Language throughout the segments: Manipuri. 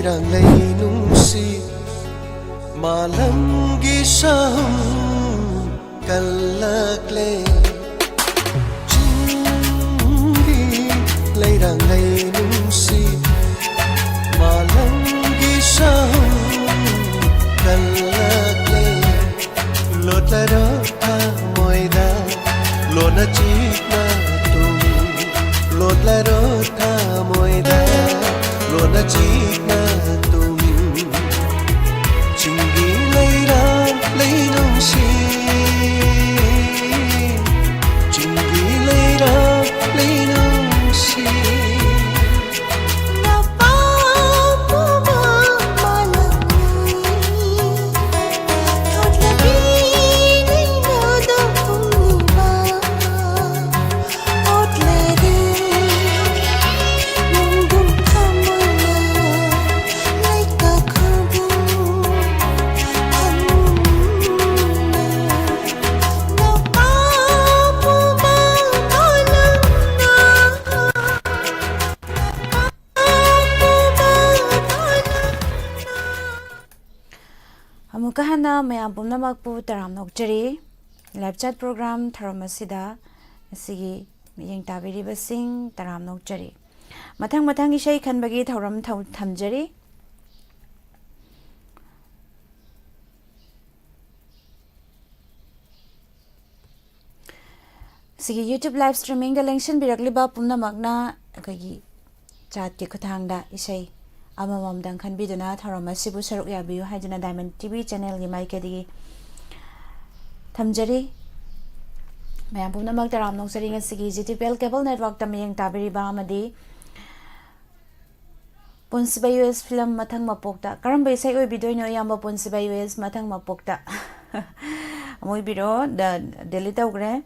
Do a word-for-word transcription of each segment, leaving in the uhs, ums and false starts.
ꯂꯩꯔꯥꯡꯂꯩ ꯅꯨꯡꯁꯤ ꯃꯥꯂꯪꯒꯤ ꯁꯥꯍꯨꯝ ꯀꯜꯂꯛꯂꯦ꯫ ꯆꯤꯡꯒꯤ ꯂꯩꯔꯥꯡꯂꯩ ꯅꯨꯡꯁꯤ ꯃꯥꯂꯪꯒꯤ ꯁꯥꯍꯨꯝ ꯀꯜꯂꯛꯂꯦ꯫ ꯂꯣꯠꯂꯔꯣ ꯊꯃꯣꯏꯗ ꯂꯣꯟꯅ ꯆꯤꯛꯅ ꯇꯨꯝ꯫ ꯂꯣꯠꯂꯔꯣ ꯊꯃꯣꯏꯗ ꯂꯣꯟꯅ ꯆꯤꯛꯅ ꯇꯨꯝ꯫ ꯆꯤꯡꯒꯤ ꯂꯩꯔꯥꯡ ꯂꯩꯅꯨꯡꯁꯤ, ꯆꯤꯡꯒꯤ ꯂꯩꯔꯥꯡ ꯂꯩꯅꯨꯡꯁꯤ꯫ ꯑꯃꯨꯛꯀ ꯍꯟꯅ ꯃꯌꯥꯝ ꯄꯨꯝꯅꯃꯛꯄꯨ ꯇꯔꯥꯝꯅ ꯑꯣꯛꯆꯔꯤ꯫ Live chat program ꯊꯧꯔꯝ ꯑꯁꯤꯗ ꯉꯁꯤꯒꯤ ꯃꯤꯠꯌꯦꯡ ꯇꯥꯕꯤꯔꯤꯕꯁꯤꯡ ꯇꯔꯥꯝꯅ ꯑꯣꯛꯆꯔꯤ꯫ ꯃꯊꯪ ꯃꯊꯪ ꯏꯁꯩ ꯈꯟꯕꯒꯤ ꯊꯧꯔꯝ ꯊꯧ-, ꯊꯝꯖꯔꯤ꯫ ꯁꯤꯒꯤ YouTube live streamingꯗ ꯂꯦꯡꯁꯤꯟꯕꯤꯔꯛꯂꯤꯕ ꯄꯨꯝꯅꯃꯛꯅ ꯑꯩꯈꯣꯏꯒꯤ chatꯀꯤ ꯈꯨꯠꯊꯥꯡꯗ ꯏꯁꯩ ꯑꯃꯃꯝꯗꯪ ꯈꯟꯕꯤꯗꯨꯅ ꯊꯧꯔꯝ ꯑꯁꯤꯕꯨ ꯁꯔꯨꯛ ꯌꯥꯕꯤꯌꯨ ꯍꯥꯏꯗꯨꯅ Diamond TV channelꯒꯤ ꯃꯥꯏꯀꯩꯗꯒꯤ ꯊꯝꯖꯔꯤ꯫ ꯃꯌꯥꯝ ꯄꯨꯝꯅꯃꯛ ꯇꯔꯥꯝꯅ ꯑꯣꯛꯆꯔꯤ꯫ ꯉꯁꯤꯒꯤ GTPL cable networkꯇ ꯃꯤꯠꯌꯦꯡ ꯇꯥꯕꯤꯔꯤꯕ ꯑꯃꯗꯤ ꯄꯨꯟꯁꯤꯕ US film ꯃꯊꯪ ꯃꯄꯣꯛꯇ꯫ ꯀꯔꯝꯕ ꯏꯁꯩ ꯑꯣꯏꯕꯤꯗꯣꯏꯅꯣ, ꯏꯌꯥꯝꯕ? ꯄꯨꯟꯁꯤꯕ US ꯃꯊꯪ ꯃꯄꯣꯛꯇ꯫ ꯑꯃꯨꯛ ꯏꯕꯤꯔꯣ, ꯗ-, delete ꯇꯧꯈ꯭ꯔꯦ꯫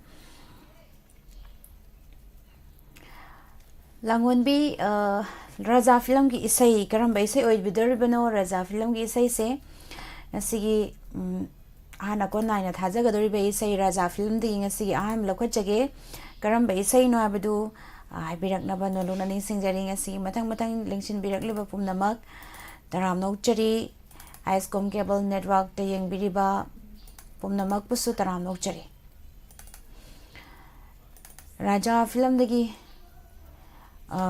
ꯂꯥꯡꯒꯣꯟꯕꯤ, ꯑ, ꯔꯥꯖꯥ filmꯒꯤ ꯏꯁꯩ, ꯀꯔꯝꯕ ꯏꯁꯩ ꯑꯣꯏꯕꯤꯗꯣꯔꯤꯕꯅꯣ? ꯔꯥꯖꯥ filmꯒꯤ ꯏꯁꯩꯁꯦ ꯉꯁꯤꯒꯤ, ꯎꯝ, ꯑꯍꯥꯟꯕ ꯀꯣꯟ ꯅꯥꯏꯅ ꯊꯥꯖꯒꯗꯧꯔꯤꯕ ꯏꯁꯩ ꯔꯥꯖꯥ filmꯗꯒꯤ ꯉꯁꯤꯒꯤ ꯑꯍꯥꯟꯕ ꯂꯧꯈꯠꯆꯒꯦ꯫ ꯀꯔꯝꯕ ꯏꯁꯩꯅꯣ ꯍꯥꯏꯕꯗꯨ, ꯑ, ꯍꯥꯏꯕꯤꯔꯛꯅꯕ ꯅꯣꯜꯂꯨꯛꯅ ꯅꯤꯡꯁꯤꯡꯖꯔꯤ꯫ ꯉꯁꯤꯒꯤ ꯃꯊꯪ ꯃꯊꯪ ꯂꯦꯡꯁꯤꯟꯕꯤꯔꯛꯂꯤꯕ ꯄꯨꯝꯅꯃꯛ ꯇꯔꯥꯝꯅ ꯑꯣꯛꯆꯔꯤ꯫ ꯑꯥꯏ ꯑꯦꯁ ꯀꯣꯝ ꯀꯦꯕꯜ ꯅꯦꯠꯋꯥꯔꯛꯇ ꯌꯦꯡꯕꯤꯔꯤꯕ ꯄꯨꯝꯅꯃꯛꯄꯨꯁꯨ ꯇꯔꯥꯝꯅ ꯑꯣꯛꯆꯔꯤ꯫ ꯔꯥꯖꯥ ꯐꯤꯂꯝꯗꯒꯤ, ꯑ,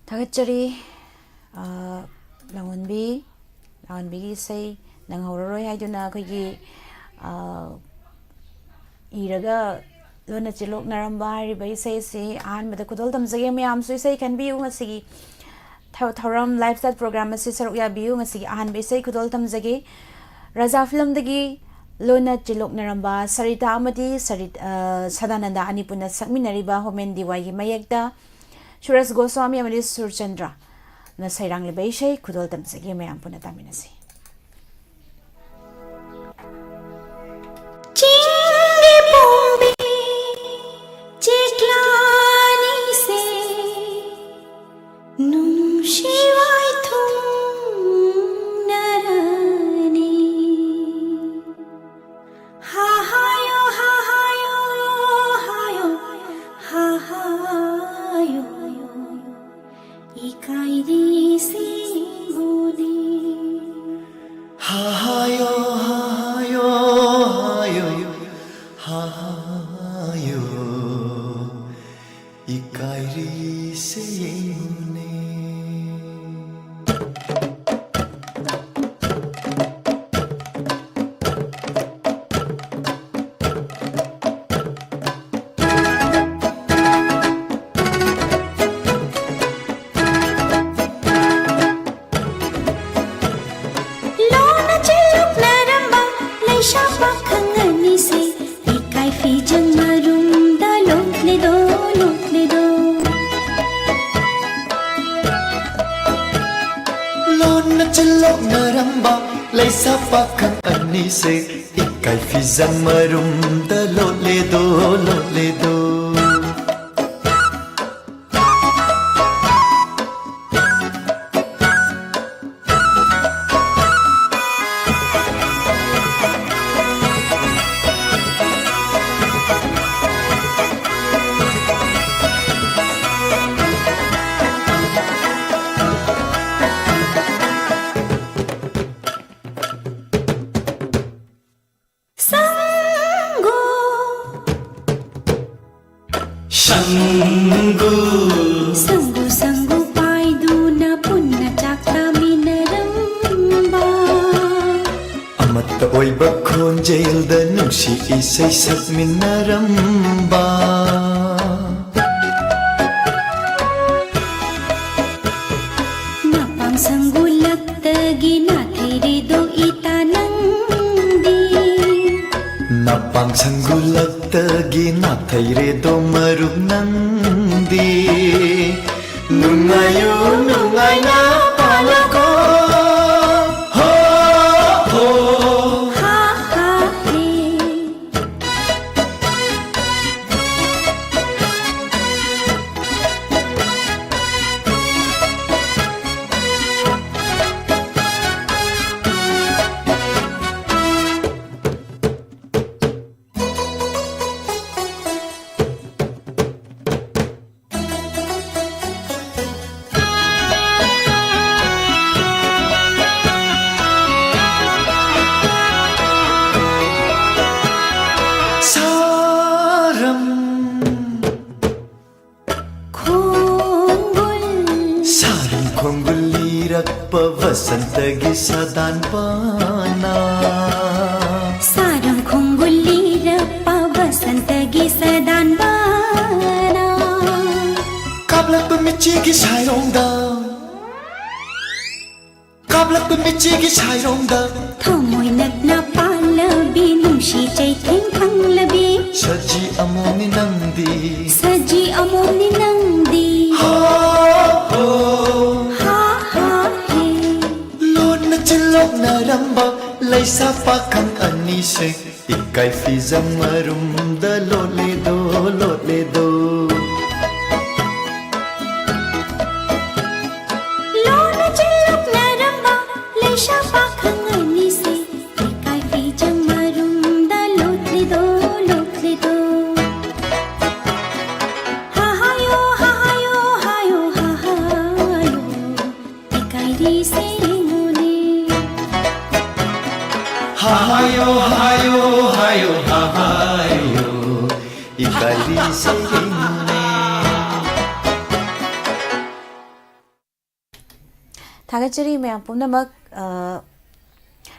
ꯊꯥꯒꯠꯆꯔꯤ꯫ ꯑ, ꯂꯥꯎꯍꯟꯕꯤ, ꯂꯥꯎꯍꯟꯕꯤꯒꯤ ꯏꯁꯩ ꯅꯪꯍꯧꯔꯔꯣꯏ ꯍꯥꯏꯗꯨꯅ ꯑꯩꯈꯣꯏꯒꯤ, ꯑ, ꯏꯔꯒ ꯂꯣꯟꯅ ꯆꯤꯜꯂꯣꯛꯅꯔꯝꯕ ꯍꯥꯏꯔꯤꯕ ꯏꯁꯩ ꯑꯁꯤ ꯑꯍꯥꯟꯕꯗ ꯈꯨꯗꯣꯜ ꯇꯝꯖꯒꯦ꯫ ꯃꯌꯥꯝꯁꯨ ꯏꯁꯩ ꯈꯟꯕꯤꯌꯨ꯫ ꯉꯁꯤꯒꯤ ꯊꯧ-, ꯊꯧꯔꯝ ꯂꯥꯏꯐ ꯁ꯭ꯇꯥꯏꯜ ꯄ꯭ꯔꯣꯒ꯭ꯔꯥꯝ ꯑꯁꯤ ꯁꯔꯨꯛ ꯌꯥꯕꯤꯌꯨ꯫ ꯉꯁꯤꯒꯤ ꯑꯍꯥꯟꯕ ꯏꯁꯩ ꯈꯨꯗꯣꯜ ꯇꯝꯖꯒꯦ꯫ ꯔꯥꯖꯥ ꯐꯤꯂꯝꯗꯒꯤ ꯂꯣꯟꯅ ꯆꯤꯜꯂꯣꯛꯅꯔꯝꯕ ꯁꯔꯤꯇꯥ ꯑꯃꯗꯤ ꯁꯔꯤ-, ꯑ, ꯁꯗꯥꯅꯟꯗ ꯑꯅꯤ ꯄꯨꯟꯅ ꯁꯛꯃꯤꯟꯅꯔꯤꯕ ꯍꯣꯃꯦꯟ ꯗꯤꯋꯥꯏꯒꯤ ꯃꯌꯦꯛꯇ ꯁꯨꯔꯖ ꯒꯣꯁ꯭ꯋꯥꯃꯤ ꯑꯃꯗꯤ ꯁꯨꯔꯆꯟꯗ꯭ꯔꯅ ꯁꯩꯔꯥꯡꯂꯤꯕ ꯏꯁꯩ ꯈꯨꯗꯣꯜ ꯇꯝꯖꯒꯦ꯫ ꯃꯌꯥꯝ ꯄꯨꯟꯅ ꯇꯥꯃꯤꯟꯅꯁꯤ꯫ ꯆꯤꯡꯒꯤ ꯄꯣꯝꯕꯤ ꯆꯦꯛꯂꯥꯅꯤꯁꯦ ꯅꯨꯡꯁꯤ ꯋꯥꯏꯊꯨꯡꯅꯔꯅꯤ꯫ ꯍꯥ ꯍꯥꯌꯣ, ꯍꯥ ꯍꯥꯌꯣ, ꯍꯥꯌꯣ, ꯍꯥ ꯍꯥꯌꯣ꯫ ꯏꯀꯥꯏꯔꯤꯁꯤ ꯃꯣꯅꯤ꯫ ꯍꯥ ꯍꯥꯌꯣ, ꯍꯥ ꯍꯥꯌꯣ, ꯍꯥꯌꯣ, ꯍꯥ ꯍꯥꯌꯣ꯫ ꯏꯀꯥꯏꯔꯤꯁꯦ ꯌꯦꯡꯉꯨꯅꯦ꯫ ꯂꯣꯟꯅ ꯆꯤꯜꯂꯣꯛꯅꯔꯝꯕ ꯂꯩꯁꯥ ꯄꯥꯈꯪ ꯑꯅꯤꯁꯦ ꯏꯀꯥꯏ ꯐꯤꯖꯪ ꯃꯔꯨꯝꯗ ꯂꯣꯠꯂꯦꯗꯣ, ꯂꯣꯠꯂꯦꯗꯣ꯫ ꯂꯣꯟꯅ ꯆꯤꯜꯂꯣꯛꯅꯔꯝꯕ ꯂꯩꯁꯥ ꯄꯥꯈꯪ ꯑꯅꯤꯁꯦ ꯏꯀꯥꯏ ꯐꯤꯖꯪ ꯃꯔꯨꯝꯗ ꯂꯣꯠꯂꯦꯗꯣ, ꯂꯣꯠꯂꯦꯗꯣ꯫ ꯑꯣꯏꯕ ꯈꯣꯟꯖꯦꯜꯗ ꯅꯨꯡꯁꯤ ꯏꯁꯩ ꯁꯛꯃꯤꯟꯅꯔꯝꯕ꯫ ꯅꯄꯥꯡ ꯁꯪꯒꯨꯂꯛꯇꯒꯤ ꯅꯥꯊꯩꯔꯦꯗꯣ ꯏꯇꯥ ꯅꯪꯗꯤ꯫ ꯅꯄꯥꯡ ꯁꯪꯒꯨꯂꯛꯇꯒꯤ ꯅꯥꯊꯩꯔꯦꯗꯣ ꯃꯔꯨꯞ ꯅꯪꯗꯤ꯫ ꯅꯨꯡꯉꯥꯏꯌꯨ ꯅꯨꯡꯉꯥꯏꯅ ꯄꯥꯜꯂꯣꯀꯣ꯫ ꯍꯣ, ꯍꯣ꯫ ꯍꯥ, ꯍꯥ, ꯍꯦ꯫ ꯁꯥꯔꯝ ꯈꯣꯡꯒꯨꯜ꯫ ꯁꯥꯔꯝ ꯈꯣꯡꯒꯨꯜ ꯂꯤꯔꯛꯄ ꯕꯁꯟꯇꯒꯤ ꯁꯥꯗꯥꯟꯕꯅ꯫ ꯁꯥꯔꯝ ꯈꯣꯡꯒꯨꯜ ꯂꯤꯔꯛꯄ ꯕꯁꯟꯇꯒꯤ ꯁꯥꯗꯥꯟꯕꯅ꯫ ꯀꯥꯞꯂꯛꯄ ꯃꯤꯠꯆꯤꯒꯤ ꯁꯥꯏꯔꯣꯡꯗ꯫ ꯀꯥꯞꯂꯛꯄ ꯃꯤꯠꯆꯤꯒꯤ ꯁꯥꯏꯔꯣꯡꯗ꯫ ꯊꯃꯣꯏ ꯅꯛꯅ ꯄꯥꯜꯂꯕꯤ ꯅꯨꯡꯁꯤ ꯆꯩꯊꯦꯡ ꯐꯪꯂꯕꯤ꯫ ꯁꯖꯤ ꯑꯃꯣꯝꯅꯤ ꯅꯪꯗꯤ꯫ ꯁꯖꯤ ꯑꯃꯣꯝꯅꯤ ꯅꯪꯗꯤ꯫ ꯍꯣ, ꯍꯣ꯫ ꯍꯥ, ꯍꯥ, ꯍꯦ꯫ ꯂꯣꯟꯅ ꯆꯤꯜꯂꯣꯛꯅꯔꯝꯕ ꯂꯩꯁꯥ ꯄꯥꯈꯪ ꯑꯅꯤꯁꯦ꯫ ꯏꯀꯥꯏ ꯐꯤꯖꯝ ꯃꯔꯨꯝꯗ ꯂꯣꯠꯂꯦꯗꯣ, ꯂꯣꯠꯂꯦꯗꯣ꯫ ꯂꯣꯟꯅ ꯆꯤꯜꯂꯛꯅꯔꯝꯕ ꯂꯩꯁꯥ ꯄꯥꯈꯪ ꯑꯅꯤꯁꯦ ꯏꯀꯥꯏ ꯐꯤꯖꯝ ꯃꯔꯨꯝꯗ ꯂꯣꯠꯂꯦꯗꯣ, ꯂꯣꯠꯂꯦꯗꯣ꯫ ꯍꯥ ꯍꯥꯌꯣ, ꯍꯥ ꯍꯥꯌꯣ, ꯍꯥꯌꯣ, ꯍꯥ ꯍꯥꯌꯣ꯫ ꯏꯀꯥꯏꯔꯤꯁꯦ ꯌꯦꯡꯉꯨꯅꯦ꯫ ꯍꯥ ꯍꯥꯌꯣ, ꯍꯥ ꯍꯥꯌꯣ, ꯍꯥ ꯍꯥꯌꯣ, ꯍꯥ ꯍꯥꯌꯣ꯫ ꯏꯀꯥꯏꯔꯤꯁꯦ ꯌꯦꯡꯉꯨꯅꯦ꯫ ꯊꯥꯒꯠꯆꯔꯤ ꯃꯌꯥꯝ ꯄꯨꯝꯅꯃꯛ꯫ ꯑ,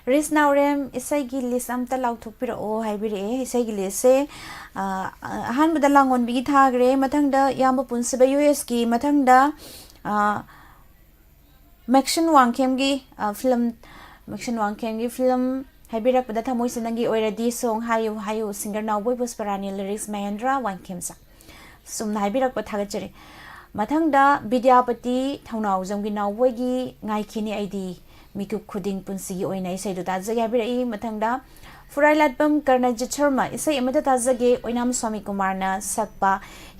ꯔꯤꯁ ꯅꯥꯎꯔꯦꯝ, ꯏꯁꯩꯒꯤ ꯂꯤꯁ ꯑꯝꯇ ꯂꯥꯎꯊꯣꯛꯄꯤꯔꯛꯑꯣ ꯍꯥꯏꯕꯤꯔꯛꯑꯦ꯫ ꯏꯁꯩꯒꯤ ꯂꯤꯁꯁꯦ, ꯑ, ꯑꯍꯥꯟꯕꯗ ꯂꯥꯡꯉꯣꯟꯕꯤꯒꯤ ꯊꯥꯈ꯭ꯔꯦ, ꯃꯊꯪꯗ ꯏꯌꯥꯝꯕ ꯄꯨꯟꯁꯤꯕ ꯌꯨ ꯑꯦꯁꯀꯤ, ꯃꯊꯪꯗ, ꯑ, ꯃꯦꯛꯁꯟ ꯋꯥꯡꯈꯦꯝꯒꯤ, ꯑ, ꯐꯤꯂꯝ, ꯃꯦꯛꯁꯟ ꯋꯥꯡꯈꯦꯝꯒꯤ ꯐꯤꯂꯝ ꯍꯥꯏꯕꯤꯔꯛꯄꯗ ꯊꯃꯣꯏꯁꯦ ꯅꯪꯒꯤ ꯑꯣꯏꯔꯗꯤ ꯁꯣꯡ ꯍꯥꯏꯌꯨ ꯍꯥꯏꯌꯨ, ꯁꯤꯡꯒꯔ ꯅꯥꯎꯕꯣꯏ ꯄꯨꯁꯄꯔꯥꯅꯤ, ꯂꯤꯔꯤꯛꯁ ꯃꯍꯦꯟꯗ꯭ꯔ ꯋꯥꯡꯈꯦꯝꯆꯥ꯫ ꯆꯨꯝꯅ ꯍꯥꯏꯕꯤꯔꯛꯄ ꯊꯥꯒꯠꯆꯔꯤ꯫ ꯃꯊꯪꯗ ꯕꯤꯗ꯭ꯌꯥꯄꯇꯤ ꯊꯧꯅꯥꯎꯖꯝꯒꯤ ꯅꯥꯎꯕꯣꯏꯒꯤ ꯉꯥꯏꯈꯤꯅꯤ ꯑꯩꯗꯤ ꯃꯤꯀꯨꯞ ꯈꯨꯗꯤꯡ ꯄꯨꯟꯁꯤꯒꯤ ꯑꯣꯏꯅ ꯏꯁꯩꯗꯨ ꯇꯥꯖꯒꯦ ꯍꯥꯏꯕꯤꯔꯛꯏ꯫ ꯃꯊꯪꯗ ꯐꯨꯔꯥꯏꯂꯥꯠꯄꯝ ꯀꯔꯅꯖꯤꯠ ꯁꯔꯃ, ꯏꯁꯩ ꯑꯃꯠꯇ ꯇꯥꯖꯒꯦ, ꯑꯣꯏꯅꯥꯝ ꯁ꯭ꯋꯥꯃꯤ ꯀꯨꯃꯥꯔꯅ ꯁꯛꯄ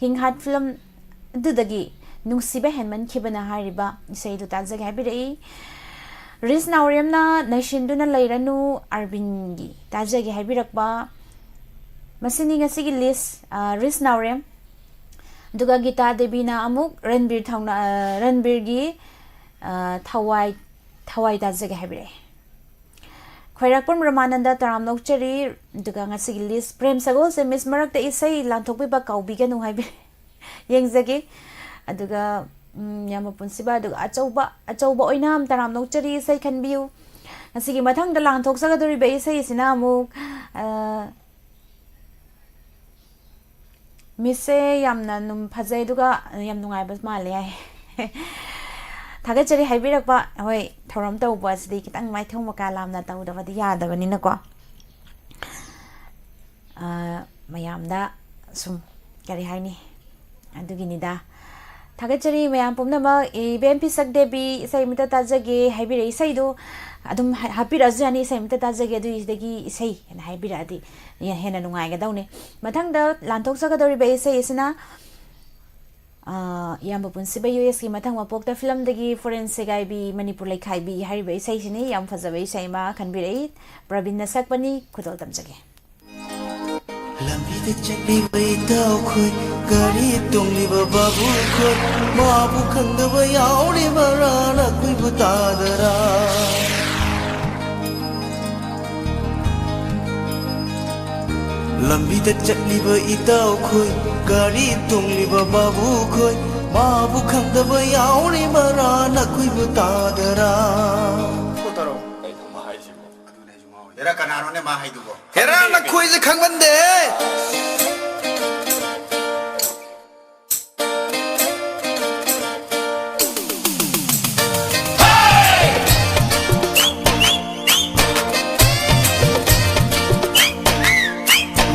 ꯍꯤꯡꯍꯥꯠ ꯐꯤꯂꯝ ꯑꯗꯨꯗꯒꯤ ꯅꯨꯡꯁꯤꯕ ꯍꯦꯟꯃꯟꯈꯤꯕꯅ ꯍꯥꯏꯔꯤꯕ ꯏꯁꯩꯗꯨ ꯇꯥꯖꯒꯦ ꯍꯥꯏꯕꯤꯔꯛꯏ꯫ ꯔꯤꯁ ꯅꯥꯎꯔꯦꯝꯅ ꯅꯩꯁꯤꯟꯗꯨꯅ ꯂꯩꯔꯅꯨ ꯑꯔꯕꯤꯟꯒꯤ ꯇꯥꯖꯒꯦ ꯍꯥꯏꯕꯤꯔꯛꯄ꯫ ꯃꯁꯤꯅꯤ ꯉꯁꯤꯒꯤ ꯂꯤꯁ, ꯑ, ꯔꯤꯁ ꯅꯥꯎꯔꯦꯝ꯫ ꯑꯗꯨꯒ ꯒꯤꯇꯥ ꯗꯦꯕꯤꯅ ꯑꯃꯨꯛ ꯔꯟꯕꯤꯔ ꯊꯧꯅ-, ꯑ, ꯔꯟꯕꯤꯔꯒꯤ, ꯑ, ꯊꯋꯥꯏ, ꯊꯋꯥꯏ ꯇꯥꯖꯒꯦ ꯍꯥꯏꯕꯤꯔꯛꯑꯦ꯫ ꯈ꯭ꯋꯥꯏꯔꯥꯛꯄꯝ ꯔꯃꯥꯅꯟꯗ ꯇꯔꯥꯝꯅ ꯑꯣꯛꯆꯔꯤ꯫ ꯑꯗꯨꯒ ꯉꯁꯤꯒꯤ ꯂꯤꯁ, ꯄ꯭ꯔꯦꯝ ꯁꯒꯣꯜꯁꯦ ꯃꯤꯁ ꯃꯔꯛꯇ ꯏꯁꯩ ꯂꯥꯟꯊꯣꯛꯄꯤꯕ ꯀꯥꯎꯕꯤꯒꯅꯨ ꯍꯥꯏꯕꯤꯔꯛꯑꯦ꯫ ꯌꯦꯡꯖꯒꯦ꯫ ꯑꯗꯨꯒ, ꯎꯝ, ꯌꯥꯝꯕ ꯄꯨꯟꯁꯤꯕ, ꯑꯗꯨꯒ ꯑꯆꯧꯕ, ꯑꯆꯧꯕ ꯑꯣꯏꯅꯥꯝ ꯇꯔꯥꯝꯅ ꯑꯣꯛꯆꯔꯤ, ꯏꯁꯩ ꯈꯟꯕꯤꯌꯨ꯫ ꯉꯁꯤꯒꯤ ꯃꯊꯪꯗ ꯂꯥꯟꯊꯣꯛꯆꯒꯗꯧꯔꯤꯕ ꯏꯁꯩꯁꯤꯅ ꯑꯃꯨꯛ, ꯑ, ꯃꯤꯁꯁꯦ ꯌꯥꯝꯅ ꯅꯨꯡ-, ꯐꯖꯩ, ꯑꯗꯨꯒ ꯌꯥꯝ ꯅꯨꯡꯉꯥꯏꯕ ꯃꯥꯜꯂꯦ ꯍꯥꯏ꯫ ꯊꯥꯒꯠꯆꯔꯤ ꯍꯥꯏꯕꯤꯔꯛꯄ꯫ ꯍꯣꯏ, ꯊꯧꯔꯝ ꯇꯧꯕ ꯑꯁꯤꯗꯤ ꯈꯤꯇꯪ ꯃꯥꯏꯊꯣꯡ ꯃꯀꯥ ꯂꯥꯝꯅ ꯇꯧꯗꯕꯗꯤ ꯌꯥꯗꯕꯅꯤꯅꯀꯣ꯫ ꯑ, ꯃꯌꯥꯝꯗ ꯁꯨꯝ, ꯀꯔꯤ ꯍꯥꯏꯅꯤ, ꯑꯗꯨꯒꯤꯅꯤꯗ꯫ ꯊꯥꯒꯠꯆꯔꯤ ꯃꯌꯥꯝ ꯄꯨꯝꯅꯃꯛ꯫ ꯏꯕꯦꯝ ꯄꯤꯁꯛ ꯗꯦꯕꯤ, ꯏꯁꯩ ꯑꯃꯇ ꯇꯥꯖꯒꯦ ꯍꯥꯏꯕꯤꯔꯛꯏ꯫ ꯏꯁꯩꯗꯣ ꯑꯗꯨꯝ ꯍꯥ-, ꯍꯥꯞꯄꯤꯔꯛꯑꯁꯨ ꯌꯥꯅꯤ, ꯏꯁꯩ ꯑꯃꯇ ꯇꯥꯖꯒꯦ, ꯑꯗꯨꯒꯤꯁꯤꯗꯒꯤ ꯏꯁꯩ ꯍꯥꯏꯅ ꯍꯥꯏꯕꯤꯔꯛꯑꯗꯤ ꯌꯥ-, ꯍꯦꯟꯅ ꯅꯨꯡꯉꯥꯏꯒꯗꯧꯅꯦ꯫ ꯃꯊꯪꯗ ꯂꯥꯟꯊꯣꯛꯆꯒꯗꯧꯔꯤꯕ ꯏꯁꯩ ꯑꯁꯤꯅ, ꯑ, ꯏꯌꯥꯝꯕ ꯄꯨꯟꯁꯤꯕ ꯌꯨ ꯑꯦꯁꯀꯤ ꯃꯊꯪ ꯃꯄꯣꯛꯇ ꯐꯤꯂꯝꯗꯒꯤ ꯐꯣꯔꯦꯟ ꯁꯦꯒꯥꯏꯕꯤ, ꯃꯅꯤꯄꯨꯔ ꯂꯩꯈꯥꯏꯕꯤ ꯍꯥꯏꯔꯤꯕ ꯏꯁꯩꯁꯤꯅꯤ꯫ ꯌꯥꯝ ꯐꯖꯕ ꯏꯁꯩ ꯑꯃ ꯈꯟꯕꯤꯔꯛꯏ, ꯄ꯭ꯔꯕꯤꯟꯅ ꯁꯛꯄꯅꯤ꯫ ꯈꯨꯗꯣꯜ ꯇꯝꯖꯒꯦ꯫ ꯂꯝꯕꯤꯗ ꯆꯠꯂꯤꯕ ꯏꯇꯥꯎꯈꯣꯏ, ꯒꯥꯔꯤ ꯇꯣꯡꯂꯤꯕ ꯕꯥꯕꯨꯈꯣꯏ, ꯃꯥꯕꯨ ꯈꯪꯗꯕ ꯌꯥꯎꯔꯤꯕꯔꯥ ꯅꯈꯣꯏꯕꯨ ꯇꯥꯗꯔꯥ? ꯂꯝꯕꯤꯗ ꯆꯠꯂꯤꯕ ꯏꯇꯥꯎꯈꯣꯏ, ꯒꯥꯔꯤ ꯇꯣꯡꯂꯤꯕ ꯕꯥꯕꯨꯈꯣꯏ, ꯃꯥꯕꯨ ꯈꯪꯗꯕ ꯌꯥꯎꯔꯤꯕꯔꯥ ꯅꯈꯣꯏꯕꯨ ꯇꯥꯗꯔꯥ? ꯀꯩꯅꯣ ꯃꯥ ꯍꯥꯏꯁꯤꯕꯣ? ꯍꯦꯔꯥ, ꯀꯅꯥꯅꯣꯅꯦ ꯃꯥ ꯍꯥꯏꯗꯨꯕꯣ? ꯍꯦꯔꯥ, ꯅꯈꯣꯏꯁꯦ ꯈꯪꯃꯟꯗꯦꯍꯦ꯫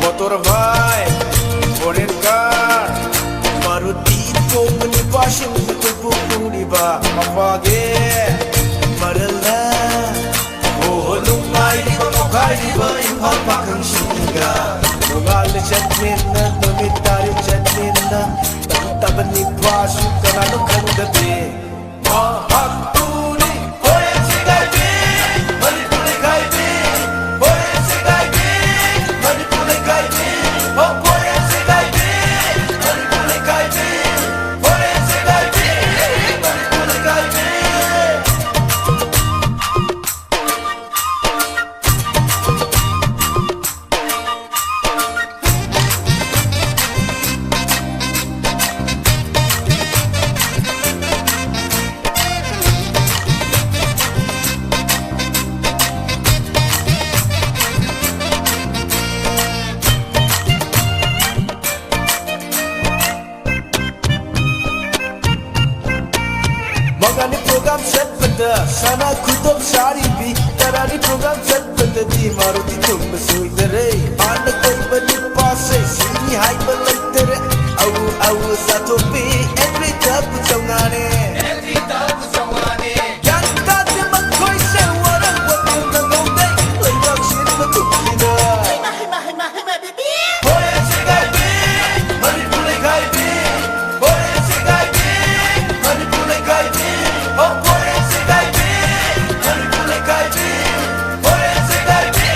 Motor bike, foreign car, Maruti ꯇꯣꯡꯕ ꯅꯨꯄꯥꯁꯤꯡ ꯀꯣꯏꯄꯨ ꯄꯨꯔꯤꯕ ꯃꯄꯥꯒꯤ ꯃꯔꯜꯅ꯫ ꯑꯣ, ꯅꯨꯡꯉꯥꯏꯔꯤꯕ ꯃꯈꯥꯏꯔꯤꯕ ꯏꯝꯐꯥꯜ ꯄꯥꯈꯪꯁꯤꯡꯒ ꯅꯣꯡꯉꯥꯜꯂꯦ ꯆꯠꯃꯤꯟꯅ, ꯅꯨꯃꯤꯠ ꯇꯥꯔꯦ ꯆꯠꯃꯤꯟꯅ, ꯇꯔꯨ ꯇꯕ ꯅꯤꯄꯥꯁꯨ ꯀꯅꯥꯅꯣ ꯈꯪꯗꯕꯤ꯫ ꯃꯍꯥꯛꯄꯨꯅꯤ ꯍꯣꯔꯦꯟ ꯁꯦꯒꯥꯏꯕꯤ, ꯃꯅꯤꯄꯨꯔ ꯂꯩꯈꯥꯏꯕꯤ, ꯍꯣꯔꯦꯟ ꯁꯦꯒꯥꯏꯕꯤ, ꯃꯅꯤꯄꯨꯔ ꯂꯩꯈꯥꯏꯕꯤ, ꯍꯣ, ꯍꯣꯔꯦꯟ ꯁꯦꯒꯥꯏꯕꯤ, ꯃꯅꯤꯄꯨꯔ ꯂꯩꯈꯥꯏꯕꯤ, ꯍꯣꯔꯦꯟ ꯁꯦꯒꯥꯏꯕꯤ, ꯃꯅꯤꯄꯨꯔ ꯂꯩꯈꯥꯏꯕꯤ꯫ ꯃꯉꯥꯅꯤ program ꯆꯠꯄꯗ ꯁꯅꯥ ꯈꯨꯗꯣꯞ ꯁꯥꯔꯤꯕꯤ, ꯇꯔꯥꯅꯤ program ꯆꯠꯄꯗꯗꯤ ꯃꯥꯔꯨꯇꯤ ꯊꯨꯡꯕ ꯁꯣꯏꯗꯔꯦ꯫ ꯍꯥꯟꯅ ꯀꯣꯏꯕ ꯅꯨꯄꯥꯁꯦ ꯁꯤꯅꯤ ꯍꯥꯏꯕ ꯂꯩꯇꯔꯦ꯫ ꯑꯎ ꯑꯎ ꯆꯥꯊꯣꯛꯄꯤ, entry ꯇꯕꯨ ꯆꯧꯉꯥꯅꯦ꯫ ꯒ꯭ꯌꯥꯟ ꯇꯥꯗꯦ ꯃꯈꯣꯏꯁꯦ, ꯋꯥꯔꯧꯕ ꯈꯪꯍꯧꯗꯦ, ꯂꯩꯕꯥꯛ ꯁꯤꯟꯕ ꯊꯨꯡꯂꯤꯗ꯫ ꯍꯣꯔꯦꯟ ꯁꯦꯒꯥꯏꯕꯤ, ꯃꯅꯤꯄꯨꯔ ꯂꯩꯈꯥꯏꯕꯤ꯫ ꯍꯣꯔꯦꯟ ꯁꯦꯒꯥꯏꯕꯤ, ꯃꯅꯤꯄꯨꯔ ꯂꯩꯈꯥꯏꯕꯤ꯫ ꯍꯣ, ꯍꯣꯔꯦꯟ ꯁꯦꯒꯥꯏꯕꯤ, ꯃꯅꯤꯄꯨꯔ ꯂꯩꯈꯥꯏꯕꯤ꯫ ꯍꯣꯔꯦꯟ ꯁꯦꯒꯥꯏꯕꯤ,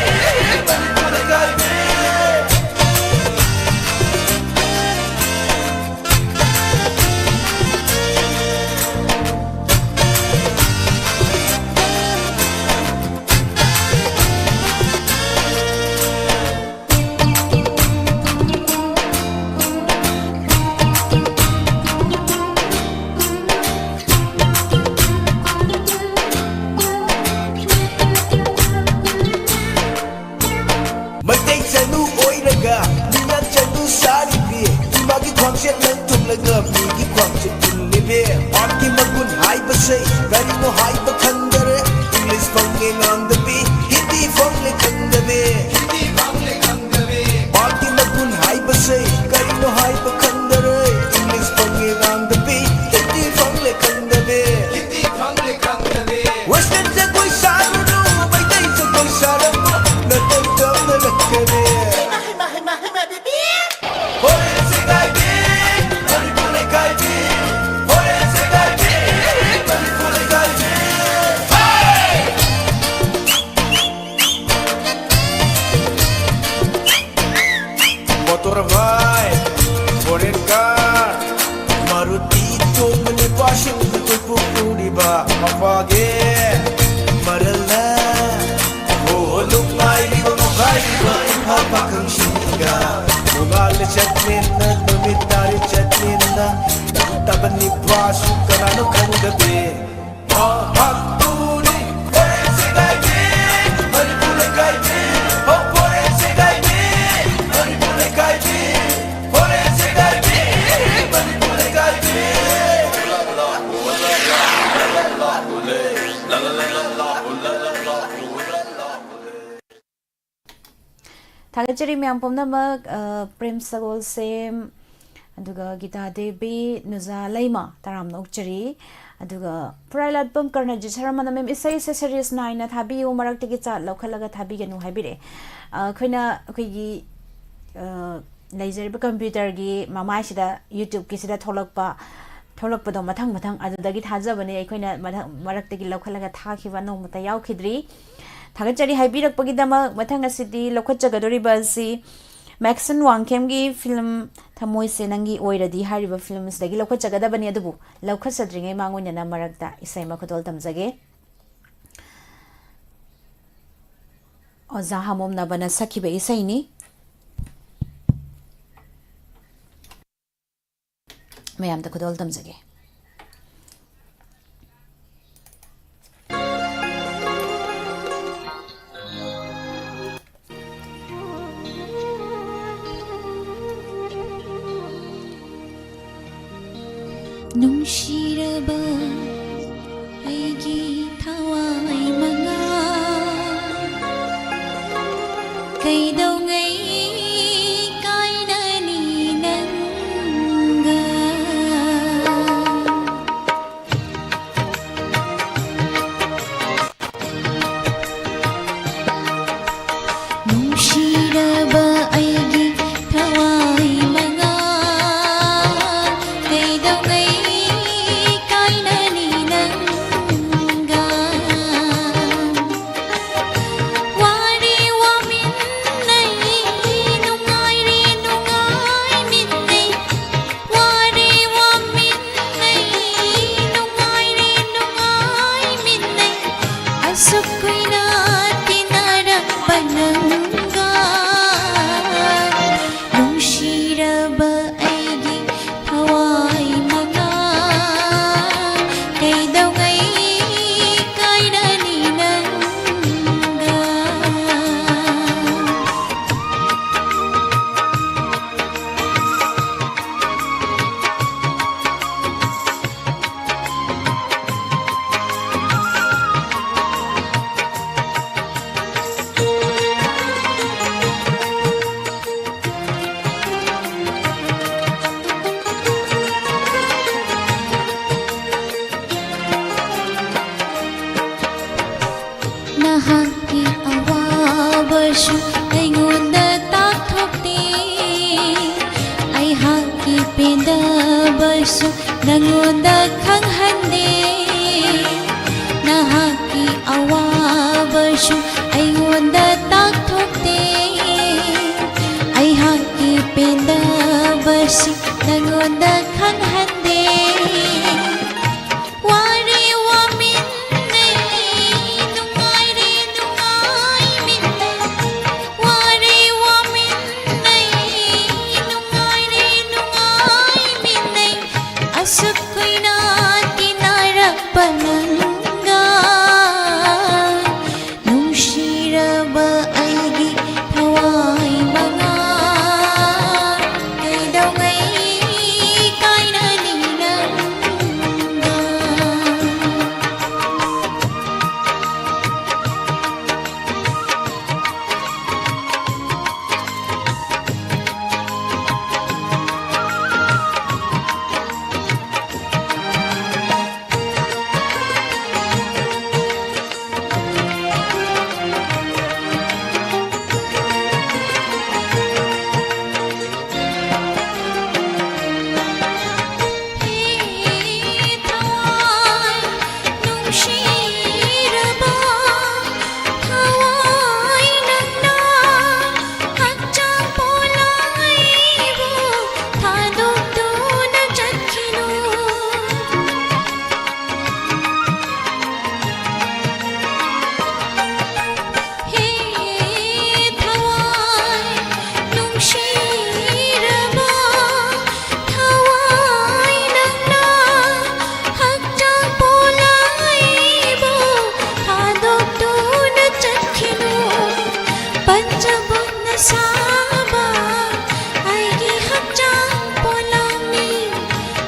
ꯃꯤꯌꯥꯟ ꯆꯅꯨ ꯁꯥꯔꯤꯕꯤ, ꯏꯃꯥꯒꯤ ꯈ꯭ꯋꯥꯡꯁꯦ ꯂꯪ ꯊꯨꯝꯂꯒ ꯃꯤꯒꯤ ꯈ꯭ꯋꯥꯡꯁꯦ ꯊꯨꯝꯂꯤꯕꯤ꯫ ꯄꯥꯞꯀꯤ ꯃꯒꯨꯟ ꯍꯥꯏꯕꯁꯦ ꯀꯔꯤꯅꯣ ꯍꯥꯏꯕ ꯈꯪꯗꯔꯦ꯫ English ꯐꯪꯉꯦ ꯉꯥꯡꯗꯕꯤ, ꯍꯤꯟꯗꯤ ꯐꯪꯂꯦ ꯈꯪꯗꯕꯤ꯫ ꯄꯥꯞꯀꯤ ꯃꯒꯨꯟ ꯍꯥꯏꯕꯁꯦ ꯀꯔꯤꯅꯣ ꯍꯥꯏꯕ ꯈꯪꯗꯔꯦ꯫ English ꯐꯪꯉꯦ ꯉꯥꯡꯗꯕꯤ, ꯍꯤꯟꯗꯤ ꯐꯪꯂꯦ ꯈꯪꯗꯕꯤ꯫ Western ꯖꯒꯣꯏ ꯁꯥꯔꯨꯅꯨ, ꯃꯩꯇꯩ ꯖꯒꯣꯏ ꯁꯥꯔꯝꯃꯨ, ꯅꯇꯧ ꯇꯧꯅꯔꯛꯀꯅꯤ꯫ ꯍꯣꯔꯦꯟ ꯁꯦꯒꯥꯏꯕꯤ, ꯃꯅꯤꯄꯨꯔ ꯂꯩꯀꯥꯏꯕꯤ, ꯍꯣꯔꯦꯟ ꯁꯦꯒꯥꯏꯕꯤ, Manipur ꯂꯩꯀꯥꯏꯕꯤ꯫ Hey! Motor bike, foreign car, Maruti ꯇꯣꯡꯕ ꯅꯨꯄꯥꯁꯤꯡꯗꯨ ꯀꯣꯏꯄꯨ ꯄꯨꯔꯤꯕ ꯃꯄꯥꯒꯤ ꯃꯔꯜꯅ꯫ ꯑꯣ, ꯅꯨꯡꯉꯥꯏꯔꯤꯕ ꯃꯄꯥꯏꯔꯤꯕ ꯏꯝꯐꯥꯜ ꯄꯥꯈꯪꯁꯤꯡꯒ ꯅꯣꯡꯉꯥꯜꯂꯦ ꯆꯠꯃꯤꯟꯅ, ꯅꯨꯃꯤꯠ ꯇꯥꯔꯦ ꯆꯠꯃꯤꯟꯅ, ꯇꯔꯨ ꯇꯕ ꯅꯤꯄꯥꯁꯨ ꯀꯅꯥꯅꯣ ꯈꯪꯗꯕꯤ꯫ ꯊꯥꯒꯠꯆꯔꯤ ꯃꯌꯥꯝ ꯄꯨꯝꯅꯃꯛ꯫ ꯑ, ꯄ꯭ꯔꯦꯝ ꯁꯒꯣꯜꯁꯦꯝ, ꯑꯗꯨꯒ ꯒꯤꯇꯥ ꯗꯦꯕꯤ, ꯅꯨꯖꯥ ꯂꯩꯃ, ꯇꯔꯥꯝꯅ ꯑꯣꯛꯆꯔꯤ꯫ ꯑꯗꯨꯒ ꯐꯨꯔꯥꯏꯂꯥꯠꯄꯝ ꯀꯔꯅꯖꯤꯠ ꯁꯔꯃꯅ ꯃꯦꯝ ꯏꯁꯩꯁꯦ ꯁꯦꯔꯤꯌꯁ ꯅꯥꯏꯅ ꯊꯥꯕꯤꯌꯨ, ꯃꯔꯛꯇꯒꯤ ꯆꯥꯠ ꯂꯧꯈꯠꯂꯒ ꯊꯥꯕꯤꯒꯅꯨ ꯍꯥꯏꯕꯤꯔꯛꯑꯦ꯫ ꯑ, ꯑꯩꯈꯣꯏꯅ ꯑꯩꯈꯣꯏꯒꯤ, ꯑ, ꯂꯩꯖꯔꯤꯕ ꯀꯝꯄ꯭ꯌꯨꯇꯔꯒꯤ ꯃꯃꯥꯏꯁꯤꯗ, YouTubeꯀꯤꯁꯤꯗ ꯊꯣꯛꯂꯛꯄ, ꯊꯣꯛꯂꯛꯄꯗꯣ ꯃꯊꯪ ꯃꯊꯪ ꯑꯗꯨꯗꯒꯤ ꯊꯥꯖꯕꯅꯦ꯫ ꯑꯩꯈꯣꯏꯅ ꯃꯊꯪ ꯃꯔꯛꯇꯒꯤ ꯂꯧꯈꯠꯂꯒ ꯊꯥꯈꯤꯕ ꯅꯣꯡꯃꯇ ꯌꯥꯎꯈꯤꯗ꯭ꯔꯤ꯫ ꯊꯥꯒꯠꯆꯔꯤ ꯍꯥꯏꯕꯤꯔꯛꯄꯒꯤꯗꯃꯛ꯫ ꯃꯊꯪ ꯑꯁꯤꯗꯤ ꯂꯧꯈꯠꯆꯒꯗꯧꯔꯤꯕ ꯑꯁꯤ ꯃꯦꯛꯁꯟ ꯋꯥꯡꯈꯦꯝꯒꯤ ꯐꯤꯂꯝ ꯊꯃꯣꯏꯁꯦ ꯅꯪꯒꯤ ꯑꯣꯏꯔꯗꯤ ꯍꯥꯏꯔꯤꯕ ꯐꯤꯂꯝꯁꯤꯗꯒꯤ ꯂꯧꯈꯠꯆꯒꯗꯕꯅꯤ꯫ ꯑꯗꯨꯕꯨ ꯂꯧꯈꯠꯆꯗ꯭ꯔꯤꯉꯩ ꯃꯥꯡꯑꯣꯏꯅꯅ ꯃꯔꯛꯇ ꯏꯁꯩ ꯑꯃ ꯈꯨꯗꯣꯜ ꯇꯝꯖꯒꯦ꯫ ꯑꯣꯖꯥ ꯍꯥꯃꯣꯝꯅꯕꯅ ꯁꯛꯈꯤꯕ ꯏꯁꯩꯅꯤ꯫ ꯃꯌꯥꯝꯗ ꯈꯨꯗꯣꯜ ꯇꯝꯖꯒꯦ꯫ ꯅꯨꯡꯁꯤꯔꯕ ꯑꯩꯒꯤ ꯊꯋꯥꯏ ꯃꯉꯥꯜ, ꯀꯩꯗꯧꯉꯩ ꯀꯥꯏꯅꯅꯤ ꯅꯪꯒ? ꯅꯨꯡꯁꯤꯔꯕ ꯑꯩꯒꯤ ꯊꯋꯥꯏ ꯃꯉꯥꯜ, ꯀꯩꯗꯧꯉꯩ ꯀꯥꯏꯅꯅꯤ ꯅꯪꯒ? ꯋꯥꯔꯤ ꯋꯥꯃꯤꯟꯅꯩ, ꯅꯨꯡꯉꯥꯏꯔꯤ ꯅꯨꯡꯉꯥꯏꯃꯤꯟꯅꯩ, ꯋꯥꯔꯤ ꯋꯥꯃꯤꯟꯅꯩ, ꯅꯨꯡꯉꯥꯏꯔꯤ ꯅꯨꯡꯉꯥꯏꯃꯤꯟꯅꯩ, ꯑꯁꯨꯛ ꯀꯨꯏꯅ ꯇꯤꯟꯅꯔꯛꯄ ꯅꯪꯒ꯫ ꯅꯨꯡꯁꯤꯔꯕ ꯑꯩꯒꯤ ꯊꯋꯥꯏ ꯃꯉꯥꯜ, ꯀꯩꯗꯧꯉꯩ ꯀꯥꯏꯅꯅꯤ ꯅꯪꯒ? ꯅꯍꯥꯛꯀꯤ ꯑꯋꯥꯕꯁꯨ ꯑꯩꯉꯣꯟꯗ ꯇꯥꯛꯊꯣꯛꯇꯦ, ꯑꯩꯍꯥꯛꯀꯤ ꯄꯦꯟꯗꯕꯁꯨ ꯅꯉꯣꯟꯗ ꯈꯪꯍꯟꯗꯦ꯫ ꯅꯍꯥꯛꯀꯤ ꯑꯋꯥꯕꯁꯨ ꯑꯩꯉꯣꯟꯗ ꯇꯥꯛꯊꯣꯛꯇꯦ, ꯑꯩꯍꯥꯛꯀꯤ ꯄꯦꯟꯗꯕꯁꯨ ꯅꯉꯣꯟꯗ ꯈꯪꯍꯟꯗꯦ꯫ ꯋꯥꯔꯤ ꯋꯥꯃꯤꯟꯅꯩ, ꯅꯨꯡꯉꯥꯏꯔꯤ ꯅꯨꯡꯉꯥꯏꯃꯤꯟꯅꯩ, ꯋꯥꯔꯤ ꯋꯥꯃꯤꯟꯅꯩ, ꯅꯨꯡꯉꯥꯏꯔꯤ ꯅꯨꯡꯉꯥꯏꯃꯤꯟꯅꯩ, ꯑꯁꯨꯛ ꯀꯨꯏꯅ ꯇꯤꯟꯅꯔꯛꯄ ꯅꯪꯒ꯫ ꯅꯨꯡꯁꯤꯔꯕ ꯑꯩꯒꯤ ꯊꯋꯥꯏ ꯃꯉꯥꯜ, ꯀꯩꯗꯧꯉꯩ ꯄꯟꯆꯚꯨꯠꯅ ꯁꯥꯕ ꯑꯩꯒꯤ ꯍꯛꯆꯥꯡ ꯄꯣꯂꯥꯡꯅꯤ꯫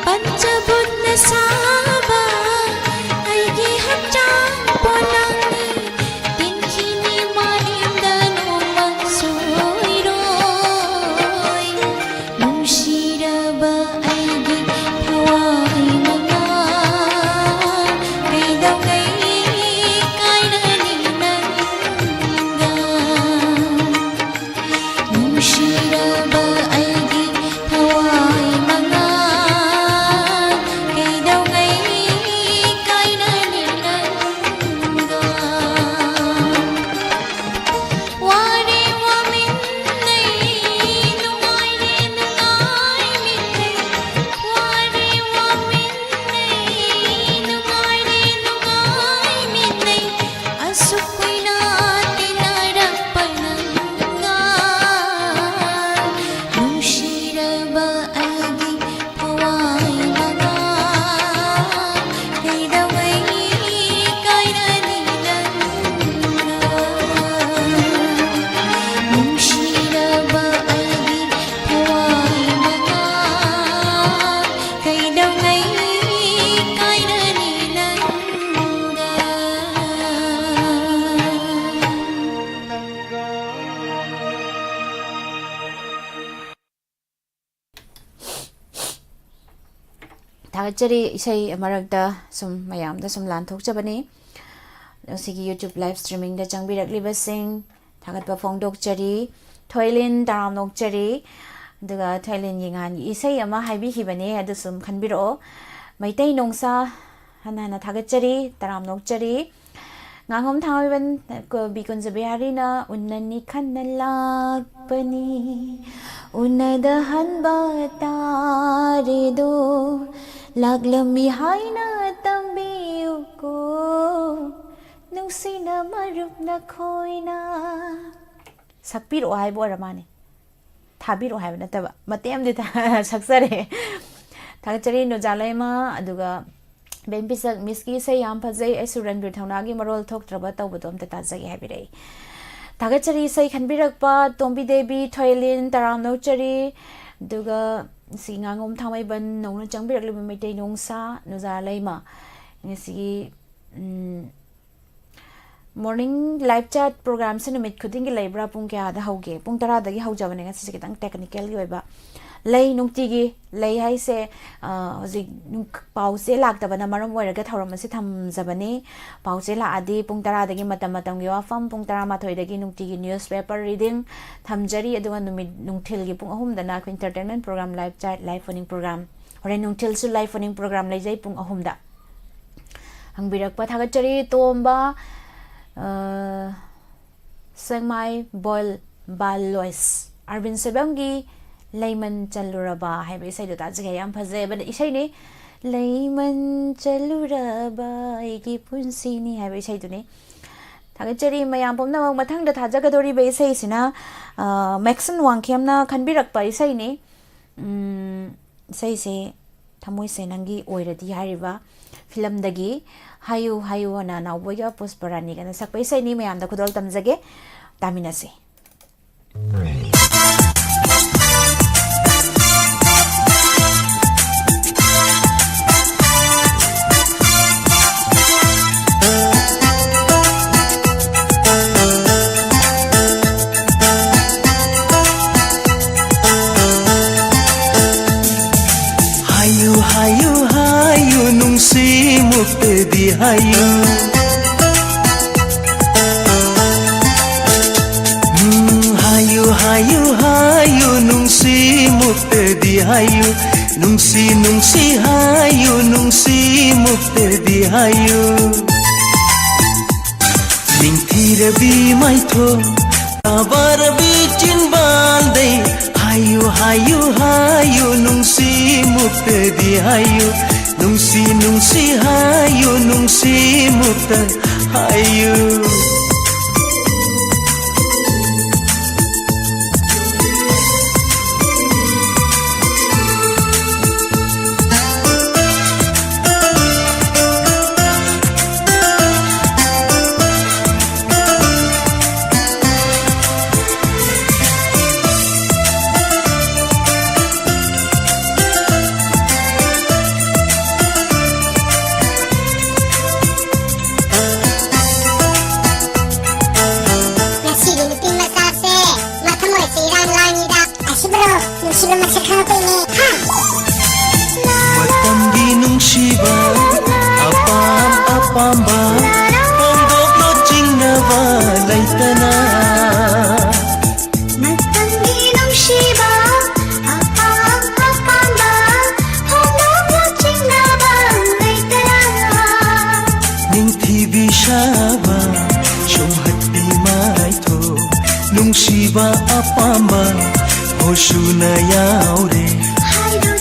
ꯄꯟꯆꯚꯨꯠꯅ ꯁꯥꯕ ꯑꯩꯒꯤ ꯍꯛꯆꯥꯡ ꯄꯣꯂꯥꯡꯅꯤ꯫ ꯇꯤꯟꯈꯤꯅꯤ ꯃꯥꯂꯦꯝꯗ ꯅꯣꯡꯃ ꯁꯣꯏꯔꯣꯏ꯫ ꯅꯨꯡꯁꯤꯔꯕ ꯑꯩꯒꯤ ꯊꯋꯥꯏ ꯃꯉꯥ, ꯀꯩꯗꯧꯉꯩ ꯀꯥꯏꯅꯅꯤ ꯅꯪꯒ? ꯅꯨꯡꯁꯤꯔꯕ ꯑꯩꯒꯤ ꯊꯋꯥꯏ ꯃꯉꯥ, ꯀꯩꯗꯧꯉꯩ ꯀꯥꯏꯅꯅꯤ ꯅꯪꯒ? ꯋꯥꯔꯦ ꯋꯥꯃꯤꯟꯅꯩ, ꯅꯨꯡꯉꯥꯏꯔꯦ ꯅꯨꯡꯉꯥꯏꯃꯤꯟꯅꯩ꯫ ꯋꯥꯔꯦ ꯋꯥꯃꯤꯟꯅꯩ, ꯅꯨꯡꯉꯥꯏꯔꯦ ꯅꯨꯡꯉꯥꯏꯃꯤꯟꯅꯩ꯫ ꯑꯁꯨꯛ ꯀꯨꯏꯅ ꯇꯤꯟꯅꯔꯛꯄ ꯅꯪꯒ, ꯅꯨꯡꯁꯤꯔꯕ ꯑꯩꯒꯤ ꯊꯋꯥꯏ ꯃꯉꯥ, ꯀꯩꯗꯧꯉꯩ ꯀꯥꯏꯅꯅꯤ ꯅꯪꯒ? ꯅꯨꯡꯁꯤꯔꯕ ꯑꯩꯒꯤ ꯊꯋꯥꯏ ꯃꯉꯥ, ꯀꯩꯗꯧꯉꯩ ꯀꯥꯏꯅꯅꯤ ꯅꯪꯒ? ꯊꯥꯒꯠꯆꯔꯤ꯫ ꯏꯁꯩ ꯃꯔꯛꯇ ꯁꯨꯝ ꯃꯌꯥꯝꯗ ꯁꯨꯝ ꯂꯥꯟꯊꯣꯛꯆꯕꯅꯤ꯫ ꯉꯁꯤꯒꯤ YouTube live streamingꯗ ꯆꯪꯕꯤꯔꯛꯂꯤꯕꯁꯤꯡ ꯊꯥꯒꯠꯄ ꯐꯣꯡꯗꯣꯛꯆꯔꯤ꯫ ꯊꯣꯏꯂꯤꯟ ꯇꯔꯥꯝꯅ ꯑꯣꯛꯆꯔꯤ꯫ ꯑꯗꯨꯒ ꯊꯣꯏꯂꯤꯟꯒꯤ ꯉꯍꯥꯟꯒꯤ ꯏꯁꯩ ꯑꯃ ꯍꯥꯏꯕꯤꯈꯤꯕꯅꯦ, ꯑꯗꯨ ꯁꯨꯝ ꯈꯟꯕꯤꯔꯛꯑꯣ꯫ ꯃꯩꯇꯩ ꯅꯣꯡꯁꯥ ꯍꯟꯅ ꯍꯟꯅ ꯊꯥꯒꯠꯆꯔꯤ, ꯇꯔꯥꯝꯅ ꯑꯣꯛꯆꯔꯤ꯫ ꯉꯥꯉꯣꯝ ꯊꯥꯡꯃꯩꯕꯟ ꯀꯕꯤ ꯀꯨꯟꯖ ꯕꯤꯍꯥꯔꯤꯅ "ꯎꯟꯅꯅꯤ ꯈꯟꯅ ꯂꯥꯛꯄꯅꯤ, ꯎꯅꯗꯍꯟꯕ ꯇꯥꯔꯦꯗꯣ, ꯂꯥꯛꯂꯝꯃꯤ ꯍꯥꯏꯅ ꯇꯝꯕꯤꯌꯨꯀꯣ, ꯅꯨꯡꯁꯤꯅ ꯃꯔꯨꯞ ꯅꯈꯣꯏꯅ"꯫ ꯁꯛꯄꯤꯔꯛꯑꯣ ꯍꯥꯏꯕ ꯑꯣꯏꯔ ꯃꯥꯅꯦ, ꯊꯥꯕꯤꯔꯛꯑꯣ ꯍꯥꯏꯕ ꯅꯠꯇꯕ, ꯃꯇꯦꯛ ꯑꯃꯗꯤ ꯊꯥ-, ꯁꯛꯆꯔꯦ꯫ ꯊꯥꯒꯠꯆꯔꯤ ꯅꯨꯖꯥ ꯂꯩꯃ꯫ ꯑꯗꯨꯒ ꯕꯦꯝ ꯄꯤꯁꯛ, "ꯃꯤꯁꯀꯤ ꯏꯁꯩ ꯌꯥꯝ ꯐꯖꯩ, ꯑꯩꯁꯨ ꯔꯟꯕꯤꯔ ꯊꯧꯅꯥꯒꯤ ꯃꯔꯣꯜ ꯊꯣꯛꯇ꯭ꯔꯕ ꯇꯧꯕꯗꯣ ꯑꯝꯇ ꯇꯥꯖꯒꯦ" ꯍꯥꯏꯕꯤꯔꯛꯏ꯫ ꯊꯥꯒꯠꯆꯔꯤ ꯏꯁꯩ ꯈꯟꯕꯤꯔꯛꯄ ꯇꯣꯝꯕꯤ ꯗꯦꯕꯤ, ꯊꯣꯏꯂꯤꯟ, ꯇꯔꯥꯝꯅꯧ ꯆꯔꯤ, ꯑꯗꯨꯒ ꯁꯤ ꯉꯥꯉꯣꯝ ꯊꯥꯡꯃꯩꯕꯟ ꯅꯧꯅ ꯆꯪꯕꯤꯔꯛꯂꯤꯕ ꯃꯩꯇꯩ ꯅꯨꯡꯁꯥ, ꯅꯨꯖꯥ ꯂꯩꯃ꯫ ꯉꯁꯤꯒꯤ, ꯎꯝ, morning live chat programꯁꯦ ꯅꯨꯃꯤꯠ ꯈꯨꯗꯤꯡꯒꯤ ꯂꯩꯕ꯭ꯔꯥ? ꯄꯨꯡ ꯀꯌꯥꯗ ꯍꯧꯒꯦ? ꯄꯨꯡ ꯇꯔꯥꯗꯒꯤ ꯍꯧꯖꯕꯅꯦ꯫ ꯉꯁꯤꯁꯦ ꯈꯤꯇꯪ technicalꯒꯤ ꯑꯣꯏꯕ ꯂꯩ, ꯅꯨꯡꯇꯤꯒꯤ ꯂꯩ ꯍꯥꯏꯁꯦ, ꯑ, ꯍꯧꯖꯤꯛ ꯅꯨꯡ-, ꯄꯥꯎ ꯆꯦ ꯂꯥꯛꯇꯕꯅ ꯃꯔꯝ ꯑꯣꯏꯔꯒ ꯊꯧꯔꯝ ꯑꯁꯤ ꯊꯝꯖꯕꯅꯤ꯫ ꯄꯥꯎ ꯆꯦ ꯂꯥꯛꯑꯗꯤ ꯄꯨꯡ ꯇꯔꯥꯗꯒꯤ ꯃꯇꯝ ꯃꯇꯝꯒꯤ ꯋꯥꯐꯝ, ꯄꯨꯡ ꯇꯔꯥꯃꯥꯊꯣꯏꯗꯒꯤ ꯅꯨꯡꯇꯤꯒꯤ newspaper reading ꯊꯝꯖꯔꯤ꯫ ꯑꯗꯨꯒ ꯅꯨꯃꯤꯠ ꯅꯨꯡꯊꯤꯜꯒꯤ ꯄꯨꯡ ꯑꯍꯨꯝꯗꯅ ꯑꯩꯈꯣꯏ entertainment program, live chat, live phone-in program, ꯍꯣꯔꯦꯟ ꯅꯨꯡꯊꯤꯜꯁꯨ live phone-in program ꯂꯩꯖꯩ ꯄꯨꯡ ꯑꯍꯨꯝꯗ꯫ ꯍꯪꯕꯤꯔꯛꯄ ꯊꯥꯒꯠꯆꯔꯤ꯫ ꯇꯣꯝꯕ, ꯑ, ꯁꯦꯡꯃꯥꯏ ꯕꯣꯜ ꯕꯥꯂꯣꯏꯁ, ꯑꯔꯕꯤꯟ ꯁꯣꯏꯕꯝꯒꯤ "ꯂꯩꯃꯟ ꯆꯜꯂꯨꯔꯕ" ꯍꯥꯏꯕ ꯏꯁꯩꯗꯣ ꯇꯥꯖꯒꯦ꯫ ꯌꯥꯝ ꯐꯖꯕ ꯏꯁꯩꯅꯤ꯫ "ꯂꯩꯃꯟ ꯆꯜꯂꯨꯔꯕ ꯑꯩꯒꯤ ꯄꯨꯟꯁꯤꯅꯤ" ꯍꯥꯏꯕ ꯏꯁꯩꯗꯨꯅꯤ꯫ ꯊꯥꯒꯠꯆꯔꯤ ꯃꯌꯥꯝ ꯄꯨꯝꯅꯃꯛ꯫ ꯃꯊꯪꯗ ꯊꯥꯖꯒꯗꯧꯔꯤꯕ ꯏꯁꯩꯁꯤꯅ, ꯑ, ꯃꯦꯛꯁꯟ ꯋꯥꯡꯈꯦꯝꯅ ꯈꯟꯕꯤꯔꯛꯄ ꯏꯁꯩꯅꯤ꯫ ꯎꯝ, ꯏꯁꯩꯁꯦ "ꯊꯃꯣꯏꯁꯦ ꯅꯪꯒꯤ ꯑꯣꯏꯔꯗꯤ" ꯍꯥꯏꯔꯤꯕ ꯐꯤꯂꯝꯗꯒꯤ "ꯍꯥꯏꯌꯨ ꯍꯥꯏꯌꯨ" ꯑꯅ ꯅꯥꯎꯕꯣꯏꯒ ꯄꯨꯁꯄꯔꯥꯅꯤꯒꯅ ꯁꯛꯄ ꯏꯁꯩꯅꯤ꯫ ꯃꯌꯥꯝꯗ ꯈꯨꯗꯣꯜ ꯇꯝꯖꯒꯦ, ꯇꯥꯃꯤꯟꯅꯁꯤ꯫ ꯍꯥꯏꯌꯨ ꯍꯥꯏꯌꯨ ꯍꯥꯏꯌꯨ ꯅꯨꯡꯁꯤ ꯃꯨꯛꯇꯗꯤ ꯍꯥꯏꯌꯨ꯫ ꯎꯝ, ꯍꯥꯏꯌꯨ ꯍꯥꯏꯌꯨ ꯍꯥꯏꯌꯨ ꯅꯨꯡꯁꯤ ꯃꯨꯛꯇꯗꯤ ꯍꯥꯏꯌꯨ꯫ ꯅꯨꯡꯁꯤ ꯅꯨꯡꯁꯤ ꯍꯥꯏꯌꯨ ꯅꯨꯡꯁꯤ ꯃꯨꯛꯇꯗꯤ ꯍꯥꯏꯌꯨ꯫ ꯅꯤꯡꯊꯤꯔꯕꯤ ꯃꯥꯏꯊꯣꯡ, ꯇꯥꯕꯔꯕꯤ ꯆꯤꯟꯕꯥꯜꯗꯩ, ꯍꯥꯏꯌꯨ ꯍꯥꯏꯌꯨ ꯍꯥꯏꯌꯨ ꯅꯨꯡꯁꯤ ꯃꯨꯛꯇꯗꯤ ꯍꯥꯏꯌꯨ꯫ ꯅꯨꯡꯁꯤ ꯅꯨꯡꯁꯤ ꯍꯥꯏꯌꯨ ꯅꯨꯡꯁꯤ ꯃꯨꯛꯇ ꯍꯥꯏꯌꯨ꯫ ꯃꯇꯝꯒꯤ ꯅꯨꯡꯁꯤꯕ, ꯑꯄꯥꯝ ꯑꯄꯥꯝꯕ ꯐꯣꯡꯗꯣꯛꯂꯣ, ꯆꯤꯡꯅꯕ ꯂꯩꯇꯅ꯫ ꯃꯇꯝꯒꯤ ꯅꯨꯡꯁꯤꯕ, ꯑꯄꯥꯝ ꯑꯄꯥꯝꯕ ꯐꯣꯡꯗꯣꯛꯂꯣ, ꯆꯤꯡꯅꯕ ꯂꯩꯇꯅ꯫ ꯅꯤꯡꯊꯤꯕꯤ ꯁꯥꯕ, ꯆꯨꯝꯍꯠꯄꯤ ꯃꯥꯏꯊꯣꯡ, ꯅꯨꯡꯁꯤꯕ ꯑꯄꯥꯝꯕ ꯍꯣꯁꯨꯅ ꯌꯥꯎꯔꯦ꯫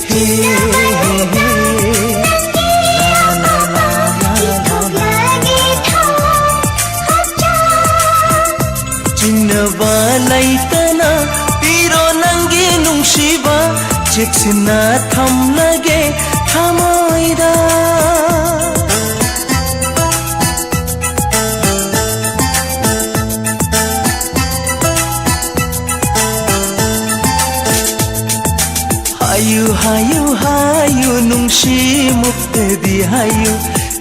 ꯍꯦ, ꯍꯦ, ꯍꯦ, ꯍꯦ꯫ ꯂꯥ, ꯂꯥ, ꯂꯥ, ꯂꯥ, ꯂꯥ, ꯂꯥ꯫ ꯆꯤꯡꯅꯕ ꯂꯩꯇꯅ ꯄꯤꯔꯣ ꯅꯪꯒꯤ ꯅꯨꯡꯁꯤꯕ, ꯆꯦꯛꯁꯤꯟꯅ ꯊꯝꯂꯒꯦ ꯊꯃꯣꯏꯗ꯫ ꯍꯥꯏꯌꯨ, ꯍꯥꯏꯌꯨ, ꯍꯥꯏꯌꯨ, ꯅꯨꯡꯁꯤ ꯃꯨꯛꯇꯗꯤ ꯍꯥꯏꯌꯨ,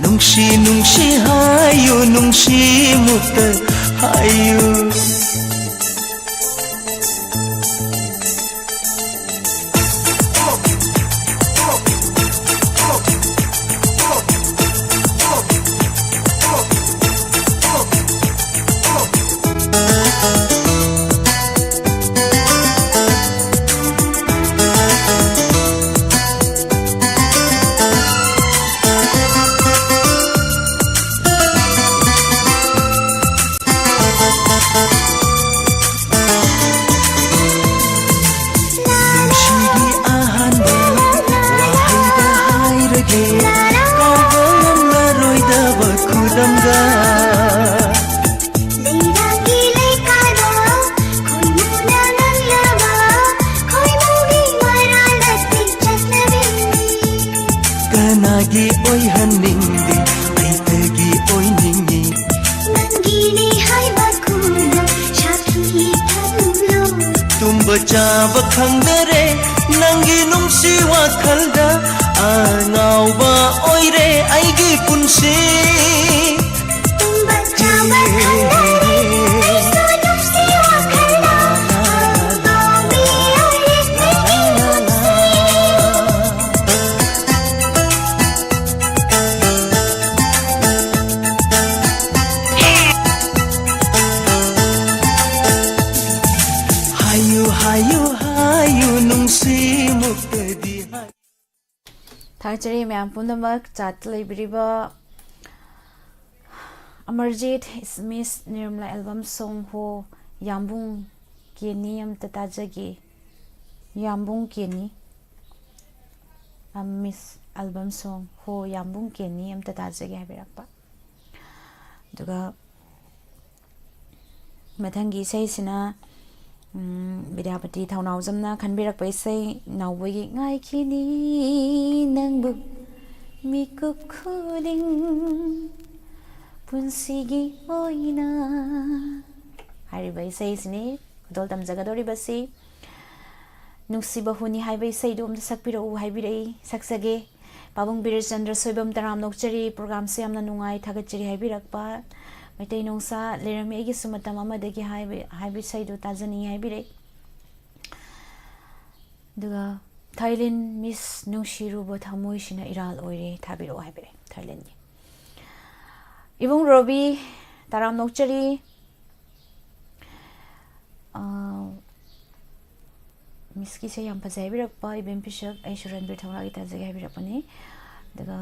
ꯅꯨꯡꯁꯤ, ꯅꯨꯡꯁꯤ ꯍꯥꯏꯌꯨ, ꯅꯨꯡꯁꯤ ꯃꯨꯛꯇ ꯍꯥꯏꯌꯨ꯫ ꯅꯨꯡꯁꯤꯒꯤ ꯑꯍꯥꯟꯕ ꯋꯥꯍꯩꯗ ꯍꯥꯏꯔꯒꯦ, ꯀꯥꯎꯕ ꯉꯝꯂꯔꯣꯏꯗꯕ ꯈꯨꯗꯝꯒ꯫ ꯂꯩꯔꯥꯡꯒꯤ ꯂꯩꯀꯥꯗ ꯈꯣꯏꯃꯨꯅ ꯅꯪꯂꯕ, ꯈꯣꯏꯃꯨꯒꯤ ꯃꯔꯥꯜ ꯑꯁꯤ ꯆꯠꯅꯕꯤꯅꯤ꯫ ꯀꯅꯥꯒꯤ ꯑꯣꯏꯍꯟꯅꯤꯡꯗꯦ, ꯑꯩꯇꯒꯤ ꯑꯣꯏꯅꯤꯡꯉꯤ꯫ ꯅꯪꯒꯤꯅꯤ ꯍꯥꯏꯕ ꯈꯨꯗꯝ ꯁꯥꯈꯤ ꯊꯝꯂꯨ꯫ ꯇꯨꯝꯕ ꯆꯥꯕ ꯈꯪꯗꯔꯦ ꯅꯪꯒꯤ ꯅꯨꯡꯁꯤ ꯋꯥꯈꯜꯗ, ꯑꯉꯥꯎꯕ ꯑꯣꯏꯔꯦ ꯑꯩꯒꯤ ꯄꯨꯟꯁꯤ꯫ ꯇꯨꯝꯕ ꯆꯥꯕ ꯈꯪꯗꯔꯦ ꯑꯩꯁꯨ ꯅꯨꯡꯁꯤ ꯋꯥꯈꯜꯗ, ꯑꯉꯥꯎꯕꯤ ꯑꯣꯏꯔꯦ ꯑꯩꯒꯤ ꯍꯥꯏꯌꯨ ꯍꯥꯏꯌꯨ ꯅꯨꯡꯁꯤꯃꯨꯛꯇꯗꯤ ꯍꯥꯏ꯫ ꯊꯥꯒꯠꯆꯔꯤ ꯃꯌꯥꯝ ꯄꯨꯝꯅꯃꯛ꯫ Chat ꯂꯩꯕꯤꯔꯤꯕ Amarjeet, Miss Nirmala album song ꯍꯣ, ꯌꯥꯝꯕꯨꯡ ꯀꯦꯅꯤ ꯑꯝꯇ ꯇꯥꯖꯒꯦ꯫ ꯌꯥꯝꯕꯨꯡ ꯀꯦꯅꯤ꯫ ꯑ, Miss album song ꯍꯣ, ꯌꯥꯝꯕꯨꯡ ꯀꯦꯅꯤ ꯑꯝꯇ ꯇꯥꯖꯒꯦ ꯍꯥꯏꯕꯤꯔꯛꯄ꯫ ꯑꯗꯨꯒ ꯃꯊꯪꯒꯤ ꯏꯁꯩꯁꯤꯅ, ꯎꯝ, ꯕꯤꯗ꯭ꯌꯥꯄꯇꯤ ꯊꯧꯅꯥꯎꯖꯝꯅ ꯈꯟꯕꯤꯔꯛꯄ ꯏꯁꯩ ꯅꯥꯎꯕꯣꯏꯒꯤ "ꯉꯥꯏꯈꯤꯅꯤ ꯅꯪꯕꯨ ꯃꯤꯀꯨꯞ ꯈꯨꯗꯤꯡ ꯄꯨꯟꯁꯤꯒꯤ ꯑꯣꯏꯅ" ꯍꯥꯏꯔꯤꯕ ꯏꯁꯩꯁꯤꯅꯤ꯫ ꯈꯨꯗꯣꯜ ꯇꯝꯖꯒꯗꯧꯔꯤꯕꯁꯤ "ꯅꯨꯡꯁꯤꯕ ꯍꯨꯅꯤ" ꯍꯥꯏꯕ ꯏꯁꯩꯗꯨ ꯑꯝꯇ ꯁꯛꯄꯤꯔꯛꯎ ꯍꯥꯏꯕꯤꯔꯛꯏ꯫ ꯁꯛꯆꯒꯦ꯫ ꯄꯥꯕꯨꯡ ꯕꯤꯔꯆꯟꯗ꯭ꯔ ꯁꯣꯏꯕꯝ, ꯇꯔꯥꯝ ꯅꯣꯛꯆꯔꯤ, programꯁꯦ ꯌꯥꯝꯅ ꯅꯨꯡꯉꯥꯏ, ꯊꯥꯒꯠꯆꯔꯤ ꯍꯥꯏꯕꯤꯔꯛꯄ꯫ ꯃꯩꯇꯩ ꯅꯣꯡꯁꯥ ꯂꯩꯔꯝꯃꯤ ꯑꯩꯒꯤꯁꯨ ꯃꯇꯝ ꯑꯃꯗꯒꯤ ꯍꯥꯏꯕ, ꯍꯥꯏꯕ ꯏꯁꯩꯗꯨ ꯇꯥꯖꯅꯤꯡꯉꯤ ꯍꯥꯏꯕꯤꯔꯛꯏ꯫ ꯑꯗꯨꯒ ꯊꯥꯏꯂꯦꯟ Miss ꯅꯨꯡꯁꯤꯔꯨꯕ ꯊꯃꯣꯏꯁꯤꯅ ꯏꯔꯥꯜ ꯑꯣꯏꯔꯦ, ꯊꯥꯕꯤꯔꯛꯑꯣ ꯍꯥꯏꯕꯤꯔꯛꯑꯦ ꯊꯥꯏꯂꯦꯟꯒꯤ꯫ ꯏꯕꯨꯡ ꯔꯣꯕꯤ, ꯇꯔꯥꯝ ꯅꯣꯛꯆꯔꯤ꯫ ꯑꯥ, Missꯀꯤꯁꯦ ꯌꯥꯝ ꯐꯖꯩ ꯍꯥꯏꯕꯤꯔꯛꯄ ꯏꯕꯦꯝ ꯐꯤꯁꯛ, ꯑꯩꯁꯨ ꯔꯟꯕꯤꯔ ꯊꯧꯅꯥꯒꯤ ꯇꯥꯖꯒꯦ ꯍꯥꯏꯕꯤꯔꯛꯄꯅꯤ꯫ ꯑꯗꯨꯒ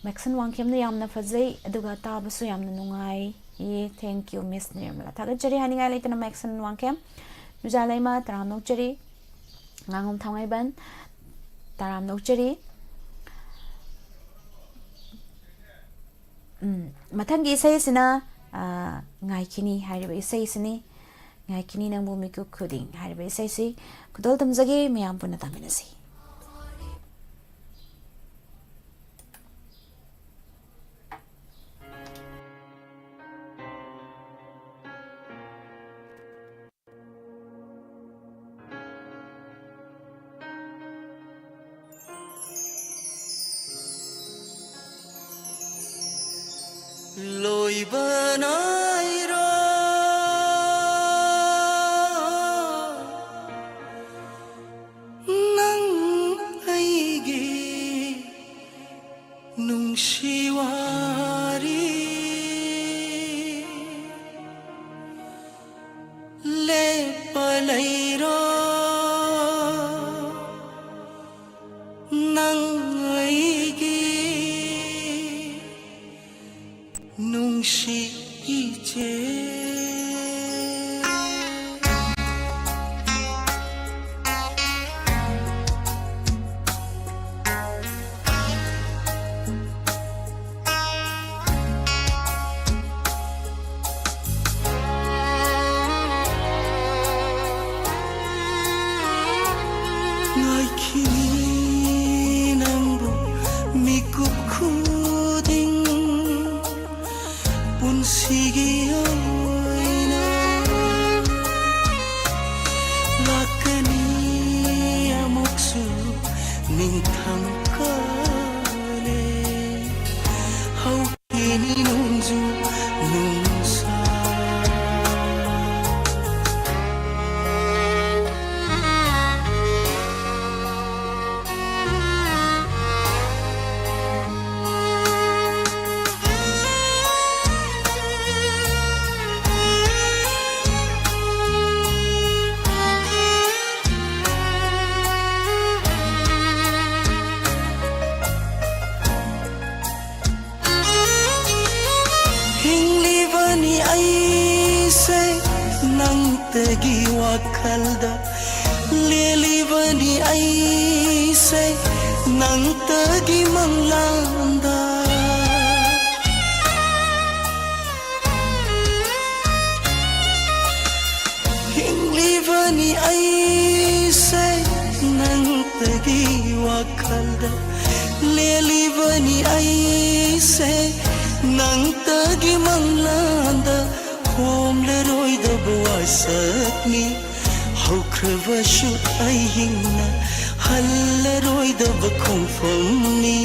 ꯃꯦꯛꯁꯟ ꯋꯥꯡꯈꯦꯝꯅ ꯌꯥꯝꯅ ꯐꯖꯩ, ꯑꯗꯨꯒ ꯇꯥꯕꯁꯨ ꯌꯥꯝꯅ ꯅꯨꯡꯉꯥꯏꯌꯦ꯫ Thank you, Miss Nirmala. ꯊꯥꯒꯠꯆꯔꯤ ꯍꯥꯏꯅꯤꯡꯉꯥꯏ ꯂꯩꯇꯅ ꯃꯦꯛꯁꯟ ꯋꯥꯡꯈꯦꯝ꯫ ꯅꯨꯖꯥ ꯂꯩꯃ, ꯇꯔꯥꯝ ꯅꯣꯛꯆꯔꯤ꯫ ꯉꯥꯉꯣꯝ ꯊꯥꯡꯃꯩꯕꯟ, ꯇꯔꯥꯝ ꯅꯣꯛꯆꯔꯤ꯫ ꯎꯝ, ꯃꯊꯪꯒꯤ ꯏꯁꯩꯁꯤꯅ, ꯑ, ꯉꯥꯏꯈꯤꯅꯤ ꯍꯥꯏꯔꯤꯕ ꯏꯁꯩꯁꯤꯅꯤ꯫ "ꯉꯥꯏꯈꯤꯅꯤ ꯅꯪꯕꯨ ꯃꯤꯀꯨꯞ ꯈꯨꯗꯤꯡ" ꯍꯥꯏꯔꯤꯕ ꯏꯁꯩꯁꯤ ꯈꯨꯗꯣꯜ ꯇꯝꯖꯒꯦ, ꯃꯌꯥꯝ ꯄꯨꯟꯅ ꯇꯥꯃꯤꯟꯅꯁꯤ꯫ ꯂꯣꯏꯕ ꯅꯥꯏꯔꯣꯏ ꯅꯪ ꯑꯩꯒꯤ ꯅꯨꯡꯁꯤ ꯋꯥꯔꯤ꯫ ꯂꯩꯔꯣ ꯅꯪ ꯑꯩꯒꯤ ꯅꯨꯡꯁꯤ ꯏꯆꯦ꯫ ꯉꯥꯏꯈꯤꯅꯤ ꯅꯪꯕꯨ ꯃꯤꯀꯨꯞ ꯈꯨꯗꯤꯡ ꯄꯨꯟꯁꯤꯒꯤ ꯑꯣꯏꯅ꯫ ꯂꯥꯛꯀꯅꯤ ꯑꯃꯨꯛꯁꯨ ꯅꯤꯡꯊꯝ ꯀꯥꯂꯦ꯫ ꯍꯧꯈꯤꯅꯤ ꯅꯣꯡꯖꯨ ꯅꯨꯡꯁꯥ꯫ ꯍꯤꯡꯂꯤꯕꯅꯤ ꯑꯩꯁꯦ ꯅꯪꯇꯒꯤ ꯋꯥꯈꯜꯗ, ꯂꯦꯜꯂꯤꯕꯅꯤ ꯑꯩꯁꯦ ꯅꯪꯇꯒꯤ ꯃꯪꯂꯥꯟꯗ꯫ ꯍꯤꯡꯂꯤꯕꯅꯤ ꯑꯩꯁꯦ ꯅꯪꯇꯒꯤ ꯋꯥꯈꯜꯗ, ꯂꯦꯜꯂꯤꯕꯅꯤ ꯑꯩꯁꯦ ꯅꯪꯇꯒꯤ ꯃꯪꯂꯥꯟꯗ꯫ ꯍꯣꯝꯂꯔꯣꯏꯗꯕ ꯋꯥꯁꯛꯅꯤ, ꯍꯧꯈ꯭ꯔꯕꯁꯨ ꯑꯩ ꯍꯤꯡꯅ ꯍꯜꯂꯔꯣꯏꯗꯕ ꯈꯣꯡꯐꯝꯅꯤ꯫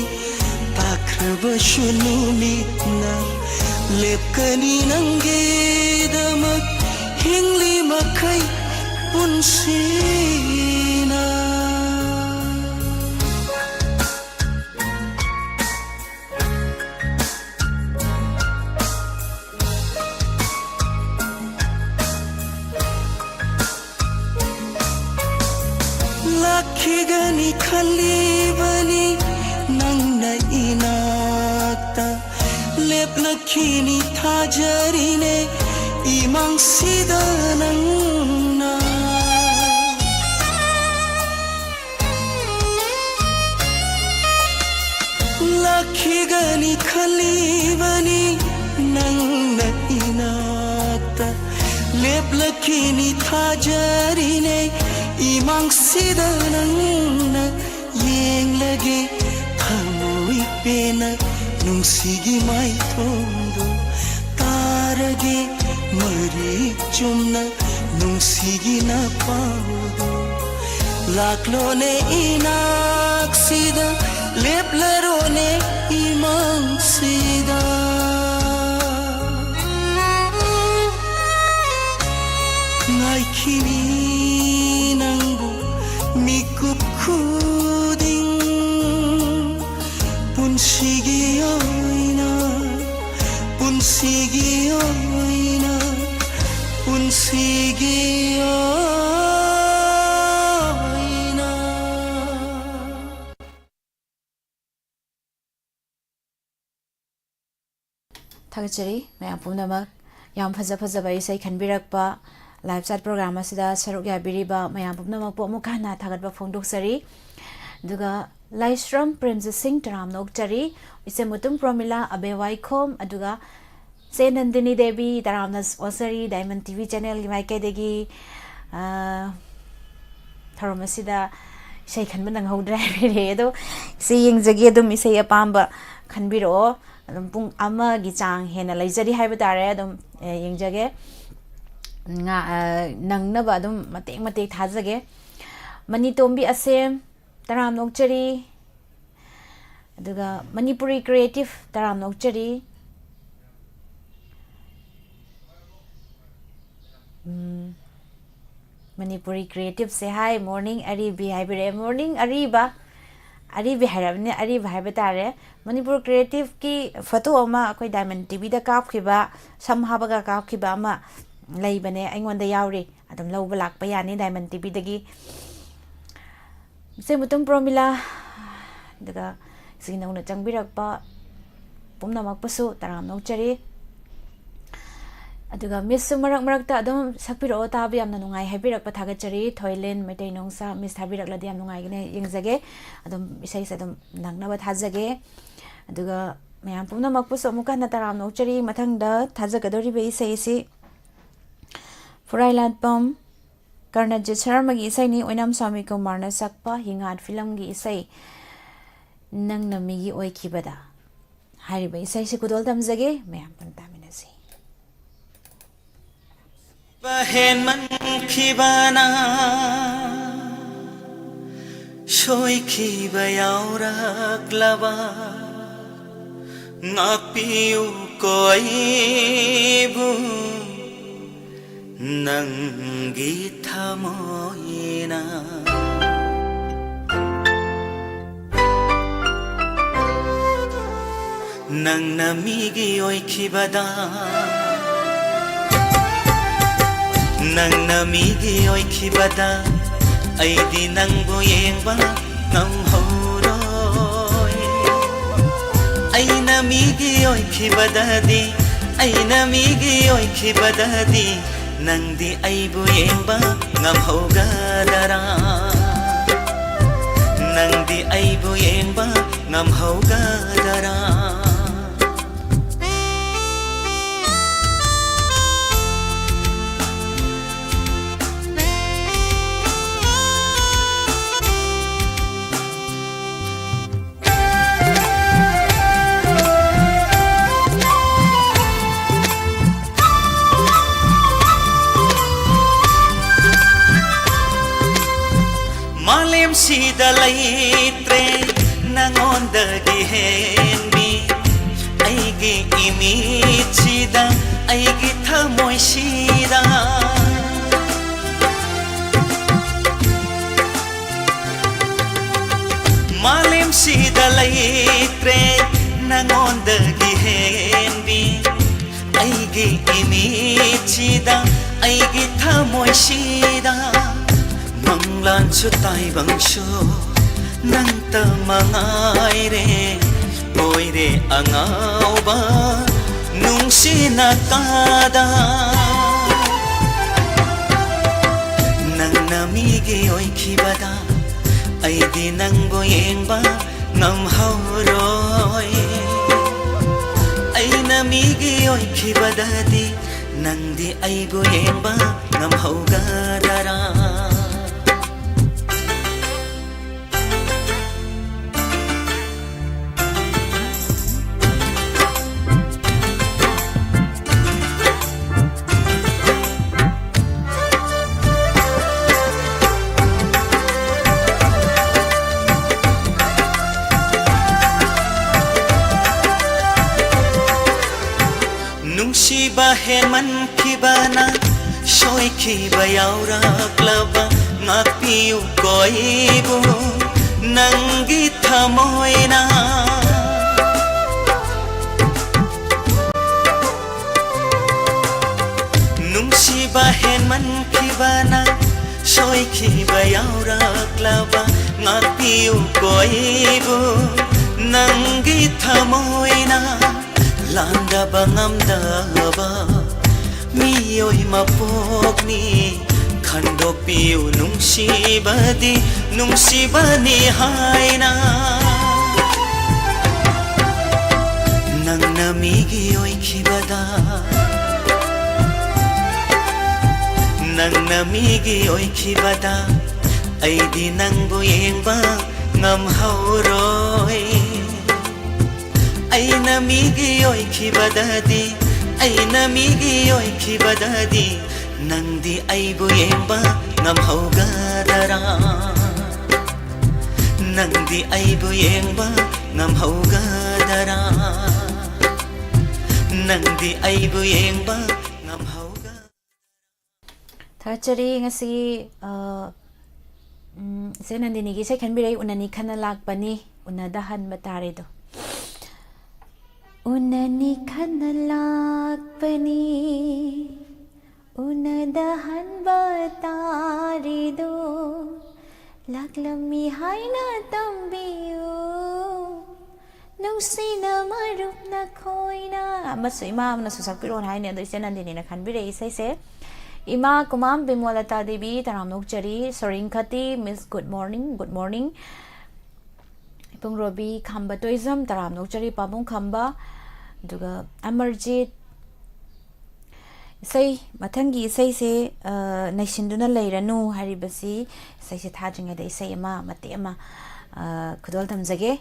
ꯇꯥꯈ꯭ꯔꯕꯁꯨ ꯅꯨꯃꯤꯠꯅ ꯂꯦꯞꯀꯅꯤ ꯅꯪꯒꯤꯗꯃꯛ ꯍꯤꯡꯂꯤ ꯃꯈꯩ ꯄꯨꯟꯁꯤꯅ꯫ ꯂꯥꯛꯈꯤꯒꯅꯤ ꯈꯜꯂꯤꯕꯅꯤ ꯅꯪꯅ ꯏꯅꯥꯛꯇ, ꯂꯦꯞꯂꯛꯈꯤꯅꯤ ꯊꯥꯖꯔꯤꯅꯦ ꯏꯃꯥꯡꯁꯤꯗ ꯅꯪꯅ꯫ ꯂꯥꯛꯈꯤꯒꯅꯤ ꯈꯜꯂꯤꯕꯅꯤ ꯅꯪꯅ ꯏꯅꯥꯛꯇ, ꯂꯦꯞꯂꯛꯈꯤꯅꯤ ꯊꯥꯖꯔꯤꯅꯦ ꯏꯃꯥꯡꯁꯤꯗ ꯅꯪꯅ꯫ ꯌꯦꯡꯂꯒꯦ ꯊꯃꯣꯏ ꯄꯦꯟꯅ ꯅꯨꯡꯁꯤꯒꯤ ꯃꯥꯏꯊꯣꯡꯗꯣ, ꯇꯥꯔꯒꯦ ꯃꯔꯤꯛ ꯆꯨꯝꯅ ꯅꯨꯡꯁꯤꯒꯤ ꯅꯄꯥꯎꯗꯣ꯫ ꯂꯥꯛꯂꯣꯅꯦ ꯏꯅꯥꯛꯁꯤꯗ, ꯂꯦꯞꯂꯔꯣꯅꯦ ꯏꯃꯥꯡꯁꯤꯗ꯫ ꯉꯥꯏꯈꯤꯅꯤ ꯅꯪꯕꯨ ꯃꯤꯀꯨꯞ ꯈꯨꯗꯤꯡ, ꯄꯨꯟꯁꯤꯒꯤ ꯑꯣꯏꯅ, ꯄꯨꯟꯁꯤꯒꯤ ꯑꯣꯏꯅ, ꯄꯨꯟꯁꯤꯒꯤ ꯑꯣꯏꯅ꯫ ꯊꯥꯒꯠꯆꯔꯤ ꯃꯌꯥꯝ ꯄꯨꯝꯅꯃꯛ꯫ ꯌꯥꯝ ꯐꯖ ꯐꯖꯕ ꯏꯁꯩ ꯈꯟꯕꯤꯔꯛꯄ, live chat program ꯑꯁꯤꯗ ꯁꯔꯨꯛ ꯌꯥꯕꯤꯔꯤꯕ ꯃꯌꯥꯝ ꯄꯨꯝꯅꯃꯛꯄꯨ ꯑꯃꯨꯛ ꯍꯟꯅ ꯊꯥꯒꯠꯄ ꯐꯣꯡꯗꯣꯛꯆꯔꯤ꯫ ꯑꯗꯨꯒ ꯂꯥꯏꯁ꯭ꯔꯝ ꯄ꯭ꯔꯦꯝꯖꯤꯠ ꯁꯤꯡ, ꯇꯔꯥꯝꯅ ꯑꯣꯛꯆꯔꯤ꯫ ꯏꯆꯦ ꯃꯨꯇꯨꯝ ꯄ꯭ꯔꯣꯃꯤꯂꯥ, ꯑꯕꯦ ꯋꯥꯏꯈꯣꯝ, ꯑꯗꯨꯒ ꯆꯦ ꯅꯟꯗꯤꯅꯤ ꯗꯦꯕꯤ, ꯇꯔꯥꯝꯅ ꯑꯣꯛꯆꯔꯤ꯫ Diamond T V channelꯒꯤ ꯃꯥꯏꯀꯩꯗꯒꯤ, ꯑ, ꯊꯧꯔꯝ ꯑꯁꯤꯗ ꯏꯁꯩ ꯈꯟꯕ ꯅꯪꯍꯧꯗ꯭ꯔꯦ ꯍꯥꯏꯕꯤꯔꯛꯑꯦ꯫ ꯑꯗꯣ ꯏꯆꯦ ꯌꯦꯡꯖꯒꯦ, ꯑꯗꯨꯝ ꯏꯁꯩ ꯑꯄꯥꯝꯕ ꯈꯟꯕꯤꯔꯛꯑꯣ꯫ ꯑꯗꯨꯝ ꯄꯨꯡ ꯑꯃꯒꯤ ꯆꯥꯡ ꯍꯦꯟꯅ ꯂꯩꯖꯔꯤ ꯍꯥꯏꯕ ꯇꯥꯔꯦ꯫ ꯑꯗꯨꯝ, ꯑꯦ, ꯌꯦꯡꯖꯒꯦ꯫ ꯉꯥ-, ꯑ, ꯅꯪꯅꯕ ꯑꯗꯨꯝ ꯃꯇꯦꯛ ꯃꯇꯦꯛ ꯊꯥꯖꯒꯦ꯫ ꯃꯅꯤꯇꯣꯝꯕꯤ ꯑꯁꯦꯝ, ꯇꯔꯥꯝꯅ ꯑꯣꯛꯆꯔꯤ꯫ ꯑꯗꯨꯒ ꯃꯅꯤꯄꯨꯔꯤ Creative, ꯇꯔꯥꯝꯅ ꯑꯣꯛꯆꯔꯤ꯫ ꯎꯝ, ꯃꯅꯤꯄꯨꯔꯤ Creativeꯁꯦ, "Hi morning ꯑꯔꯤꯕꯤ" ꯍꯥꯏꯕꯤꯔꯛꯑꯦ꯫ Morning ꯑꯔꯤꯕ, ꯑꯔꯤꯕꯤ ꯍꯥꯏꯔꯕꯅꯤ, ꯑꯔꯤꯕ ꯍꯥꯏꯕ ꯇꯥꯔꯦ꯫ ꯃꯅꯤꯄꯨꯔ Creativeꯀꯤ photo ꯑꯃ ꯑꯩꯈꯣꯏ Diamond TVꯗ ꯀꯥꯞꯈꯤꯕ, ꯁꯝ ꯍꯥꯞꯄꯒ ꯀꯥꯞꯈꯤꯕ ꯑꯃ ꯂꯩꯕꯅꯦ, ꯑꯩꯉꯣꯟꯗ ꯌꯥꯎꯔꯤ꯫ ꯑꯗꯨꯝ ꯂꯧꯕ ꯂꯥꯛꯄ ꯌꯥꯅꯤ Diamond TVꯗꯒꯤ꯫ ꯏꯆꯦ ꯃꯨꯇꯨꯝ ꯄ꯭ꯔꯣꯃꯤꯂꯥ, ꯑꯗꯨꯒ ꯁꯤꯒꯤ ꯅꯧꯅ ꯆꯪꯕꯤꯔꯛꯄ ꯄꯨꯝꯅꯃꯛꯄꯨꯁꯨ ꯇꯔꯥꯝꯅ ꯑꯣꯛꯆꯔꯤ꯫ ꯑꯗꯨꯒ ꯃꯤꯁꯁꯨ ꯃꯔꯛ ꯃꯔꯛꯇ ꯑꯗꯨꯝ ꯁꯛꯄꯤꯔꯛꯑꯣ, ꯇꯥꯕ ꯌꯥꯝꯅ ꯅꯨꯡꯉꯥꯏ ꯍꯥꯏꯕꯤꯔꯛꯄ ꯊꯥꯒꯠꯆꯔꯤ꯫ ꯊꯣꯏꯂꯦꯟ ꯃꯩꯇꯩ ꯅꯣꯡꯁꯥ, ꯃꯤꯁ ꯊꯥꯕꯤꯔꯛꯂꯗꯤ ꯌꯥꯝ ꯅꯨꯡꯉꯥꯏꯒꯅꯤ, ꯌꯦꯡꯖꯒꯦ꯫ ꯑꯗꯨꯝ ꯏꯁꯩꯁꯦ ꯑꯗꯨꯝ ꯅꯪꯅꯕ ꯊꯥꯖꯒꯦ꯫ ꯑꯗꯨꯒ ꯃꯌꯥꯝ ꯄꯨꯝꯅꯃꯛꯄꯨꯁꯨ ꯑꯃꯨꯛꯀ ꯍꯟꯅ ꯇꯔꯥꯝꯅ ꯑꯣꯛꯆꯔꯤ꯫ ꯃꯊꯪꯗ ꯊꯥꯖꯒꯗꯧꯔꯤꯕ ꯏꯁꯩ ꯑꯁꯤ ꯐꯨꯔꯥꯏꯂꯥꯠꯄꯝ ꯀꯔꯅꯖꯤꯠ ꯁꯔꯃꯒꯤ ꯏꯁꯩꯅꯤ, ꯑꯣꯏꯅꯥꯝ ꯁ꯭ꯋꯥꯃꯤ ꯀꯨꯃꯥꯔꯅ ꯁꯛꯄ ꯍꯤꯉꯥꯠ ꯐꯤꯂꯝꯒꯤ ꯏꯁꯩ ꯅꯪꯅ ꯃꯤꯒꯤ ꯑꯣꯏꯈꯤꯕꯗ ꯍꯥꯏꯔꯤꯕ ꯏꯁꯩꯁꯤ ꯈꯨꯗꯣꯜ ꯇꯝꯖꯒꯦ, ꯃꯌꯥꯝ ꯄꯨꯟꯅ ꯇꯥꯃꯤꯟꯅꯁꯤ꯫ ꯍꯦꯟꯃꯟꯈꯤꯕꯅ ꯁꯣꯏꯈꯤꯕ ꯌꯥꯎꯔꯛꯂꯕ ꯉꯥꯛꯄꯤꯌꯨꯀꯣ ꯑꯩꯕꯨ ꯅꯪꯒꯤ ꯊꯃꯣꯏꯅ꯫ ꯅꯪꯅ ꯃꯤꯒꯤ ꯑꯣꯏꯈꯤꯕꯗ, ꯅꯪꯅ ꯃꯤꯒꯤ ꯑꯣꯏꯈꯤꯕꯗ ꯑꯩꯗꯤ ꯅꯪꯕꯨ ꯌꯦꯡꯕ ꯉꯝꯍꯧꯔꯣꯏ꯫ ꯑꯩꯅ ꯃꯤꯒꯤ ꯑꯣꯏꯈꯤꯕꯗꯗꯤ, ꯑꯩꯅ ꯃꯤꯒꯤ ꯑꯣꯏꯈꯤꯕꯗꯗꯤ ꯅꯪꯗꯤ ꯑꯩꯕꯨ ꯌꯦꯡꯕ ꯉꯝꯍꯧꯒꯗꯔꯥ? ꯅꯪꯗꯤ ꯑꯩꯕꯨ ꯌꯦꯡꯕ ꯉꯝꯍꯧꯒꯗꯔꯥ? ꯃꯥꯂꯦꯝꯁꯤꯗ ꯂꯩꯇ꯭ꯔꯦ ꯅꯉꯣꯟꯗꯒꯤ ꯍꯦꯟꯕꯤ, ꯑꯩꯒꯤ ꯏꯃꯤꯠꯁꯤꯗ, ꯑꯩꯒꯤ ꯊꯃꯣꯏꯁꯤꯗ꯫ ꯃꯥꯂꯦꯝꯁꯤꯗ ꯂꯩꯇ꯭ꯔꯦ ꯅꯉꯣꯟꯗꯒꯤ ꯍꯦꯟꯕꯤ, ꯑꯩꯒꯤ ꯏꯃꯤꯠꯁꯤꯗ, ꯑꯩꯒꯤ ꯊꯃꯣꯏꯁꯤꯗ꯫ ꯃꯪꯂꯥꯟꯁꯨ ꯇꯥꯏꯕꯪꯁꯨ ꯅꯪꯇ ꯃꯉꯥꯏꯔꯦ, ꯑꯣꯏꯔꯦ ꯑꯉꯥꯎꯕ ꯅꯨꯡꯁꯤꯅ ꯀꯥꯗ꯫ ꯅꯪꯅ ꯃꯤꯒꯤ ꯑꯣꯏꯈꯤꯕꯗ ꯑꯩꯗꯤ ꯅꯪꯕꯨ ꯌꯦꯡꯕ ꯉꯝꯍꯧꯔꯣꯏ꯫ ꯑꯩꯅ ꯃꯤꯒꯤ ꯑꯣꯏꯈꯤꯕꯗꯗꯤ ꯅꯪꯗꯤ ꯑꯩꯕꯨ ꯌꯦꯡꯕ ꯉꯝꯍꯧꯒꯗꯔꯥ? ꯅꯨꯡꯁꯤꯕ ꯍꯦꯟꯃꯟꯈꯤꯕꯅ ꯁꯣꯏꯈꯤꯕ ꯌꯥꯎꯔꯛꯂꯕ ꯉꯥꯛꯄꯤꯌꯨ ꯀꯣ ꯑꯩꯕꯨ ꯅꯪꯒꯤ ꯊꯃꯣꯏꯅ꯫ ꯅꯨꯡꯁꯤꯕ ꯍꯦꯟꯃꯟꯈꯤꯕꯅ ꯁꯣꯏꯈꯤꯕ ꯌꯥꯎꯔꯛꯂꯕ ꯉꯥꯛꯄꯤꯌꯨ ꯀꯣ ꯑꯩꯕꯨ ꯅꯪꯒꯤ ꯊꯃꯣꯏꯅ꯫ ꯂꯥꯟꯗꯕ ꯉꯝꯗꯕ ꯃꯤꯑꯣꯏ ꯃꯄꯣꯛꯅꯤ꯫ ꯈꯟꯗꯣꯛꯄꯤꯌꯨ ꯅꯨꯡꯁꯤꯕꯗꯤ ꯅꯨꯡꯁꯤꯕꯅꯤ ꯍꯥꯏꯅ꯫ ꯅꯪꯅ ꯃꯤꯒꯤ ꯑꯣꯏꯈꯤꯕꯗ, ꯅꯪꯅ ꯃꯤꯒꯤ ꯑꯣꯏꯈꯤꯕꯗ ꯑꯩꯗꯤ ꯅꯪꯕꯨ ꯌꯦꯡꯕ ꯉꯝꯍꯧꯔꯣꯏ꯫ ꯑꯩꯅ ꯃꯤꯒꯤ ꯑꯣꯏꯈꯤꯕꯗꯗꯤ, ꯑꯩꯅ ꯃꯤꯒꯤ ꯑꯣꯏꯈꯤꯕꯗꯗꯤ ꯅꯪꯗꯤ ꯑꯩꯕꯨ ꯌꯦꯡꯕ ꯉꯝꯍꯧꯒꯗꯔꯥ? ꯅꯪꯗꯤ ꯑꯩꯕꯨ ꯌꯦꯡꯕ ꯉꯝꯍꯧꯒꯗꯔꯥ? ꯅꯪꯗꯤ ꯑꯩꯕꯨ ꯌꯦꯡꯕ ꯉꯝꯍꯧꯒ? ꯊꯥꯒꯠꯆꯔꯤ꯫ ꯉꯁꯤꯒꯤ, ꯑ, ꯎꯝ, ꯏꯆꯦ ꯅꯟꯗꯤꯅꯤꯒꯤ ꯏꯁꯩ ꯈꯟꯕꯤꯔꯛꯏ, ꯎꯅꯅꯤ ꯈꯟꯅ ꯂꯥꯛꯄꯅꯤ, ꯎꯅꯗ ꯍꯟꯕ ꯇꯥꯔꯦꯗꯣ꯫ ꯎꯅꯅꯤ ꯈꯟꯅ ꯂꯥꯛꯄꯅꯤ, ꯎꯅꯗ ꯍꯟꯕ ꯇꯥꯔꯦꯗꯣ꯫ ꯂꯥꯛꯂꯝꯃꯤ ꯍꯥꯏꯅ ꯇꯝꯕꯤꯌꯨ, ꯅꯨꯡꯁꯤꯅ ꯃꯔꯨꯞ ꯅꯈꯣꯏꯅ꯫ ꯑꯃꯁꯨ ꯏꯃꯥ ꯑꯃꯅꯁꯨ ꯁꯛꯄꯤꯔꯛꯑꯣꯅ ꯍꯥꯏꯅꯤ, ꯑꯗꯣ ꯏꯆꯦ ꯅꯟꯗꯤꯅꯤꯅ ꯈꯟꯕꯤꯔꯛꯏ ꯏꯁꯩꯁꯦ꯫ ꯏꯃꯥ ꯀꯨꯃꯥꯝ ꯕꯤꯃꯣꯂꯇꯥ ꯗꯦꯕꯤ, ꯇꯔꯥꯝꯅ ꯑꯣꯛꯆꯔꯤ꯫ ꯁꯣꯔꯤꯡꯈꯇꯤ, Miss, good morning, good morning꯫ ꯏꯕꯨꯡ ꯔꯣꯕꯤ ꯈꯝꯕ ꯇꯣꯏꯖꯝ, ꯇꯔꯥꯝꯅ ꯑꯣꯛꯆꯔꯤ꯫ ꯄꯥꯕꯨꯡ ꯈꯝꯕ, ꯑꯗꯨꯒ ꯑꯃꯔꯖꯤꯠ꯫ ꯏꯁꯩ, ꯃꯊꯪꯒꯤ ꯏꯁꯩꯁꯦ, ꯑ, ꯅꯩꯁꯤꯟꯗꯨꯅ ꯂꯩꯔꯅꯨ ꯍꯥꯏꯔꯤꯕꯁꯤ, ꯏꯁꯩꯁꯦ ꯊꯥꯗ꯭ꯔꯤꯉꯩꯗ ꯏꯁꯩ ꯑꯃ, ꯃꯇꯦꯛ ꯑꯃ, ꯑ, ꯈꯨꯗꯣꯜ ꯇꯝꯖꯒꯦ꯫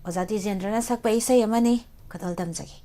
ꯑꯣꯖꯥ ꯇꯤꯖꯦꯟꯗ꯭ꯔꯅ ꯁꯛꯄ ꯏꯁꯩ ꯑꯃꯅꯤ, ꯈꯨꯗꯣꯜ ꯇꯝꯖꯒꯦ꯫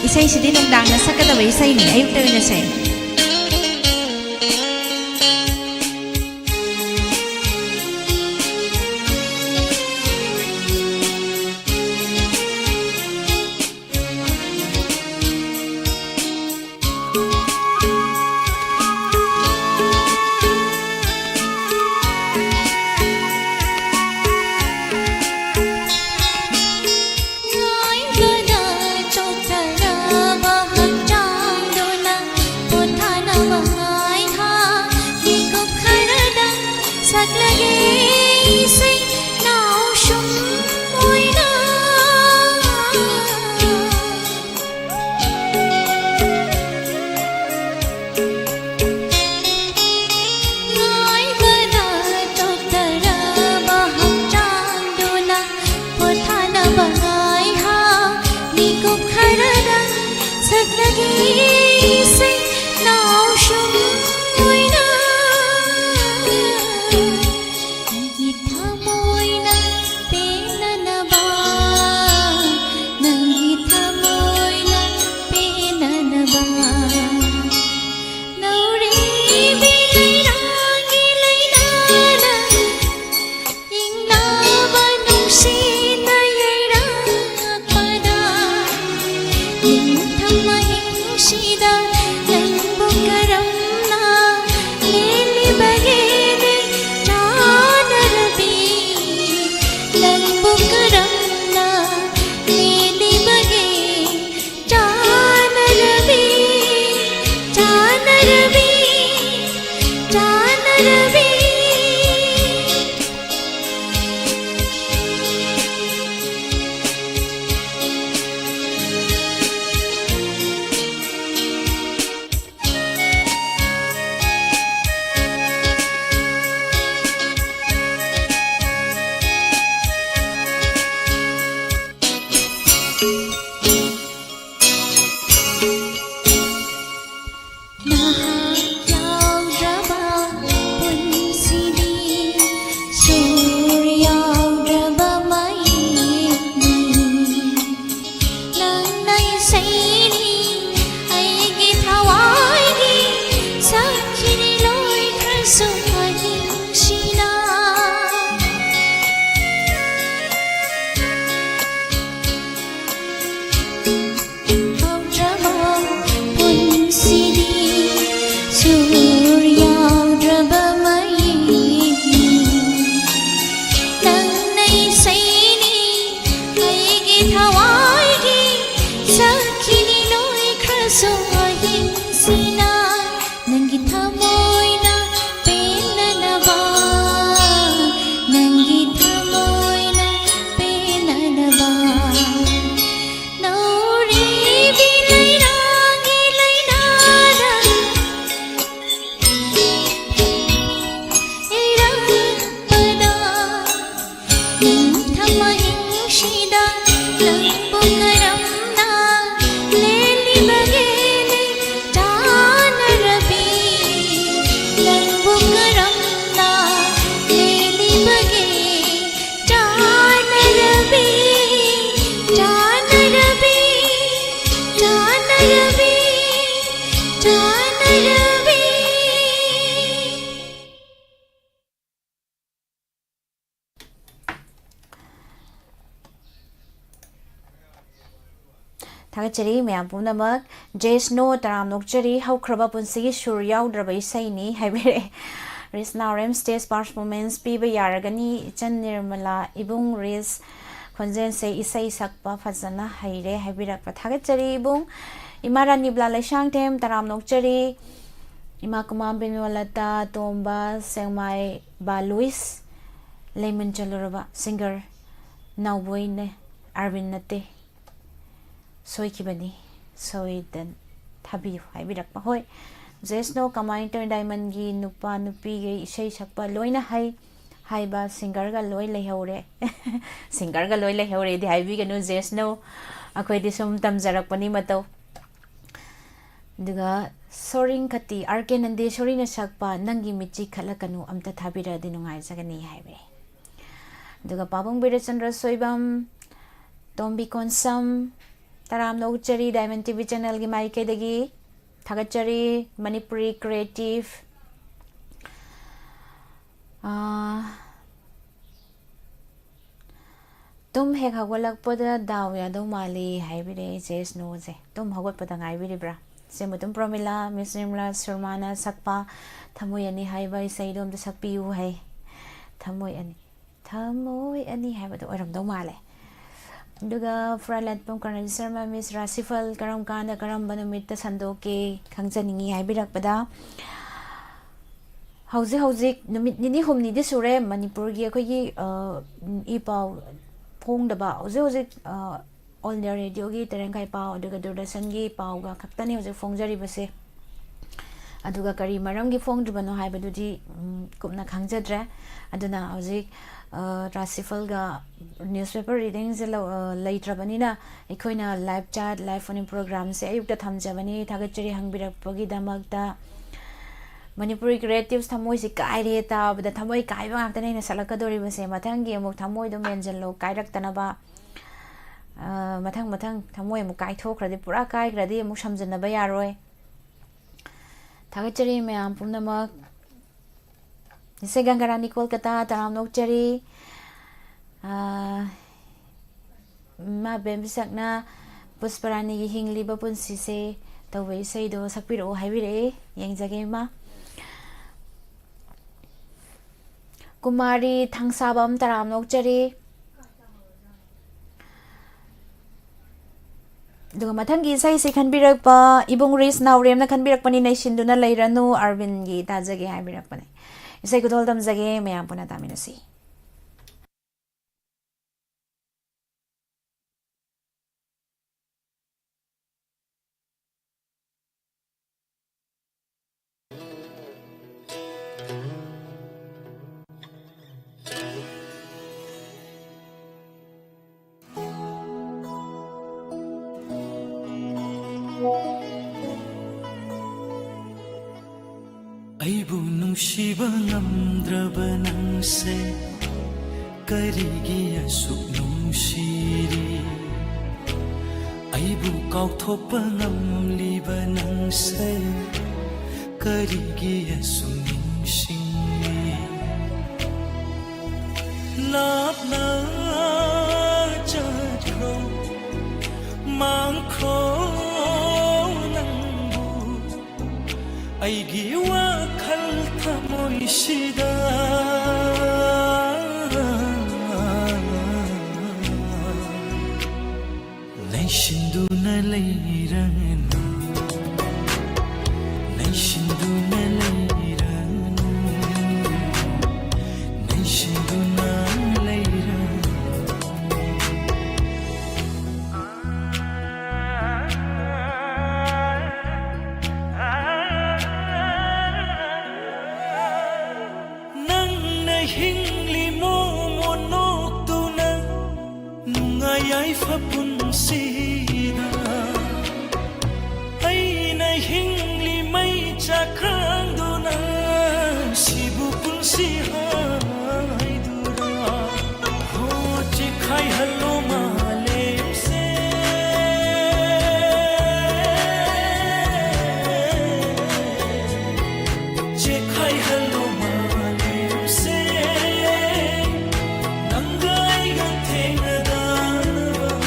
ꯏꯁꯩꯁꯤꯗꯤ ꯅꯨꯡꯗꯥꯡꯗ ꯁꯛꯀꯗꯕ ꯏꯁꯩꯅꯤ, ꯑꯌꯨꯛꯇ ꯑꯣꯏꯅ ꯁꯛꯑꯦ꯫ ꯑꯩꯁꯦ ꯅꯥꯎꯁꯨꯝ ꯑꯣꯏꯅ ꯅꯪꯒꯤ ꯊꯃꯣꯏꯅ ꯄꯦꯟꯅꯅꯕ, ꯅꯪꯒꯤ ꯊꯃꯣꯏꯅ ꯄꯦꯟꯅꯅꯕ ꯅꯧꯔꯤꯕꯤ ꯂꯩꯔꯥꯡꯒꯤ ꯂꯩꯅꯥꯅ ꯏꯪꯂꯕ ꯅꯨꯡꯁꯤꯅ ꯌꯩꯔꯛꯄꯗ ꯅꯤꯡꯊꯝ ꯑꯍꯤꯡꯁꯤꯗ ꯅꯪꯕꯨ ꯀꯔꯝꯅ ꯂꯦꯜꯂꯤꯕꯒꯦꯅꯦ ꯆꯥꯟꯅꯔꯕꯤ? ꯅꯪꯕꯨ ꯀꯔꯝꯅ ꯂꯦꯜꯂꯤꯕꯒꯦ ꯆꯥꯟꯅꯔꯕꯤ? ꯆꯥꯟꯅꯔꯕꯤ, ꯆꯥꯟꯅꯔꯕꯤ꯫ ꯅꯍꯥꯛ ꯌꯥꯎꯗ꯭ꯔꯕ ꯄꯨꯟ ꯊꯥꯒꯠꯆꯔꯤ ꯃꯌꯥꯝ ꯄꯨꯝꯅꯃꯛ꯫ ꯖꯦꯁꯅꯣ, ꯇꯔꯥꯝꯅ ꯑꯣꯛꯆꯔꯤ꯫ "ꯍꯧꯈ꯭ꯔꯕ ꯄꯨꯟꯁꯤꯒꯤ ꯁꯨꯔ ꯌꯥꯎꯗ꯭ꯔꯕ ꯏꯁꯩꯅꯤ" ꯍꯥꯏꯕꯤꯔꯛꯑꯦ꯫ ꯔꯤꯁꯅꯥ ꯔꯦꯝ stage performance ꯄꯤꯕ ꯌꯥꯔꯒꯅꯤ, ꯏꯆꯟ ꯅꯤꯔꯃꯂꯥ꯫ "ꯏꯕꯨꯡ ꯔꯤꯁ ꯈꯣꯟꯖꯦꯜꯁꯦ ꯏꯁꯩ ꯁꯛꯄ ꯐꯖꯅ ꯍꯩꯔꯦ" ꯍꯥꯏꯕꯤꯔꯛꯄ꯫ ꯊꯥꯒꯠꯆꯔꯤ ꯏꯕꯨꯡ꯫ ꯏꯃꯥ ꯔꯥꯅꯤ ꯕ꯭ꯂꯥ ꯂꯩꯁꯥꯡꯊꯦꯝ, ꯇꯔꯥꯝꯅ ꯑꯣꯛꯆꯔꯤ꯫ ꯏꯃꯥ ꯀꯨꯃꯥꯝ, ꯕꯤꯅꯣꯂꯇꯥ, ꯇꯣꯝꯕ, ꯁꯦꯡꯃꯥꯏ, ꯕꯥ ꯂꯨꯏꯁ, ꯂꯩꯃꯟ ꯆꯜꯂꯨꯔꯕ singer ꯅꯥꯎꯕꯣꯏꯅꯦ, ꯑꯥꯔꯕꯤꯟ ꯅꯠꯇꯦ꯫ "ꯁꯣꯏꯈꯤꯕꯅꯤ, ꯁꯣꯏꯗꯅ ꯊꯥꯕꯤꯌꯨ" ꯍꯥꯏꯕꯤꯔꯛꯄ꯫ ꯍꯣꯏ, ꯖꯦꯁꯅꯣ, ꯀꯃꯥꯏꯅ ꯇꯧꯔꯤ? ꯗꯥꯏꯃꯟꯒꯤ ꯅꯨꯄꯥ ꯅꯨꯄꯤꯒꯩ ꯏꯁꯩ ꯁꯛꯄ ꯂꯣꯏꯅ ꯍꯩ ꯍꯥꯏꯕ singerꯒ ꯂꯣꯏ ꯂꯩꯍꯧꯔꯦ꯫ Singerꯒ ꯂꯣꯏ ꯂꯩꯍꯧꯔꯦꯗꯤ ꯍꯥꯏꯕꯤꯒꯅꯨ ꯖꯦꯁꯅꯣ, ꯑꯩꯈꯣꯏꯗꯤ ꯁꯨꯝ ꯇꯝꯖꯔꯛꯄꯅꯤ ꯃꯇꯧ꯫ ꯑꯗꯨꯒ ꯁꯣꯔꯤꯡ ꯈꯇꯤ, "ꯑꯥꯔ ꯀꯦ ꯅꯟꯗꯦꯁꯣꯔꯤꯅ ꯁꯛꯄ ꯅꯪꯒꯤ ꯃꯤꯠꯆꯤ ꯈꯠꯂꯛꯀꯅꯨ ꯑꯝꯇ ꯊꯥꯕꯤꯔꯛꯑꯗꯤ ꯅꯨꯡꯉꯥꯏꯖꯒꯅꯤ" ꯍꯥꯏꯕꯅꯦ꯫ ꯑꯗꯨꯒ ꯄꯥꯕꯨꯡ ꯕꯤꯔꯆꯟꯗ꯭ꯔ ꯁꯣꯏꯕꯝ, ꯇꯣꯝꯕꯤ ꯀꯣꯟꯁꯝ, ꯇꯔꯥꯝꯅ ꯑꯣꯛꯆꯔꯤ, Diamond TV channelꯒꯤ ꯃꯥꯏꯀꯩꯗꯒꯤ ꯊꯥꯒꯠꯆꯔꯤ꯫ ꯃꯅꯤꯄꯨꯔꯤ creative, ꯑꯥ, "ꯇꯨꯝ ꯍꯦꯛ ꯍꯧꯒꯠꯂꯛꯄꯗ ꯗꯥꯎ ꯌꯥꯗꯧ ꯃꯥꯜꯂꯤ" ꯍꯥꯏꯕꯤꯔꯦ ꯏꯆꯦ ꯁ꯭ꯅꯣꯁꯦ꯫ ꯇꯨꯝ ꯍꯧꯒꯠꯄꯗ ꯉꯥꯏꯕꯤꯔꯤꯕ꯭ꯔꯥ? ꯏꯆꯦ ꯃꯨꯇꯨꯝ ꯄ꯭ꯔꯣꯃꯤꯂꯥ, ꯃꯤꯁ ꯅꯤꯔꯃꯂꯥ ꯁꯨꯔꯃꯥꯅ ꯁꯛꯄ "ꯊꯃꯣꯏ ꯑꯅꯤ" ꯍꯥꯏꯕ ꯏꯁꯩꯗꯣ ꯑꯝꯇ ꯁꯛꯄꯤꯌꯨ ꯍꯥꯏ꯫ "ꯊꯃꯣꯏ ꯑꯅꯤ, ꯊꯃꯣꯏ ꯑꯅꯤ" ꯍꯥꯏꯕꯗꯣ ꯑꯣꯏꯔꯝꯗꯧ ꯃꯥꯜꯂꯦ꯫ ꯑꯗꯨꯒ ꯐꯨꯔꯥꯂꯦꯟꯄꯝ ꯀꯔꯅꯖꯤꯠ ꯁꯔꯃ, ꯃꯤꯁ ꯔꯥꯁꯤꯐꯜ ꯀꯔꯝ ꯀꯥꯟꯗ, ꯀꯔꯝꯕ ꯅꯨꯃꯤꯠꯇ ꯁꯟꯗꯣꯛꯀꯦ ꯈꯪꯖꯅꯤꯡꯉꯤ ꯍꯥꯏꯕꯤꯔꯛꯄꯗ, ꯍꯧꯖꯤꯛ ꯍꯧꯖꯤꯛ ꯅꯨꯃꯤꯠ ꯅꯤꯅꯤ ꯍꯨꯝꯅꯤꯗꯤ ꯁꯨꯔꯦ ꯃꯅꯤꯄꯨꯔꯒꯤ ꯑꯩꯈꯣꯏꯒꯤ, ꯑ, ꯏ ꯄꯥꯎ ꯐꯣꯡꯗꯕ꯫ ꯍꯧꯖꯤꯛ ꯍꯧꯖꯤꯛ, ꯑ, All India Radioꯒꯤ ꯇꯔꯦꯡꯈꯥꯏ ꯄꯥꯎ, ꯑꯗꯨꯒ ꯗꯨꯔꯗꯔꯁꯟꯒꯤ ꯄꯥꯎꯒ ꯈꯛꯇꯅꯤ ꯍꯧꯖꯤꯛ ꯐꯣꯡꯖꯔꯤꯕꯁꯦ꯫ ꯑꯗꯨꯒ ꯀꯔꯤ ꯃꯔꯝꯒꯤ ꯐꯣꯡꯗ꯭ꯔꯤꯕꯅꯣ ꯍꯥꯏꯕꯗꯨꯗꯤ, ꯎꯝ, ꯀꯨꯞꯅ ꯈꯪꯖꯗ꯭ꯔꯦ꯫ ꯑꯗꯨꯅ ꯍꯧꯖꯤꯛ, ꯑ, ꯔꯥꯁꯤꯐꯜꯒ newspaper readingꯁꯦ ꯂꯧ-, ꯑ, ꯂꯩꯇ꯭ꯔꯕꯅꯤꯅ ꯑꯩꯈꯣꯏꯅ live chat, live phone-in programmeꯁꯦ ꯑꯌꯨꯛꯇ ꯊꯝꯖꯕꯅꯤ꯫ ꯊꯥꯒꯠꯆꯔꯤ ꯍꯪꯕꯤꯔꯛꯄꯒꯤꯗꯃꯛꯇ꯫ ꯃꯅꯤꯄꯨꯔꯤ creatives ꯊꯃꯣꯏꯁꯤ ꯀꯥꯏꯔꯦ ꯇꯥꯕꯗ꯫ ꯊꯃꯣꯏ ꯀꯥꯏꯕ ꯉꯥꯛꯇꯅꯦ ꯑꯩꯅ ꯁꯛꯂꯛꯀꯗꯧꯔꯤꯕꯁꯦ꯫ ꯃꯊꯪꯒꯤ ꯑꯃꯨꯛ ꯊꯃꯣꯏꯗꯣ ꯃꯦꯟꯁꯤꯜꯂꯣ, ꯀꯥꯏꯔꯛꯇꯅꯕ꯫ ꯑ, ꯃꯊꯪ ꯃꯊꯪ ꯊꯃꯣꯏ ꯑꯃꯨꯛ ꯀꯥꯏꯊꯣꯛꯈ꯭ꯔꯗꯤ, ꯄꯨꯔꯥ ꯀꯥꯏꯈ꯭ꯔꯗꯤ ꯑꯃꯨꯛ ꯁꯝꯖꯤꯟꯅꯕ ꯌꯥꯔꯣꯏ꯫ ꯊꯥꯒꯠꯆꯔꯤ ꯃꯌꯥꯝ ꯄꯨꯝꯅꯃꯛ꯫ ꯏꯆꯦ ꯒꯪꯒꯥꯔꯥꯅꯤ ꯀꯣꯜꯀꯇꯥ, ꯇꯔꯥꯝꯅ ꯑꯣꯛꯆꯔꯤ꯫ ꯑꯥ, ꯏꯃꯥ ꯕꯦꯝꯕꯤꯁꯛꯅ ꯄꯨꯁꯄꯔꯥꯅꯤꯒꯤ ꯍꯤꯡꯂꯤꯕ ꯄꯨꯟꯁꯤꯁꯦ ꯇꯧꯕ ꯏꯁꯩꯗꯣ ꯁꯛꯄꯤꯔꯛꯑꯣ ꯍꯥꯏꯕꯤꯔꯛꯑꯦ꯫ ꯌꯦꯡꯖꯒꯦ, ꯏꯃꯥ꯫ ꯀꯨꯃꯥꯔꯤ ꯊꯥꯡꯁꯥꯕꯝ ꯇꯔꯥꯝꯅ ꯑꯣꯛꯆꯔꯤ꯫ ꯑꯗꯨꯒ ꯃꯊꯪꯒꯤ ꯏꯁꯩꯁꯤ ꯈꯟꯕꯤꯔꯛꯄ ꯏꯕꯨꯡ ꯔꯤꯁ ꯅꯥꯎꯔꯦꯝꯅ ꯈꯟꯕꯤꯔꯛꯄꯅꯤ, ꯅꯩꯁꯤꯟꯗꯨꯅ ꯂꯩꯔꯅꯨ ꯑꯔꯕꯤꯟꯒꯤ ꯇꯥꯖꯒꯦ ꯍꯥꯏꯕꯤꯔꯛꯄꯅꯤ꯫ ꯏꯁꯩ ꯈꯨꯗꯣꯜ ꯇꯝꯖꯒꯦ, ꯃꯌꯥꯝ ꯄꯨꯟꯅ ꯇꯥꯃꯤꯟꯅꯁꯤ꯫ ꯑꯩꯕꯨ ꯅꯨꯡꯁꯤꯕ ꯉꯝꯗ꯭ꯔꯕ ꯅꯪꯁꯦ ꯀꯔꯤꯒꯤ ꯑꯁꯨꯛ ꯅꯨꯡꯁꯤꯔꯤ? ꯑꯩꯕꯨ ꯀꯥꯎꯊꯣꯛꯄ ꯉꯝꯂꯤꯕ ꯅꯪꯁꯦ ꯀꯔꯤꯒꯤ ꯑꯁꯨꯛ ꯅꯤꯡꯁꯤꯡꯂꯤ? ꯂꯥꯞꯅ ꯆꯠꯈ꯭ꯔꯣ, ꯃꯥꯡꯈ꯭ꯔꯣ ꯅꯪꯕꯨ ꯑꯩꯒꯤ ꯋꯥꯈꯜ ꯊꯃꯣꯏꯁꯤꯗ꯫ ꯅꯩꯁꯤꯟꯗꯨꯅ ꯂꯩꯔꯅꯨ, ꯅꯩꯁꯤꯟꯗꯨꯅ ꯂꯩꯔꯅꯨ, ꯅꯩꯁꯤꯟꯗꯨꯅ ꯂꯩꯔꯅꯨ꯫ ꯅꯪꯅ ꯍꯤꯡꯂꯤ ꯃꯣꯃꯣꯟ ꯅꯣꯛꯇꯨꯅ ꯅꯨꯡꯉꯥꯏ ꯌꯥꯏꯐ ꯄꯨꯟꯁꯤꯗ꯫ ꯑꯩꯅ ꯍꯤꯡꯂꯤ ꯃꯩ ꯆꯥꯛꯈꯥꯡꯗꯨꯅ ꯁꯤꯕꯨ ꯄꯨꯟꯁꯤ ꯍꯥꯏꯗꯨꯔꯥ? ꯍꯣ, ꯆꯦꯈꯥꯏꯍꯜꯂꯣ ꯃꯥꯂꯦꯝꯁꯦ꯫ ꯆꯦꯈꯥꯏꯍꯜꯂꯣ ꯃꯥꯂꯦꯝꯁꯦ꯫ ꯅꯪꯒ ꯑꯩꯒ ꯊꯦꯡꯅꯗꯅꯕ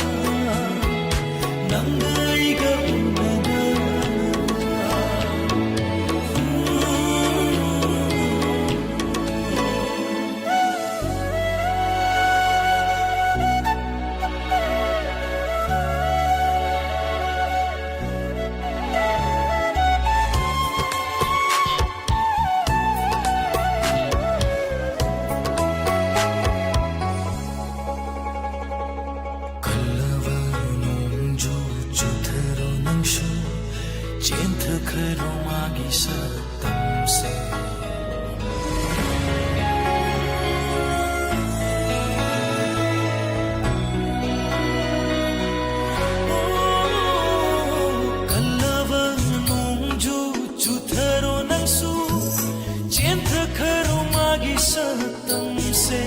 ꯁꯛꯇꯝꯁꯦ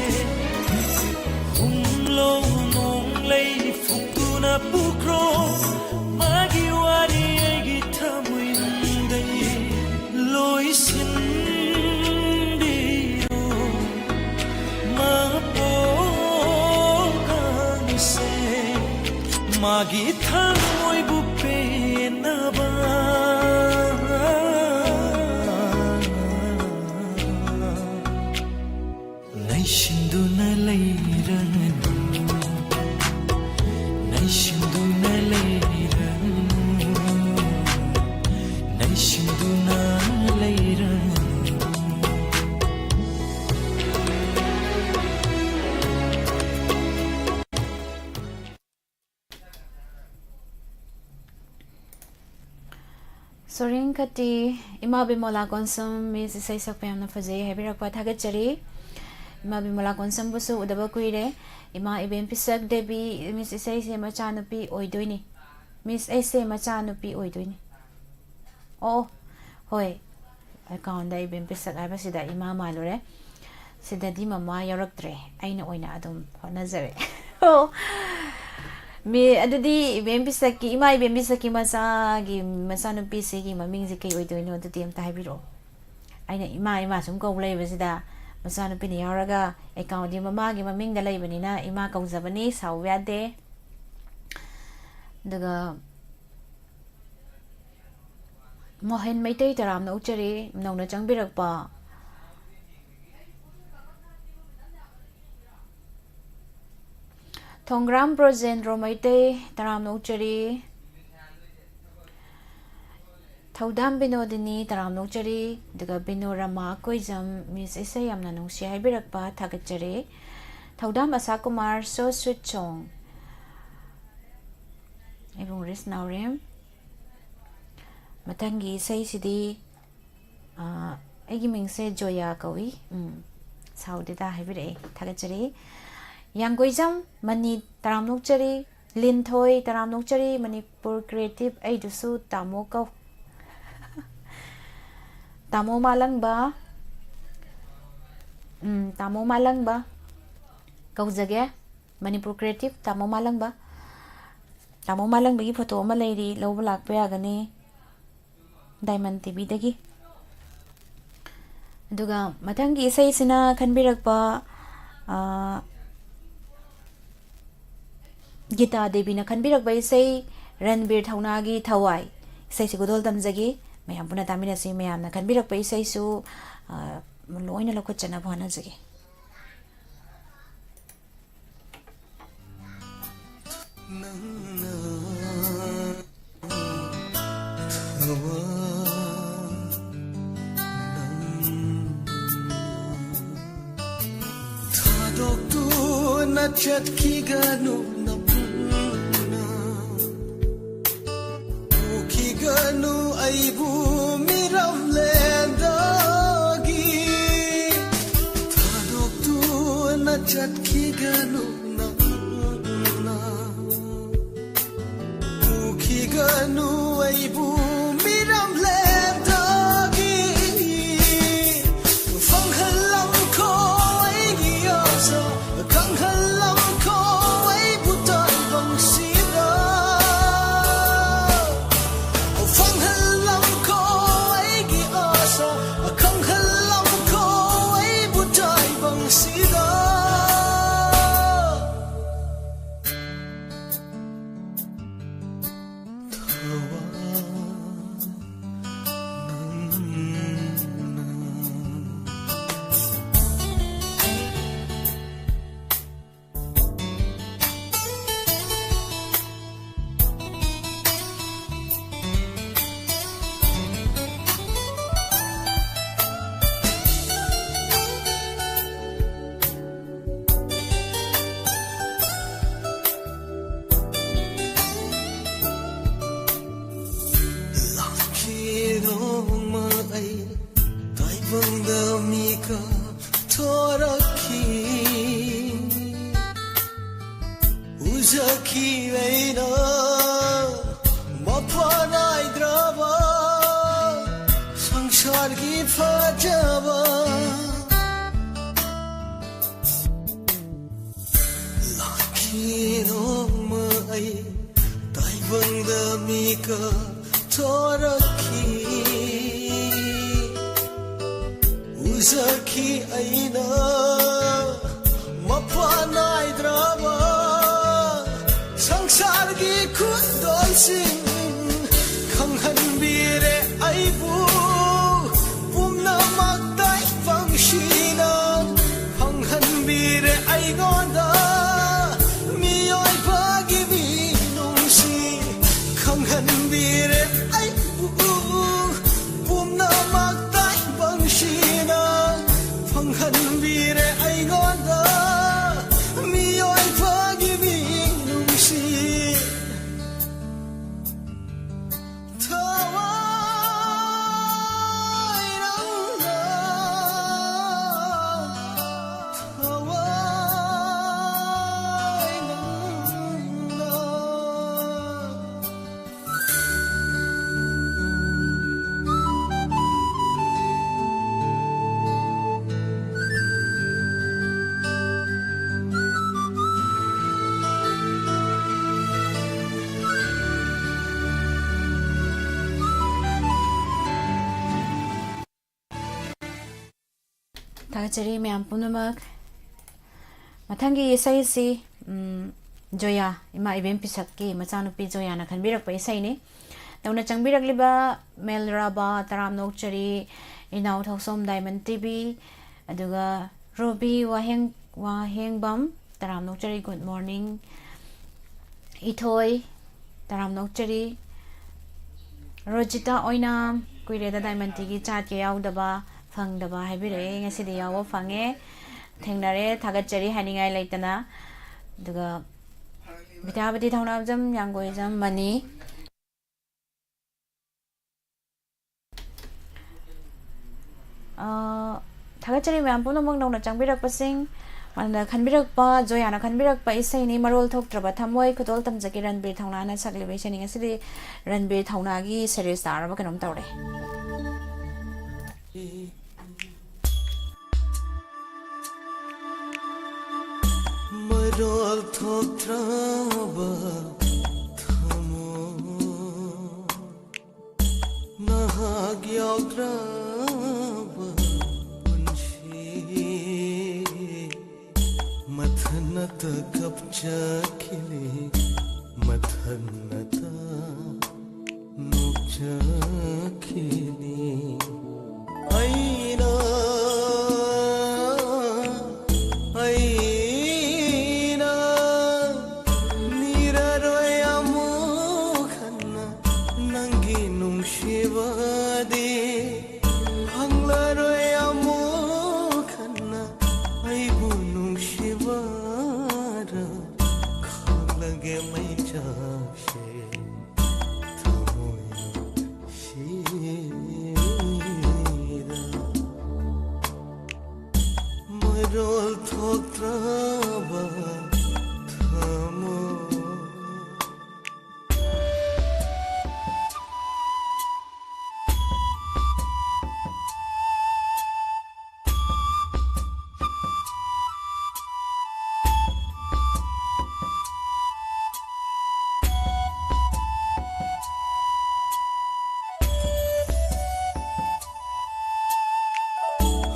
ꯍꯨꯝꯂꯣ ꯅꯣꯡꯂꯩ ꯐꯨꯛꯇꯨꯅ ꯄꯨꯈ꯭ꯔꯣ꯫ ꯃꯥꯒꯤ ꯋꯥꯔꯤ ꯑꯩꯒꯤ ꯊꯃꯣꯏꯅꯨꯡꯗ ꯂꯣꯏꯁꯤꯟꯕꯤꯔꯣ꯫ ꯃꯄꯣꯛꯀꯥꯡꯁꯦ ꯃꯥꯒꯤ ꯊꯃꯣꯏꯕꯨ ꯄꯦꯟꯅꯕ ꯅꯩꯁꯤꯟꯗꯨꯅ ꯂꯩꯔꯅꯨ, ꯅꯩꯁꯤꯟꯗꯨꯅ ꯂꯩꯔꯅꯨ, ꯅꯩꯁꯤꯟꯗꯨꯅ ꯂꯩꯔꯅꯨ꯫ ꯁꯣꯔꯦꯟ ꯈꯇꯤ, ꯏꯃꯥ ꯕꯤꯃꯣꯂꯥ ꯀꯣꯟꯁꯝ, ꯃꯤꯁ ꯏꯁꯩ ꯁꯛꯄ ꯌꯥꯝꯅ ꯐꯖꯩ ꯍꯥꯏꯕꯤꯔꯛꯄ ꯊꯥꯒꯠꯆꯔꯤ꯫ ꯏꯃꯥ ꯕꯤꯃꯣꯂꯥ ꯀꯣꯟꯁꯝꯕꯨꯁꯨ ꯎꯗꯕ ꯀꯨꯏꯔꯦ꯫ ꯏꯃꯥ ꯏꯕꯦꯝ ꯄꯤꯁꯛ ꯗꯦꯕꯤ, ꯃꯤꯁ ꯏꯁꯩꯁꯦ ꯃꯆꯥꯅꯨꯄꯤ ꯑꯣꯏꯗꯣꯏꯅꯤ꯫ ꯃꯤꯁ ꯑꯩꯁꯦ ꯃꯆꯥꯅꯨꯄꯤ ꯑꯣꯏꯗꯣꯏꯅꯤ꯫ ꯑꯣ, ꯍꯣꯏ, ꯑꯦꯀꯥꯎꯟꯗ ꯏꯕꯦꯝ ꯄꯤꯁꯛ ꯍꯥꯏꯕꯁꯤꯗ ꯏꯃꯥ ꯃꯥꯜꯂꯨꯔꯦ꯫ ꯁꯤꯗꯗꯤ ꯃꯃꯥ ꯌꯥꯎꯔꯛꯇ꯭ꯔꯦ, ꯑꯩꯅ ꯑꯣꯏꯅ ꯑꯗꯨꯝ ꯍꯣꯠꯅꯖꯔꯦ꯫ ꯑꯣ, ꯃꯤ, ꯑꯗꯨꯗꯤ ꯏꯕꯦꯝ ꯄꯤꯁꯛꯀꯤ, ꯏꯃꯥ ꯏꯕꯦꯝ ꯄꯤꯁꯛꯀꯤ ꯃꯆꯥꯒꯤ, ꯃꯆꯥꯅꯨꯄꯤꯁꯤꯒꯤ ꯃꯃꯤꯡꯁꯦ ꯀꯩ ꯑꯣꯏꯗꯣꯏꯅꯣ? ꯑꯗꯨꯗꯤ ꯑꯝꯇ ꯍꯥꯏꯕꯤꯔꯛꯑꯣ꯫ ꯑꯩꯅ ꯏꯃꯥ, ꯏꯃꯥ ꯁꯨꯝ ꯀꯧ ꯂꯩꯕꯁꯤꯗ ꯃꯆꯥꯅꯨꯄꯤꯅ ꯌꯥꯎꯔꯒ ꯑꯦꯀꯥꯎꯟꯗꯤ ꯃꯃꯥꯒꯤ ꯃꯃꯤꯡꯗ ꯂꯩꯕꯅꯤꯅ ꯏꯃꯥ ꯀꯧꯖꯕꯅꯤ, ꯁꯥꯎꯕ ꯌꯥꯗꯦ꯫ ꯑꯗꯨꯒ ꯃꯣꯍꯦꯟ ꯃꯩꯇꯩ, ꯇꯔꯥꯝꯅ ꯑꯣꯛꯆꯔꯤ, ꯅꯧꯅ ꯆꯪꯕꯤꯔꯛꯄ꯫ ꯊꯣꯡꯒ꯭ꯔꯥꯝ ꯕ꯭ꯔꯣꯖꯦꯟꯗ꯭ꯔꯣ ꯃꯩꯇꯩ, ꯇꯔꯥꯝꯅ ꯑꯣꯛꯆꯔꯤ꯫ ꯊꯧꯗꯥꯝ ꯕꯤꯅꯣꯗꯤꯅꯤ, ꯇꯔꯥꯝꯅ ꯑꯣꯛꯆꯔꯤ꯫ ꯑꯗꯨꯒ ꯕꯤꯅꯣꯔꯃꯥ ꯀꯣꯏꯖꯝ, ꯃꯤꯁ ꯏꯁꯩ ꯌꯥꯝꯅ ꯅꯨꯡꯁꯤ ꯍꯥꯏꯕꯤꯔꯛꯄ, ꯊꯥꯒꯠꯆꯔꯤ꯫ ꯊꯧꯗꯥꯝ ꯑꯁꯥ ꯀꯨꯃꯥꯔ, So Sweet Song꯫ ꯏꯕꯨꯡ ꯔꯤꯁ ꯅꯥꯎꯔꯦꯝ꯫ ꯃꯊꯪꯒꯤ ꯏꯁꯩꯁꯤꯗꯤ, ꯑꯥ, ꯑꯩꯒꯤ ꯃꯤꯡꯁꯦ ꯖꯣꯌꯥ ꯀꯧꯏ꯫ ꯎꯝ, ꯁꯥꯎꯗꯦꯗ ꯍꯥꯏꯕꯤꯔꯛꯑꯦ, ꯊꯥꯒꯠꯆꯔꯤ꯫ ꯌꯥꯡꯒꯣꯏꯖꯝ ꯃꯅꯤ, ꯇꯔꯥꯝꯅ ꯑꯣꯛꯆꯔꯤ꯫ ꯂꯤꯟꯊꯣꯏ, ꯇꯔꯥꯝꯅ ꯑꯣꯛꯆꯔꯤ꯫ ꯃꯅꯤꯄꯨꯔ ꯀ꯭ꯔꯤꯌꯦꯇꯤꯞ, ꯑꯩꯗꯨꯁꯨ ꯇꯥꯃꯣ ꯀꯧ꯫ ꯇꯥꯃꯣ ꯃꯥꯂꯪꯕ꯫ ꯎꯝ, ꯇꯥꯃꯣ ꯃꯥꯂꯪꯕ ꯀꯧꯖꯒꯦ꯫ ꯃꯅꯤꯄꯨꯔ ꯀ꯭ꯔꯤꯌꯦꯇꯤꯞ, ꯇꯥꯃꯣ ꯃꯥꯂꯪꯕ꯫ ꯇꯥꯃꯣ ꯃꯥꯂꯪꯕꯒꯤ ꯐꯣꯇꯣ ꯑꯃ ꯂꯩꯔꯤ, ꯂꯧꯕ ꯂꯥꯛꯄ ꯌꯥꯒꯅꯤ꯫ ꯗꯥꯏꯃꯟ ꯇꯤꯚꯤꯗꯒꯤ꯫ ꯑꯗꯨꯒ ꯃꯊꯪꯒꯤ ꯏꯁꯩꯁꯤꯅ ꯈꯟꯕꯤꯔꯛꯄ, ꯑ, ꯒꯤꯇꯥ ꯗꯦꯕꯤꯅ ꯈꯟꯕꯤꯔꯛꯄ ꯏꯁꯩ ꯔꯟꯕꯤꯔ ꯊꯧꯅꯥꯒꯤ ꯊꯋꯥꯏ꯫ ꯏꯁꯩꯁꯤ ꯈꯨꯗꯣꯜ ꯇꯝꯖꯒꯦ꯫ ꯃꯌꯥꯝ ꯄꯨꯟꯅ ꯇꯥꯃꯤꯟꯅꯁꯤ꯫ ꯃꯌꯥꯝꯅ ꯈꯟꯕꯤꯔꯛꯄ ꯏꯁꯩꯁꯨ, ꯑ, ꯂꯣꯏꯅ ꯂꯧꯈꯠꯆꯅꯕ ꯍꯣꯠꯅꯖꯒꯦ꯫ ꯅꯪꯅ ꯊꯥꯗꯣꯛꯇꯨꯅ ꯆꯠꯈꯤꯒꯅꯨ ꯅꯪꯅ꯫ ꯄꯨꯈꯤꯒꯅꯨ ꯑꯩꯕꯨ ꯃꯤꯔꯝꯂꯦꯟꯗꯒꯤ꯫ ꯊꯥꯗꯣꯛꯇꯨꯅ ꯆꯠꯈꯤꯒꯅꯨ ꯅꯪꯅ꯫ ꯄꯨꯈꯤꯒꯅꯨ ꯑꯩꯕꯨ ꯃꯤꯔꯝꯂꯦꯟꯗꯒꯤ꯫ ꯐꯪꯍꯜꯂꯝꯈꯣ ꯑꯩꯒꯤ ꯑꯥꯁꯥ, ꯈꯪꯍꯜꯂꯝꯈꯣ ꯑꯩꯕꯨ ꯇꯥꯏꯕꯪꯁꯤꯗ꯫ ꯐꯪꯍꯜꯂꯝꯈꯣ ꯑꯩꯒꯤ ꯑꯥꯁꯥ, ꯈꯪꯍꯜꯂꯝꯈꯣ ꯑꯩꯕꯨ ꯇꯥꯏꯕꯪꯁꯤꯗ꯫ ꯂꯥꯛꯈꯤ ꯅꯣꯡꯃ ꯑꯩ ꯇꯥꯏꯕꯪꯗ ꯃꯤꯀꯞ ꯊꯣꯔꯛꯈꯤ꯫ ꯎꯖꯈꯤ ꯑꯩꯅ ꯃꯄꯥ ꯅꯥꯏꯗ꯭ꯔꯕ ꯁꯪꯁꯥꯔꯒꯤ ꯐꯖꯕ꯫ ꯀꯥꯞꯊꯣꯔꯛꯈꯤ꯫ ꯎꯖꯈꯤ ꯑꯩꯅ ꯃꯄꯥꯟ ꯅꯥꯏꯗ꯭ꯔꯕ ꯁꯪꯁꯥꯔꯒꯤ ꯈꯨꯗꯣꯜꯁꯤꯡ ꯈꯪꯍꯟꯕꯤꯔꯦ ꯑꯩꯕꯨ꯫ ꯄꯨꯝꯅꯃꯛ ꯇꯥꯏꯕꯪꯁꯤꯅ ꯐꯪꯍꯟꯕꯤꯔꯦ ꯑꯩꯉꯣꯟꯗ꯫ ꯃꯤꯑꯣꯏꯕꯒꯤ ꯃꯤꯅꯨꯡꯁꯤ ꯈꯪꯍꯟꯕꯤꯔꯦ ꯑꯩꯕꯨ꯫ ꯄꯨꯝꯅꯃꯛ ꯇꯥꯏꯕꯪꯁꯤꯅ ꯐꯪꯍꯟꯕꯤꯔꯦ ꯑꯩꯉꯣꯟꯗ꯫ ꯃꯤꯑꯣꯏꯕꯒꯤ ꯃꯤꯅꯨꯡꯁꯤ ꯊꯋꯥꯏ ꯅꯪꯅ, ꯊꯋꯥꯏ ꯅꯪꯅ꯫ ꯊꯥꯒꯠꯆꯔꯤ ꯃꯌꯥꯝ ꯄꯨꯝꯅꯃꯛ꯫ ꯃꯊꯪꯒꯤ ꯏꯁꯩꯁꯤ, ꯎꯝ, ꯖꯣꯌꯥ, ꯏꯃꯥ ꯏꯕꯦꯝ ꯄꯤꯁꯛꯀꯤ ꯃꯆꯥꯅꯨꯄꯤ ꯖꯣꯌꯥꯅ ꯈꯟꯕꯤꯔꯛꯄ ꯏꯁꯩꯅꯤ꯫ ꯅꯧꯅ ꯆꯪꯕꯤꯔꯛꯂꯤꯕ ꯃꯦꯜꯔꯥꯕꯥ, ꯇꯔꯥꯝꯅ ꯑꯣꯛꯆꯔꯤ꯫ ꯏꯅꯥꯎ ꯊꯧꯁꯣꯝ, ꯗꯥꯏꯃꯟ ꯇꯤ ꯚꯤ, ꯑꯗꯨꯒ ꯔꯣꯕꯤ ꯋꯥꯍꯦꯡ-, ꯋꯥꯍꯦꯡꯕꯝ, ꯇꯔꯥꯝꯅ ꯑꯣꯛꯆꯔꯤ, good morning꯫ ꯏꯊꯣꯏ, ꯇꯔꯥꯝꯅ ꯑꯣꯛꯆꯔꯤ꯫ ꯔꯣꯖꯤꯇꯥ ꯑꯣꯏꯅꯥꯝ, ꯀꯨꯏꯔꯦꯗ ꯗꯥꯏꯃꯟ ꯇꯤꯒꯤ ꯆꯥꯠꯀ ꯌꯥꯎꯗꯕ, ꯐꯪꯗꯕ ꯍꯥꯏꯕꯤꯔꯛꯑꯦ, ꯉꯁꯤꯗꯤ ꯌꯥꯎꯕ ꯐꯪꯉꯦ, ꯊꯦꯡꯅꯔꯦ, ꯊꯥꯒꯠꯆꯔꯤ ꯍꯥꯏꯅꯤꯡꯉꯥꯏ ꯂꯩꯇꯅ꯫ ꯑꯗꯨꯒ ꯕꯤꯗ꯭ꯌꯥꯄꯇꯤ ꯊꯧꯅꯥꯖꯝ, ꯌꯥꯡꯒꯣꯏꯖꯝ ꯃꯅꯤ꯫ ꯑ, ꯊꯥꯒꯠꯆꯔꯤ ꯃꯌꯥꯝ ꯄꯨꯝꯅꯃꯛ ꯅꯧꯅ ꯆꯪꯕꯤꯔꯛꯄꯁꯤꯡ, ꯃꯥꯅ ꯈꯟꯕꯤꯔꯛꯄ, ꯖꯣꯌꯥꯅ ꯈꯟꯕꯤꯔꯛꯄ ꯏꯁꯩꯅꯤ, ꯃꯔꯣꯜ ꯊꯣꯛꯇ꯭ꯔꯕ ꯊꯃꯣꯏ꯫ ꯈꯨꯗꯣꯜ ꯇꯝꯖꯒꯦ ꯔꯟꯕꯤꯔ ꯊꯧꯅꯥꯅ ꯁꯛꯂꯤꯕ ꯏꯁꯩꯅꯤ꯫ ꯉꯁꯤꯗꯤ ꯔꯟꯕꯤꯔ ꯊꯧꯅꯥꯒꯤ series ꯇꯥꯔꯕ ꯀꯩꯅꯣꯝ ꯇꯧꯔꯦ꯫ ꯃꯔꯣꯜ ꯊꯣꯛꯇ꯭ꯔꯕ ꯊꯃꯣꯏ꯫ ꯊꯣꯛꯇ꯭ꯔꯕ ꯄꯨꯟꯁꯤ꯫ ꯃꯊꯟꯅꯇ ꯀꯞꯆꯈꯤꯅꯤ, ꯃꯊꯟꯅꯇ ꯅꯣꯛꯆꯈꯤꯅꯤ꯫ ꯑꯩꯅ, ꯑꯩꯅ ꯅꯤꯔꯔꯣꯏ ꯑꯃꯨꯛ ꯍꯟꯅ ꯅꯪꯒꯤ ꯅꯨꯡꯁꯤꯕꯗꯤ꯫ ꯍꯪꯂꯔꯣꯏ ꯑꯃꯨꯛ ꯍꯟꯅ ꯑꯩꯕꯨ ꯅꯨꯡꯁꯤꯕꯔ꯫ ꯈꯥꯡꯂꯒꯦ ꯃꯩꯆꯥꯛꯁꯦ ꯊꯃꯣꯏ ꯁꯤꯗ꯫ ꯃꯔꯣꯜ ꯊꯣꯛꯇ꯭ꯔꯕ ꯊꯃꯣꯏ꯫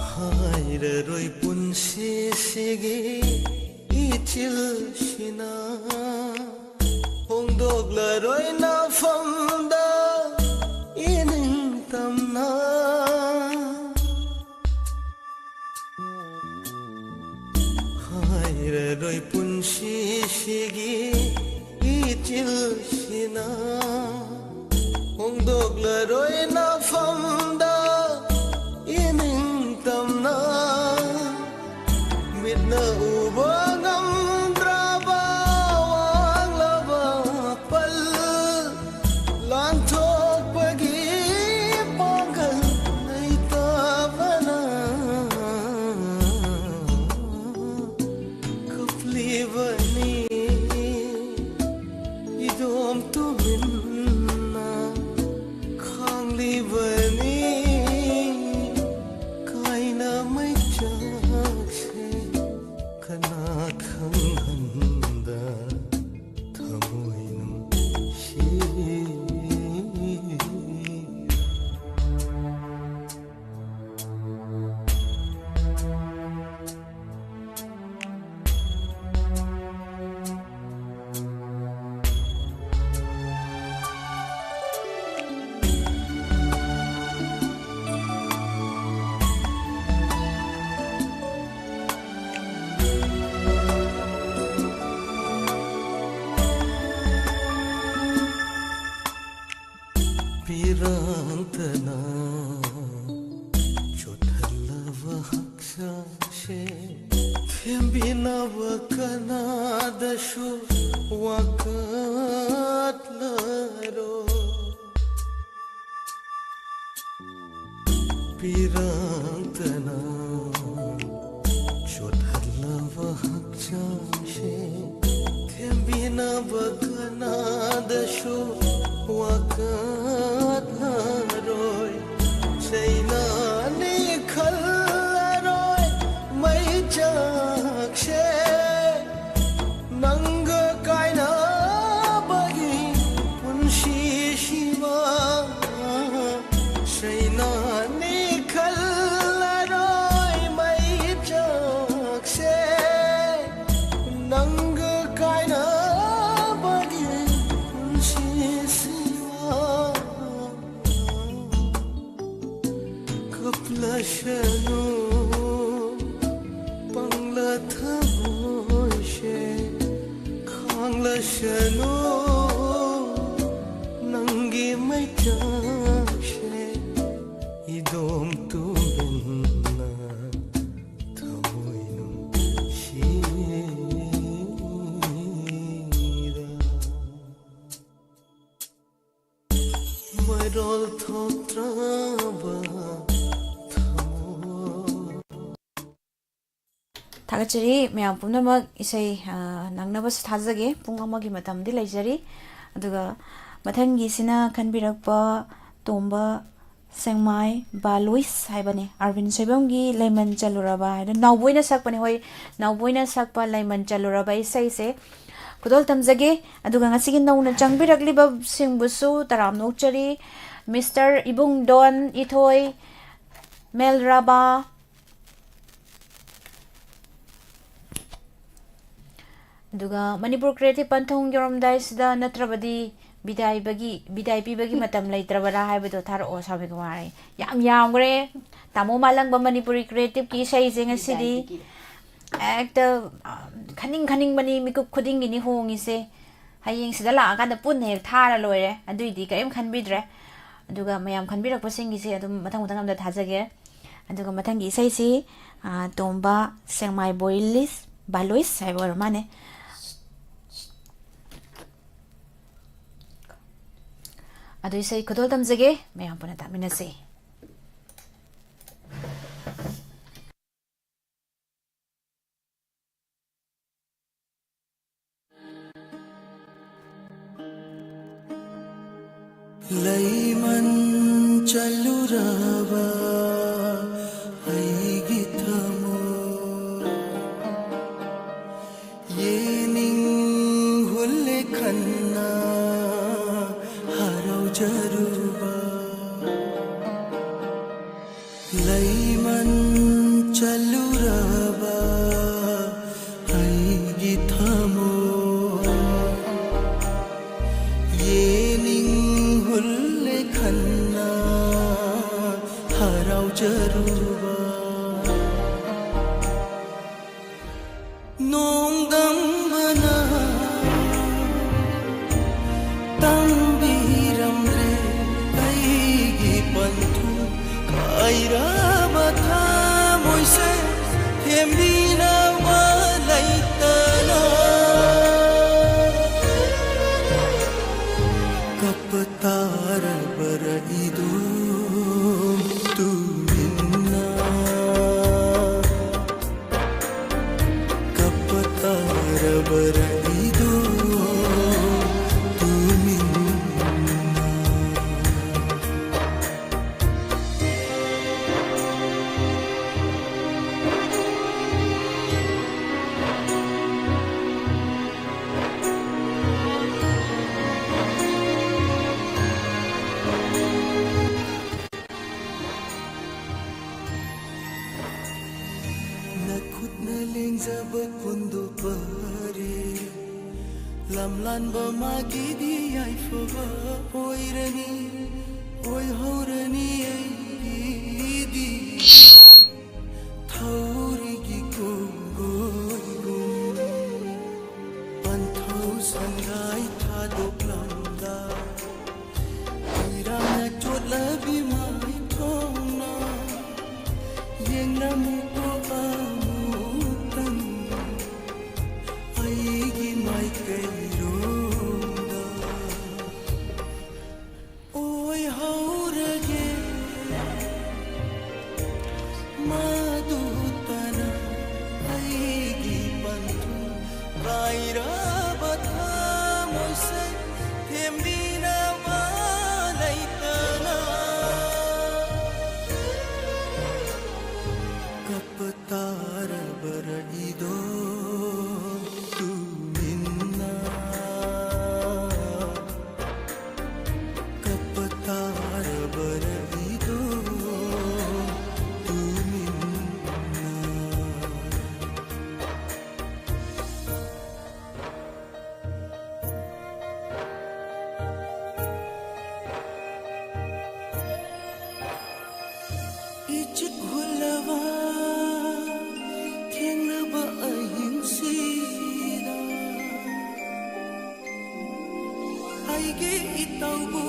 ꯍꯥꯏꯔꯔꯣꯏ ꯄꯨꯟꯁꯤꯁꯤꯒꯤ ꯏꯆꯤꯜꯁꯤꯅ꯫ ꯍꯣꯡꯗꯣꯛꯂꯔꯣꯏ ꯅꯐꯝꯗ ꯏꯅꯤꯡꯇꯝꯅ꯫ ꯍꯥꯏꯔꯔꯣꯏ ꯄꯨꯟꯁꯤꯁꯤꯒꯤ ꯏꯆꯤꯜꯁꯤꯅ꯫ ꯍꯣꯡꯗꯣꯛꯂꯔꯣꯏ ꯅꯐꯝꯗ ꯏꯅꯤꯡꯇꯝꯅ꯫ ꯃꯤꯠꯅ ꯎꯕ ꯉꯝꯗ꯭ꯔꯕ ꯋꯥꯡꯂꯕ ꯄꯜ ꯂꯥꯟꯊꯣꯛꯄꯒꯤ ꯄꯥꯡꯒꯜ ꯂꯩꯇꯕꯅ ꯀꯞꯂꯤꯕꯅꯤ꯫ ꯏꯗꯣꯝ ꯇꯨꯃꯤꯟꯅ ꯈꯥꯡꯂꯤꯕꯅꯤ꯫ ꯀꯥꯏꯅ ꯃꯩꯆꯥꯛꯁꯦ ꯊꯦꯝꯕꯤꯅꯕ ꯀꯅꯥꯗꯁꯨ ꯋꯥꯀꯠꯂꯔꯣꯏ꯫ ꯄꯤꯔꯥꯡꯇꯅ ꯆꯣꯠꯍꯜꯂꯕ ꯍꯛꯆꯥꯡꯁꯦ ꯊꯦꯝꯕꯤꯅꯕ ꯀꯅꯥꯗꯁꯨ ꯋꯥꯀꯠꯂꯔꯣꯏ꯫ ꯆꯩꯅꯥꯅꯤ ꯈꯜꯂꯔꯣꯏ ꯃꯩꯆꯥꯛꯁꯦ ꯅꯪꯒ ꯀꯥꯏꯅꯕꯒꯤ ꯄꯨꯟꯁꯤꯁꯤꯃ꯫ ꯆꯩꯅꯥꯅꯤ ꯈꯜꯂꯔꯣꯏ ꯃꯩꯆꯥꯛꯁꯦ ꯅꯪꯒ ꯀꯥꯏꯅꯕꯒꯤ ꯄꯨꯟꯁꯤꯁꯤꯃ꯫ ꯀꯞꯂꯁꯅꯨ ꯄꯪꯂ ꯊꯃꯣꯏꯁꯦ, ꯈꯥꯡꯂꯁꯅꯨ ꯅꯪꯒꯤ ꯃꯩꯆꯥꯛꯁꯦ, ꯏꯗꯣꯝ ꯇꯨꯃꯤꯟꯅ ꯊꯃꯣꯏ ꯅꯨꯡꯁꯤꯗ꯫ ꯃꯔꯣꯜ ꯊꯣꯛꯇ꯭ꯔꯕ ꯊꯃꯣꯏ꯫ ꯊꯥꯒꯠꯆꯔꯤ ꯃꯌꯥꯝ ꯄꯨꯝꯅꯃꯛ꯫ ꯏꯁꯩ, ꯑ, ꯅꯪꯅꯕꯁꯨ ꯊꯥꯖꯒꯦ꯫ ꯄꯨꯡ ꯑꯃꯒꯤ ꯃꯇꯝꯗꯤ ꯂꯩꯖꯔꯤ꯫ ꯑꯗꯨꯒ ꯃꯊꯪꯒꯤꯁꯤꯅ ꯈꯟꯕꯤꯔꯛꯄ ꯇꯣꯝꯕ ꯁꯦꯡꯃꯥꯏ ꯕꯥꯂꯨꯏꯁ ꯍꯥꯏꯕꯅꯤ꯫ ꯑꯔꯕꯤꯟ ꯁꯣꯏꯕꯝꯒꯤ ꯂꯩꯃꯟ ꯆꯜꯂꯨꯔꯕ ꯍꯥꯏꯅ ꯅꯥꯎꯕꯣꯏꯅ ꯁꯛꯄꯅꯤ꯫ ꯍꯣꯏ, ꯅꯥꯎꯕꯣꯏꯅ ꯁꯛꯄ ꯂꯩꯃꯟ ꯆꯜꯂꯨꯔꯕ ꯏꯁꯩꯁꯦ ꯈꯨꯗꯣꯜ ꯇꯝꯖꯒꯦ꯫ ꯑꯗꯨꯒ ꯉꯁꯤꯒꯤ ꯅꯧꯅ ꯆꯪꯕꯤꯔꯛꯂꯤꯕꯁꯤꯡꯕꯨꯁꯨ ꯇꯔꯥꯝꯅ ꯑꯣꯛꯆꯔꯤ꯫ ꯃꯤꯁꯇꯔ ꯏꯕꯨꯡꯗꯣꯟ ꯏꯊꯣꯏ, ꯃꯦꯜꯔꯥꯕꯥ, ꯑꯗꯨꯒ ꯃꯅꯤꯄꯨꯔ ꯀ꯭ꯔꯤꯌꯦꯇꯤꯞ ꯄꯟꯊꯨꯡ ꯌꯧꯔꯝꯗꯥꯏꯁꯤꯗ ꯅꯠꯇ꯭ꯔꯕꯗꯤ ꯕꯤꯗꯥꯏꯕꯒꯤ, ꯕꯤꯗꯥꯏ ꯄꯤꯕꯒꯤ ꯃꯇꯝ ꯂꯩꯇ꯭ꯔꯕꯔꯥ ꯍꯥꯏꯕꯗꯣ ꯊꯥꯔꯛꯑꯣ, ꯁꯥꯕꯤꯀꯨꯃꯥꯔ꯫ ꯌꯥꯝ ꯌꯥꯝꯈ꯭ꯔꯦ ꯇꯥꯃꯣ ꯃꯥꯂꯪꯕ ꯃꯅꯤꯄꯨꯔꯤ ꯀ꯭ꯔꯤꯌꯦꯇꯤꯞꯀꯤ ꯏꯁꯩꯁꯦ ꯉꯁꯤꯗꯤ꯫ ꯕꯤꯗꯥꯏꯒꯤ꯫ ꯍꯦꯛꯇ, ꯑ, ꯈꯟꯅꯤꯡ ꯈꯟꯅꯤꯡꯕꯅꯤ, ꯃꯤꯀꯨꯞ ꯈꯨꯗꯤꯡꯒꯤꯅꯤ ꯍꯣꯡꯉꯤꯁꯦ꯫ ꯍꯌꯦꯡ ꯁꯤꯗ ꯂꯥꯛꯑꯀꯥꯟꯗ ꯄꯨꯟꯅ ꯍꯦꯛ ꯊꯥꯔ ꯂꯣꯏꯔꯦ, ꯑꯗꯨꯏꯗꯤ ꯀꯔꯤꯝ ꯈꯟꯕꯤꯗ꯭ꯔꯦ꯫ ꯑꯗꯨꯒ ꯃꯌꯥꯝ ꯈꯟꯕꯤꯔꯛꯄꯁꯤꯡꯒꯤꯁꯦ ꯑꯗꯨꯝ ꯃꯊꯪ ꯃꯊꯪ ꯑꯝꯗ ꯊꯥꯖꯒꯦ꯫ ꯑꯗꯨꯒ ꯃꯊꯪꯒꯤ ꯏꯁꯩꯁꯤ ꯑꯥ, ꯇꯣꯝꯕ ꯁꯦꯡꯃꯥꯏꯕꯣꯏ ꯂꯤꯁ, ꯕꯥꯂꯣꯏꯁ ꯍꯥꯏꯕ ꯑꯣꯏꯔ ꯃꯥꯅꯦ꯫ ꯑꯗꯨ ꯏꯁꯩ ꯈꯨꯗꯣꯜ ꯇꯝꯖꯒꯦ, ꯃꯌꯥꯝ ꯄꯨꯟꯅ ꯇꯥꯃꯤꯟꯅꯁꯤ꯫ ꯂꯩꯃꯟ ꯆꯠꯂꯨꯔꯕ ꯑꯩꯒꯤ ꯊꯃꯣꯏ, ꯌꯦꯅꯤꯡ ꯍꯨꯜꯂꯦ ꯈꯟꯅ ꯍꯔꯥꯎꯖꯔꯨꯕ꯫ ꯂꯩꯃꯟ ꯆꯠꯂꯨꯔꯕ ꯑꯩꯒꯤ ꯊꯃꯣꯏ, ꯌꯦꯅꯤꯡ ꯍꯨꯜꯂꯦ ꯈꯟꯅ ꯍꯔꯥꯎꯖꯔꯨꯕ꯫ ꯅꯣꯡꯗꯝꯕꯅ ꯇꯝꯕꯤꯔꯝꯂꯦ ꯑꯩꯒꯤ ꯄꯟꯊꯨꯡ, ꯀꯥꯏꯔꯕ ꯊꯃꯣꯏꯁꯦ ꯊꯦꯝꯕꯤꯅꯕ ꯂꯩꯇꯅ꯫ ꯀꯞꯄ ꯇꯥꯔꯕꯔ ꯏꯗꯣꯝ ꯇꯨꯃꯤꯟꯅ? ꯀꯞꯄ ꯇꯥꯔꯕꯔ ꯏꯗꯣꯝ ꯇꯨꯃꯤꯟꯅ? ꯅꯈꯨꯠꯅ ꯂꯦꯡꯖꯕ ꯀꯨꯟꯗꯣ ꯐꯔꯦ꯫ ꯂꯝꯂꯥꯟꯕ ꯃꯥꯒꯤꯗꯤ ꯌꯥꯏꯐꯕ ꯑꯣꯏꯔꯅꯤ, ꯑꯣꯏꯍꯧꯔꯅꯤ ꯑꯩꯒꯤꯗꯤ꯫ ꯊꯧꯔꯤꯒꯤ ꯀꯣꯡꯒꯣꯏꯒꯨꯝ ꯄꯟꯊꯧ ꯁꯪꯒꯥꯏ ꯊꯥꯗꯣꯛꯂꯝꯗꯥꯏ, ꯏꯔꯥꯡꯅ ꯆꯣꯠꯂꯕꯤ ꯃꯥꯏꯊꯣꯡꯅ ꯌꯦꯡꯂꯝꯃꯤ꯫ ꯂꯥꯏꯔꯕ ꯊꯃꯣꯏꯁꯦ ꯊꯦꯝꯕꯤꯅꯕ ꯂꯩꯇꯅ ꯀꯞꯄ ꯇꯥꯔꯕꯔ ꯏꯗꯣ ꯇꯨꯃꯤꯟꯅ? ꯀꯞꯄ ꯇꯥꯔꯕꯔ ꯏꯗꯣ ꯇꯨꯃꯤꯟꯅ? ꯏꯆꯤꯛ ꯍꯨꯜꯂꯕ ꯊꯦꯡꯂꯕ ꯑꯍꯤꯡꯁꯤꯗ ꯑꯩꯒꯤ ꯏꯇꯧꯕꯨ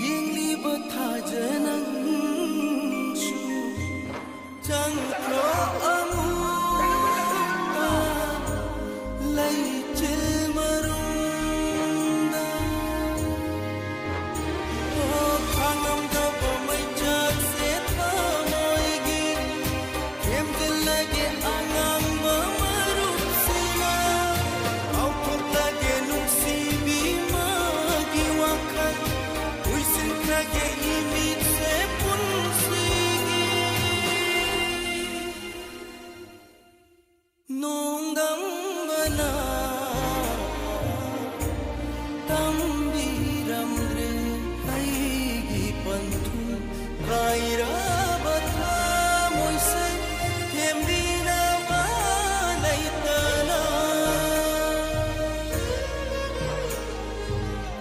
ꯌꯦꯡꯂꯤꯕ ꯊꯥꯖ ꯅꯪꯁꯨ ꯆꯪꯈ꯭ꯔꯣ ꯑꯃꯨꯛꯇ ꯂꯩꯆꯤꯜ ꯃꯔꯨꯝꯗ꯫ ꯑꯣ, ꯈꯥꯡꯉꯝꯗꯕ ꯃꯩꯆꯥꯛꯁꯦ ꯊꯃꯣꯏꯒꯤ ꯊꯦꯝꯖꯤꯜꯂꯒꯦ ꯑꯉꯥꯡꯕ ꯃꯔꯨꯞꯁꯤꯅ꯫ ꯀꯥꯎꯊꯣꯛꯂꯒꯦ ꯅꯨꯡꯁꯤꯕꯤ ꯃꯥꯒꯤ ꯋꯥꯈꯜ꯫ ꯎꯏꯁꯤꯟꯈ꯭ꯔꯒꯦ ꯏꯃꯤꯠꯁꯦ ꯄꯨꯟꯁꯤꯒꯤ꯫ ꯅꯣꯡꯗꯝꯕꯅ ꯇꯝꯕꯤꯔꯝꯗ꯭ꯔꯦ ꯑꯩꯒꯤ ꯄꯟꯊꯨꯡ꯫ ꯀꯥꯏꯔꯕ ꯊꯃꯣꯏꯁꯦ ꯊꯦꯝꯕꯤꯅꯕ ꯂꯩꯇꯅ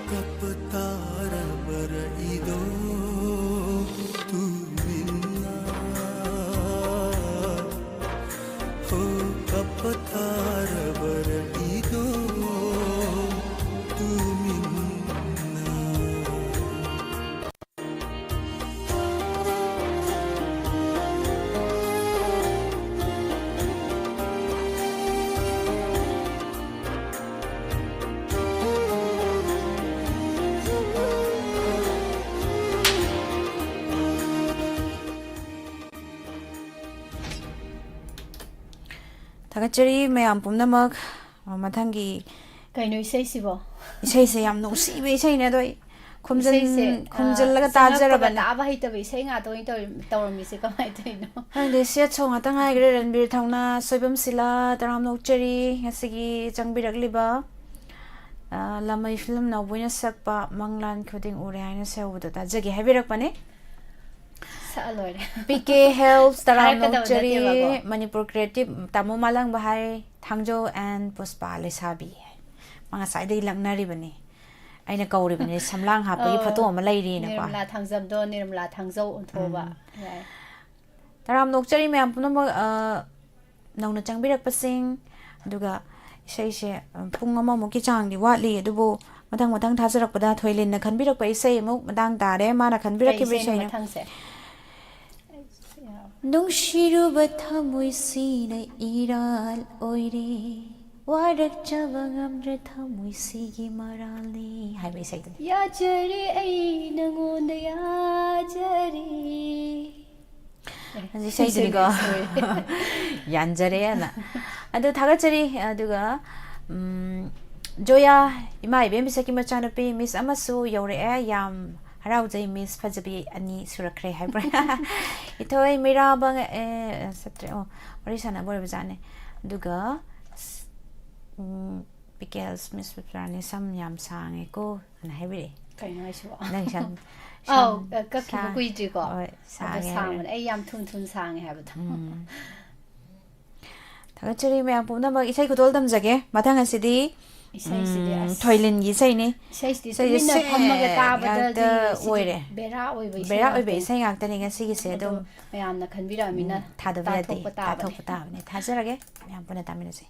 ꯀꯞꯄ ꯇꯥꯔꯕꯔ ꯏꯗꯣ ꯇꯨꯃꯤꯟꯅ? ꯍꯣ, ꯀꯞꯄ ꯇꯥꯔꯕꯔ ꯏꯗꯣ ꯇꯨꯃꯤꯟꯅ? ꯊꯥꯒꯠꯆꯔꯤ ꯃꯌꯥꯝ ꯄꯨꯝꯅꯃꯛ꯫ ꯃꯊꯪꯒꯤ ꯀꯩꯅꯣ ꯏꯁꯩꯁꯤꯕꯣ? ꯏꯁꯩꯁꯦ ꯌꯥꯝ ꯅꯨꯡꯁꯤꯕ ꯏꯁꯩꯅꯦ, ꯑꯗꯣ ꯑꯩ ꯈꯨꯝꯖꯤꯟ- ꯏꯁꯩꯁꯦ, ꯑ, ꯈꯨꯝꯖꯤꯜꯂꯒ ꯆꯪꯉꯛꯄꯒ ꯇꯥꯖꯔꯕꯅꯦ꯫ ꯇꯥꯕ ꯍꯩꯇꯕ ꯏꯁꯩ ꯉꯥꯛꯇ ꯑꯣꯏꯅ ꯇꯧꯔꯤ- ꯇꯧꯔꯝꯃꯤꯁꯦ ꯀꯃꯥꯏꯅ ꯇꯧꯔꯤꯅꯣ? ꯈꯪꯗꯦ, ꯁꯦꯠ ꯁꯣꯡ ꯉꯥꯛꯇ ꯉꯥꯏꯈ꯭ꯔꯦ꯫ ꯔꯟꯕꯤꯔ ꯊꯧꯅꯥ, ꯁꯣꯏꯕꯝ ꯁꯤꯂꯥ, ꯇꯔꯥꯝꯅ ꯑꯣꯛꯆꯔꯤ꯫ ꯉꯁꯤꯒꯤ ꯆꯪꯕꯤꯔꯛꯂꯤꯕ, ꯑ, ꯂꯥꯃꯩ ꯐꯤꯂꯝ ꯅꯥꯎꯕꯣꯏꯅ ꯁꯛꯄ ꯃꯪꯂꯥꯟ ꯈꯨꯗꯤꯡ ꯎꯔꯦ ꯍꯥꯏꯅ ꯁꯦ ꯍꯧꯕꯗꯣ ꯇꯥꯖꯒꯦ ꯍꯥꯏꯕꯤꯔꯛꯄꯅꯦ꯫ ꯁꯛꯑ ꯂꯣꯏꯔꯦ꯫ ꯄꯤ ꯀꯦ ꯍꯦꯜꯞꯁ, ꯇꯔꯥꯝꯅ ꯍꯥꯏꯔꯛꯀꯗꯕ ꯑꯣꯛꯆꯔꯤ, ꯅꯠꯇꯦꯕꯀꯣ꯫ ꯃꯅꯤꯄꯨꯔ ꯀ꯭ꯔꯤꯌꯦꯇꯤꯞ, ꯇꯥꯃꯣ ꯃꯥꯂꯪꯕ ꯍꯥꯏ, ꯊꯥꯡꯖꯧ and ꯄꯨꯁꯄꯥ ꯂꯩꯁꯥꯕꯤ ꯍꯥꯏ꯫ ꯃꯥ ꯉꯁꯥꯏꯗꯒꯤ ꯂꯛꯅꯔꯤꯕꯅꯤ꯫ ꯑꯩꯅ ꯀꯧꯔꯤꯕꯅꯤ, ꯁꯝꯂꯥꯡ ꯍꯥꯞꯄꯒꯤ ꯑꯣ, ꯐꯣꯇꯣ ꯑꯃ ꯂꯩꯔꯤꯅꯀꯣ꯫ ꯅꯤꯔꯃꯂꯥ ꯊꯥꯡꯖꯝꯗꯣ ꯅꯤꯔꯃꯂꯥ ꯊꯥꯡꯖꯧ ꯑꯣꯟꯊꯣꯛꯑꯕ꯫ ꯎꯝ꯫ ꯌꯥꯏ꯫ ꯇꯔꯥꯝꯅ ꯑꯣꯛꯆꯔꯤ ꯃꯌꯥꯝ ꯄꯨꯝꯅꯃꯛ, ꯑ, ꯅꯧꯅ ꯆꯪꯕꯤꯔꯛꯄꯁꯤꯡ, ꯑꯗꯨꯒ ꯏꯁꯩꯁꯦ, ꯑ, ꯄꯨꯡ ꯑꯃꯃꯨꯛꯀꯤ ꯆꯥꯡꯗꯤ ꯋꯥꯠꯂꯤ, ꯑꯗꯨꯕꯨ ꯃꯊꯪ ꯃꯊꯪ ꯊꯥꯖꯔꯛꯄꯗ ꯊꯣꯏꯂꯤꯟꯅ ꯈꯟꯕꯤꯔꯛꯄ ꯏꯁꯩ ꯑꯃꯨꯛ ꯃꯇꯥꯡ ꯇꯥꯔꯦ, ꯃꯥꯅ ꯀꯩ ꯈꯟꯕꯤꯔꯛꯈꯤꯕ ꯏꯁꯩꯅꯣ ꯏꯁꯩꯅ꯫ ꯃꯊꯪꯁꯦ? ꯅꯨꯡꯁꯤꯔꯨꯕ ꯊꯃꯣꯏꯁꯤꯅ ꯏꯔꯥꯜ ꯑꯣꯏꯔꯦ, ꯋꯥꯔꯛꯆꯕ ꯉꯝꯗ꯭ꯔꯦ ꯊꯃꯣꯏꯁꯤꯒꯤ ꯃꯔꯥꯜꯅꯤ ꯍꯥꯏꯕ ꯏꯁꯩꯗꯨꯅꯤ꯫ ꯌꯥꯖꯔꯦ ꯑꯩ ꯅꯉꯣꯟꯗ ꯌꯥꯖꯔꯦ꯫ ꯑꯦ, ꯑꯗꯨ ꯏꯁꯩꯗꯨꯅꯤꯀꯣ꯫ ꯏꯁꯩꯗꯨꯅꯤ, ꯁꯣꯏꯔꯦ꯫ ꯌꯥꯟꯖꯔꯦ ꯑꯅ꯫ ꯑꯗꯨ ꯊꯥꯒꯠꯆꯔꯤ꯫ ꯑꯗꯨꯒ, ꯎꯝ, ꯖꯣꯌꯥ, ꯏꯃꯥ ꯏꯕꯦꯝ ꯃꯤꯁꯛꯀꯤ ꯃꯆꯥꯅꯨꯄꯤ ꯃꯤꯁ ꯑꯃꯁꯨ ꯌꯧꯔꯛꯑꯦ꯫ ꯌꯥꯝ ꯍꯔꯥꯎꯖꯩ, ꯃꯤꯁ ꯐꯖꯕꯤ ꯑꯅꯤ ꯁꯨꯔꯛꯈ꯭ꯔꯦ ꯍꯥꯏꯕ꯭ꯔꯥ? ꯏꯊꯣꯏ ꯃꯤꯔꯥꯕ, ꯑꯦ, ꯆꯠꯇ꯭ꯔꯦ꯫ ꯑꯣ, ꯋꯥꯔꯤ ꯁꯥꯟꯅꯕ ꯑꯣꯏꯔꯕꯖꯥꯠꯅꯦ꯫ ꯑꯗꯨꯒ, ꯎꯝ, ꯄꯤ ꯀꯦ ꯑꯦꯜꯁ ꯃꯤꯁ ꯄꯤꯄ꯭ꯔꯥꯅꯤ ꯁꯝ ꯌꯥꯝ ꯁꯥꯡꯉꯦꯀꯣ꯫ ꯑꯅ ꯍꯥꯏꯕꯤꯔꯛꯑꯦ꯫ ꯀꯩꯅꯣ ꯍꯥꯏꯁꯤꯕꯣ? ꯅꯪ ꯁꯝ, ꯑꯧ, ꯁꯝ ꯀꯛꯈꯤꯕ ꯁꯥ-, ꯀꯨꯏꯗ꯭ꯔꯤꯀꯣ? ꯍꯣꯏ, ꯑꯗꯣ ꯁꯥꯡꯉꯦ ꯁꯥꯡꯕꯅꯦ꯫ ꯍꯥꯏꯕꯤꯔꯛꯑꯦ꯫ ꯑꯩ ꯌꯥꯝ ꯊꯨꯅ ꯊꯨꯅ ꯁꯥꯡꯉꯦ ꯍꯥꯏꯕꯗꯣ꯫ ꯎꯝ꯫ ꯊꯥꯒꯠꯆꯔꯤ ꯃꯌꯥꯝ ꯄꯨꯝꯅꯃꯛ꯫ ꯏꯁꯩ ꯈꯨꯗꯣꯜ ꯇꯝꯖꯒꯦ꯫ ꯃꯊꯪ ꯑꯁꯤꯗꯤ, ꯏꯁꯩꯁꯤꯗꯤ ꯎꯝ, ꯑꯁ꯫ ꯊꯣꯏꯂꯤꯟꯒꯤ ꯏꯁꯩꯅꯤ꯫ ꯏꯁꯩꯁꯤꯗꯤ ꯏꯁꯩꯁꯦ ꯇꯨꯃꯤꯟꯅ sad ꯐꯝꯃꯒ ꯇꯥꯕꯗꯗꯤ ꯉꯥꯛꯇ ꯁꯤꯗꯤ ꯑꯣꯏꯔꯦ꯫ ꯕꯦꯔꯥ ꯑꯣꯏꯕ ꯏꯁꯩ ꯕꯦꯔꯥ ꯑꯣꯏꯕ ꯉꯥꯛꯇꯅꯤ꯫ ꯏꯁꯩ ꯉꯥꯛꯇꯅꯤ ꯉꯁꯤꯒꯤꯁꯦ꯫ ꯑꯗꯣ ꯑꯗꯨꯝ, ꯃꯌꯥꯝꯅ ꯈꯟꯕꯤꯔꯛꯑꯃꯤꯅ ꯎꯝ, ꯊꯥꯗꯕ ꯌꯥꯗꯦ꯫ ꯇꯥꯊꯣꯛꯄ ꯇꯥꯕꯅꯦ꯫ ꯇꯥꯊꯣꯛꯄ ꯇꯥꯕꯅꯦ꯫ ꯊꯥꯖꯔꯒꯦ ꯃꯌꯥꯝ ꯄꯨꯟꯅ ꯇꯥꯃꯤꯟꯅꯁꯦ꯫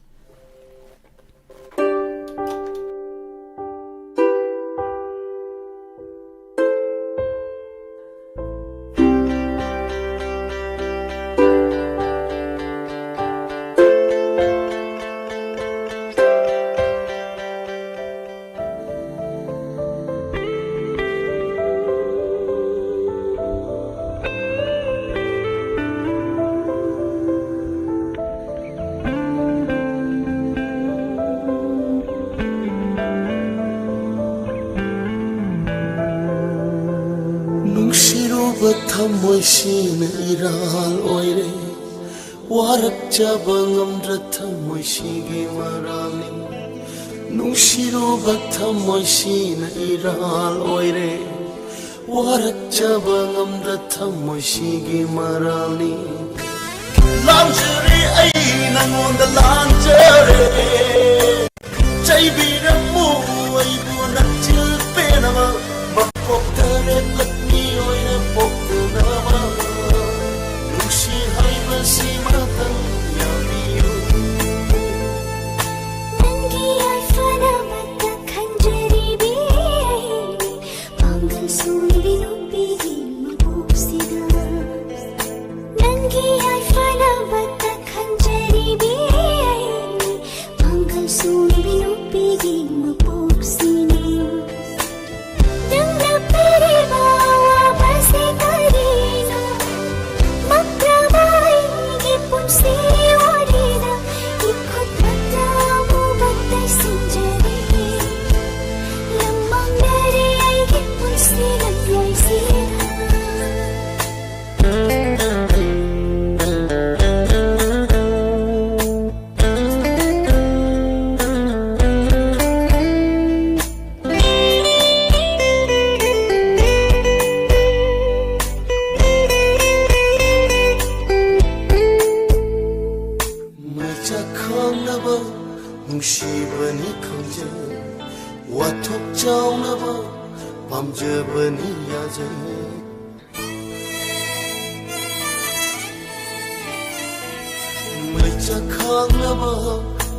ꯊꯃꯣꯏꯁꯤꯅ ꯏꯔꯥꯜ ꯑꯣꯏꯔꯦ, ꯋꯥꯔꯛꯆꯕ ꯉꯝꯗ꯭ꯔ ꯊꯃꯣꯏꯁꯤꯒꯤ ꯃꯔꯥꯜꯅꯤ꯫ ꯅꯨꯡꯁꯤꯔꯨꯕ ꯊꯃꯣꯏꯁꯤꯅ ꯏꯔꯥꯜ ꯑꯣꯏꯔꯦ, ꯋꯥꯔꯛꯆꯕ ꯉꯝꯗ꯭ꯔ ꯊꯃꯣꯏꯁꯤꯒꯤ ꯃꯔꯥꯜꯅꯤ꯫ ꯂꯥꯟꯖꯔꯦ ꯑꯩ ꯅꯉꯣꯟꯗ ꯂꯥꯟꯖꯔꯦ, ꯆꯩꯕꯤꯔꯝꯃꯨ ꯑꯩꯕꯨ ꯅꯆꯤꯜ ꯄꯦꯟꯅꯕ꯫ ꯃꯄꯣꯛ ꯇꯔꯦꯠꯂꯛ ꯃꯤꯑꯣꯏꯅ ꯄꯣꯛꯇꯅꯕ, ꯅꯨꯡꯁꯤ ꯍꯥꯏꯕꯁꯤꯃꯇꯪ ꯌꯥꯕꯤꯌꯨ꯫ ꯅꯪꯒꯤ ꯌꯥꯏꯐꯅꯕꯇ ꯈꯟꯖꯔꯤꯕꯤ ꯑꯩ, ꯄꯥꯡꯒꯜ ꯁꯣꯏꯕꯤ ꯅꯨꯄꯤꯒꯤ ꯃꯄꯣꯛꯁꯤꯗ꯫ ꯅꯪꯒꯤ ꯌꯥꯏꯐꯅꯕꯇ ꯈꯟꯖꯔꯤꯕꯤ ꯑꯩ, ꯄꯥꯡꯒꯜ ꯁꯣꯏꯕꯤ ꯅꯨꯄꯤꯒꯤ ꯃꯄꯣꯛꯁꯤꯅ꯫ ꯅꯪꯅ ꯄꯤꯔꯤꯕ ꯑꯋꯥꯕꯁꯤ ꯀꯔꯤꯅꯣ? ꯃꯛꯇ꯭ꯔꯕ ꯑꯩꯒꯤ ꯄꯨꯟꯁꯤ ꯋꯥꯔꯤꯗ ꯏꯈꯨꯠꯃꯛꯇ ꯑꯃꯨꯕ ꯇꯩꯁꯤꯟꯖꯔꯤ꯫ ꯂꯝꯃꯥꯡꯅꯔꯦ ꯑꯩꯒꯤ ꯄꯨꯟꯁꯤ ꯂꯝꯂꯣꯏꯁꯤꯗ꯫ ꯃꯩꯆꯥꯛ ꯈꯥꯡꯅꯕ ꯅꯨꯡꯁꯤꯕꯅꯤ ꯈꯪꯖꯩ, ꯋꯥꯊꯣꯛ ꯆꯥꯎꯅꯕ ꯄꯥꯝꯖꯕꯅꯤ ꯌꯥꯖꯩ꯫ ꯃꯩꯆꯥꯛ ꯈꯥꯡꯅꯕ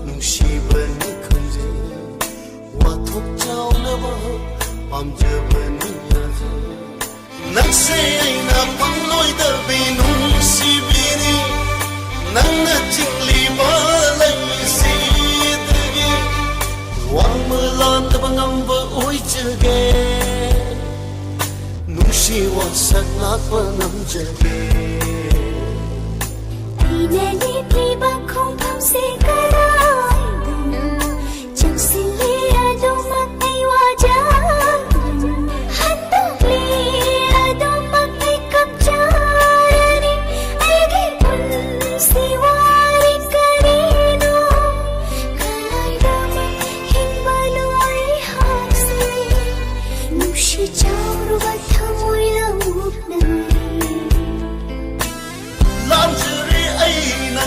ꯅꯨꯡꯁꯤꯕꯅꯤ ꯈꯪꯖꯩ, ꯋꯥꯊꯣꯛ ꯆꯥꯎꯅꯕ ꯄꯥꯝꯖꯕꯅꯤ ꯌꯥꯖꯩ꯫ ꯅꯪꯁꯦ ꯑꯩꯅ ꯐꯪꯂꯣꯏꯗꯕꯤ ꯅꯨꯡꯁꯤꯕꯤꯅꯤ, ꯅꯪꯅ ꯆꯤꯡꯂꯤꯕ ꯂꯩꯁꯤꯗꯒꯤ ꯋꯥꯡꯃ ꯂꯥꯟꯗꯕ ꯉꯝꯕ ꯑꯣꯏꯖꯒꯦ, ꯅꯨꯡꯁꯤ ꯋꯥꯁꯛ ꯂꯥꯛꯄ ꯉꯝꯖꯒꯦ꯫ ꯑꯩꯅ ꯂꯦꯞꯂꯤꯕ ꯈꯣꯡꯐꯝꯁꯦ ꯀꯗꯥꯏꯗꯅꯣ? ꯆꯪꯁꯤꯜꯂꯤ ꯑꯗꯨꯃꯛ ꯑꯩ ꯋꯥꯖꯕꯅ ꯍꯟꯗꯣꯛꯂꯤ ꯑꯗꯨꯃꯛ ꯑꯩ ꯀꯞ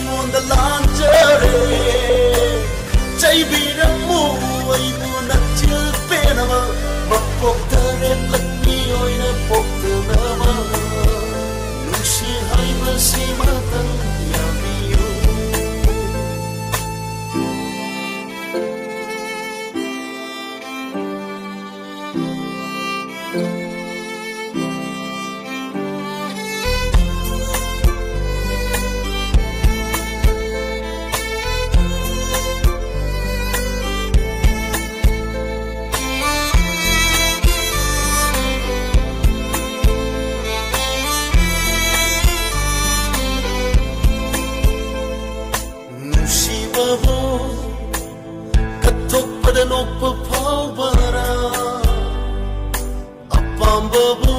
ꯑꯩꯉꯣꯟꯗ ꯂꯥꯟꯖꯔꯦ, ꯆꯩꯕꯤꯔꯝꯃꯨ ꯑꯩꯕꯨ ꯅꯆꯤꯜ ꯄꯦꯟꯅꯕ, ꯃꯄꯣꯛ ꯇꯔꯦꯠꯂꯛ ꯃꯤꯑꯣꯏꯅ ꯄꯣꯛꯇꯅꯕ, ꯅꯨꯡꯁꯤ ꯍꯥꯏꯕꯁꯤꯃꯇꯪ ꯌꯥꯕꯤꯌꯨ꯫ ꯅꯨꯡꯁꯤꯕꯕꯨ ꯀꯠꯊꯣꯛꯄꯗ ꯅꯣꯛꯄ ꯐꯥꯎꯕꯔꯥ? ꯑꯄꯥꯝꯕꯕꯨ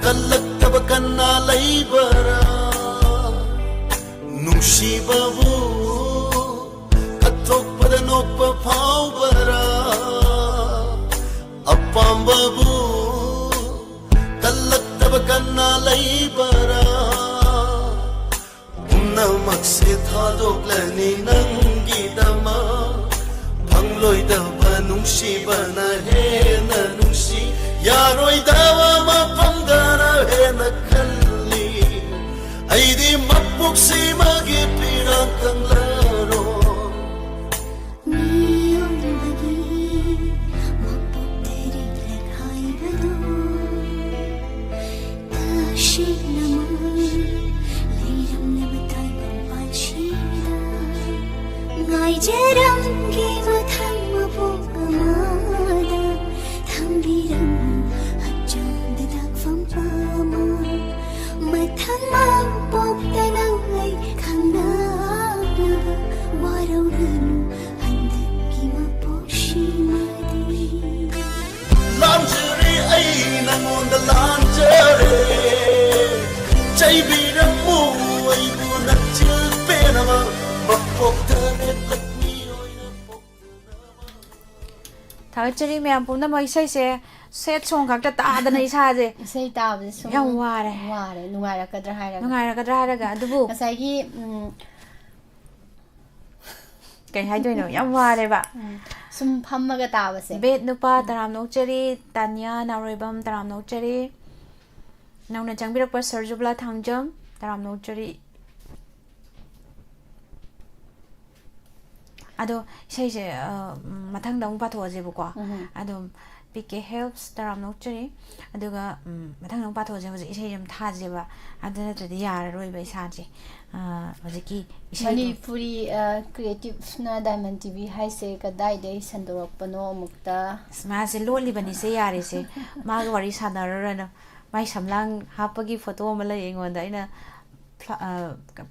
ꯀꯜꯂꯛꯇꯕ ꯀꯟꯅ ꯂꯩꯕꯔꯥ? ꯅꯨꯡꯁꯤꯕꯕꯨ ꯀꯠꯊꯣꯛꯄꯗ ꯅꯣꯛꯄ ꯐꯥꯎꯕꯔꯥ? ꯑꯄꯥꯝꯕꯕꯨ ꯀꯜꯂꯛꯇꯕ ꯀꯟꯅ ꯂꯩꯕꯔꯥ? ꯄꯨꯝꯅꯃꯛꯁꯦ ꯊꯥꯗꯣꯛꯂꯅꯤ ꯅꯪꯒꯤꯗꯃꯛ꯫ ꯐꯪꯂꯣꯏꯗꯕ ꯅꯨꯡꯁꯤꯕꯅ ꯍꯦꯟꯅ ꯅꯨꯡꯁꯤ, ꯌꯥꯔꯣꯏꯗꯕ ꯃꯐꯝꯗꯅ ꯍꯦꯟꯅ ꯈꯜꯂꯤ꯫ ꯑꯩꯗꯤ ꯃꯄꯣꯛꯁꯤꯃꯒꯤ ꯄꯤꯔꯥꯡ ꯈꯪꯂꯔꯣꯏ꯫ ꯃꯤꯑꯣꯏꯕꯒꯤ ꯃꯄꯣꯛ ꯇꯔꯦꯠꯂꯛ ꯍꯥꯏꯕꯗꯨ ꯇꯁꯦꯡꯅꯃꯛ ꯂꯩꯔꯝꯂꯕ ꯇꯥꯏꯕꯪꯄꯥꯟꯁꯤꯗ ꯉꯥꯏꯖꯔꯝꯒꯦ ꯃꯊꯪ ꯃꯄꯣꯛ ꯑꯃꯗ꯫ ꯊꯝꯕꯤꯔꯝꯃꯨ ꯍꯛꯆꯥꯡꯗ ꯇꯥꯛꯐꯝ ꯑꯃ꯫ ꯃꯊꯪ ꯃꯄꯣꯛꯇꯅ ꯑꯩ ꯈꯪꯅꯅꯕ ꯋꯥꯔꯧꯔꯅꯨ ꯍꯟꯗꯛꯀꯤ ꯃꯄꯣꯛꯁꯤꯃꯗꯤ꯫ ꯂꯥꯟꯖꯔꯦ ꯑꯩ ꯅꯉꯣꯟꯗ ꯂꯥꯟꯖꯔꯦ꯫ ꯆꯩꯕꯤꯔꯝꯃꯨ ꯑꯩꯕꯨ ꯅꯆꯤꯜ ꯄꯦꯟꯅꯕ꯫ ꯃꯄꯣꯛ ꯇꯔꯦꯠꯂꯛ ꯃꯤꯑꯣꯏꯅ ꯄꯣꯛꯇꯅꯕ꯫ ꯊꯥꯒꯠꯆꯔꯤ ꯃꯌꯥꯝ ꯄꯨꯝꯅꯃꯛ꯫ ꯏꯁꯩꯁꯦ ꯁꯦꯠ ꯁꯣꯡ ꯈꯛꯇ ꯇꯥꯗꯅ ꯏꯁꯥꯁꯦ ꯏꯁꯩ ꯇꯥꯕꯁꯦ ꯁꯨꯝ ꯌꯥꯝ ꯋꯥꯔꯦ꯫ ꯋꯥꯔꯦ, ꯅꯨꯡꯉꯥꯏꯔꯛꯀꯗ꯭ꯔꯥ ꯍꯥꯏꯔꯒ꯫ ꯅꯨꯡꯉꯥꯏꯔꯛꯀꯗ꯭ꯔꯥ ꯍꯥꯏꯔꯒ, ꯑꯗꯨꯕꯨ ꯉꯁꯥꯏꯒꯤ ꯎꯝ, ꯀꯩ ꯍꯥꯏꯗꯣꯏꯅꯣ, ꯌꯥꯝ ꯋꯥꯔꯦꯕ꯫ ꯁꯨꯝ ꯐꯝꯃꯒ ꯇꯥꯕꯁꯦ꯫ ꯕꯦꯠ ꯅꯨꯄꯥ ꯇꯔꯥꯝꯅ ꯑꯣꯛꯆꯔꯤ, ꯇꯥꯅꯤꯌꯥ ꯅꯥꯎꯔꯣꯏꯕꯝ ꯇꯔꯥꯝꯅ ꯑꯣꯛꯆꯔꯤ, ꯅꯧꯅ ꯆꯪꯕꯤꯔꯛꯄ ꯁꯔꯖꯨꯕꯂꯥ ꯊꯥꯡꯖꯝ ꯇꯔꯥꯝꯅ ꯑꯣꯛꯆꯔꯤ꯫ ꯑꯗꯣ ꯏꯁꯩꯁꯦ, ꯑ, ꯃꯊꯪꯗ ꯑꯃꯨꯛ ꯄꯥꯊꯣꯛꯑꯁꯦꯕꯀꯣ꯫ ꯎꯝ꯫ ꯑꯗꯨꯝ ꯄꯤ ꯀꯦ ꯍꯦꯜꯞꯁ ꯇꯔꯥꯝꯅ ꯑꯣꯛꯆꯔꯤ꯫ ꯑꯗꯨꯒ, ꯎꯝ, ꯃꯊꯪꯗ ꯑꯃꯨꯛ ꯄꯥꯊꯣꯛꯑꯁꯦ꯫ ꯍꯧꯖꯤꯛ ꯏꯁꯩꯁꯦ ꯑꯃ ꯊꯥꯁꯦꯕ꯫ ꯑꯗꯨ ꯅꯠꯇ꯭ꯔꯗꯤ ꯌꯥꯔꯔꯣꯏꯕ ꯏꯁꯥꯁꯦ꯫ ꯑ, ꯍꯧꯖꯤꯛꯀꯤ ꯏꯁꯩꯗꯣ ꯃꯅꯤꯄꯨꯔꯤ ꯀ꯭ꯔꯤꯌꯦꯇꯤꯞꯁꯅ ꯗꯥꯏꯃꯟ ꯇꯤ ꯚꯤ ꯍꯥꯏꯁꯦ ꯀꯗꯥꯏꯗꯩ ꯁꯟꯗꯣꯔꯛꯄꯅꯣ ꯑꯃꯨꯛꯇ꯫ ꯑꯁ, ꯃꯥꯁꯦ ꯂꯣꯠꯂꯤꯕꯅꯤꯁꯦ, ꯌꯥꯔꯦꯁꯦ꯫ ꯃꯥꯒ ꯋꯥꯔꯤ ꯁꯥꯟꯅꯔꯨꯔꯅꯨ꯫ ꯃꯥꯏ ꯁꯝꯂꯥꯡ ꯍꯥꯞꯄꯒꯤ ꯐꯣꯇꯣ ꯑꯃ ꯂꯩ ꯑꯩꯉꯣꯟꯗ꯫ ꯑꯩꯅ ꯐ꯭ꯂꯥ-, ꯑ,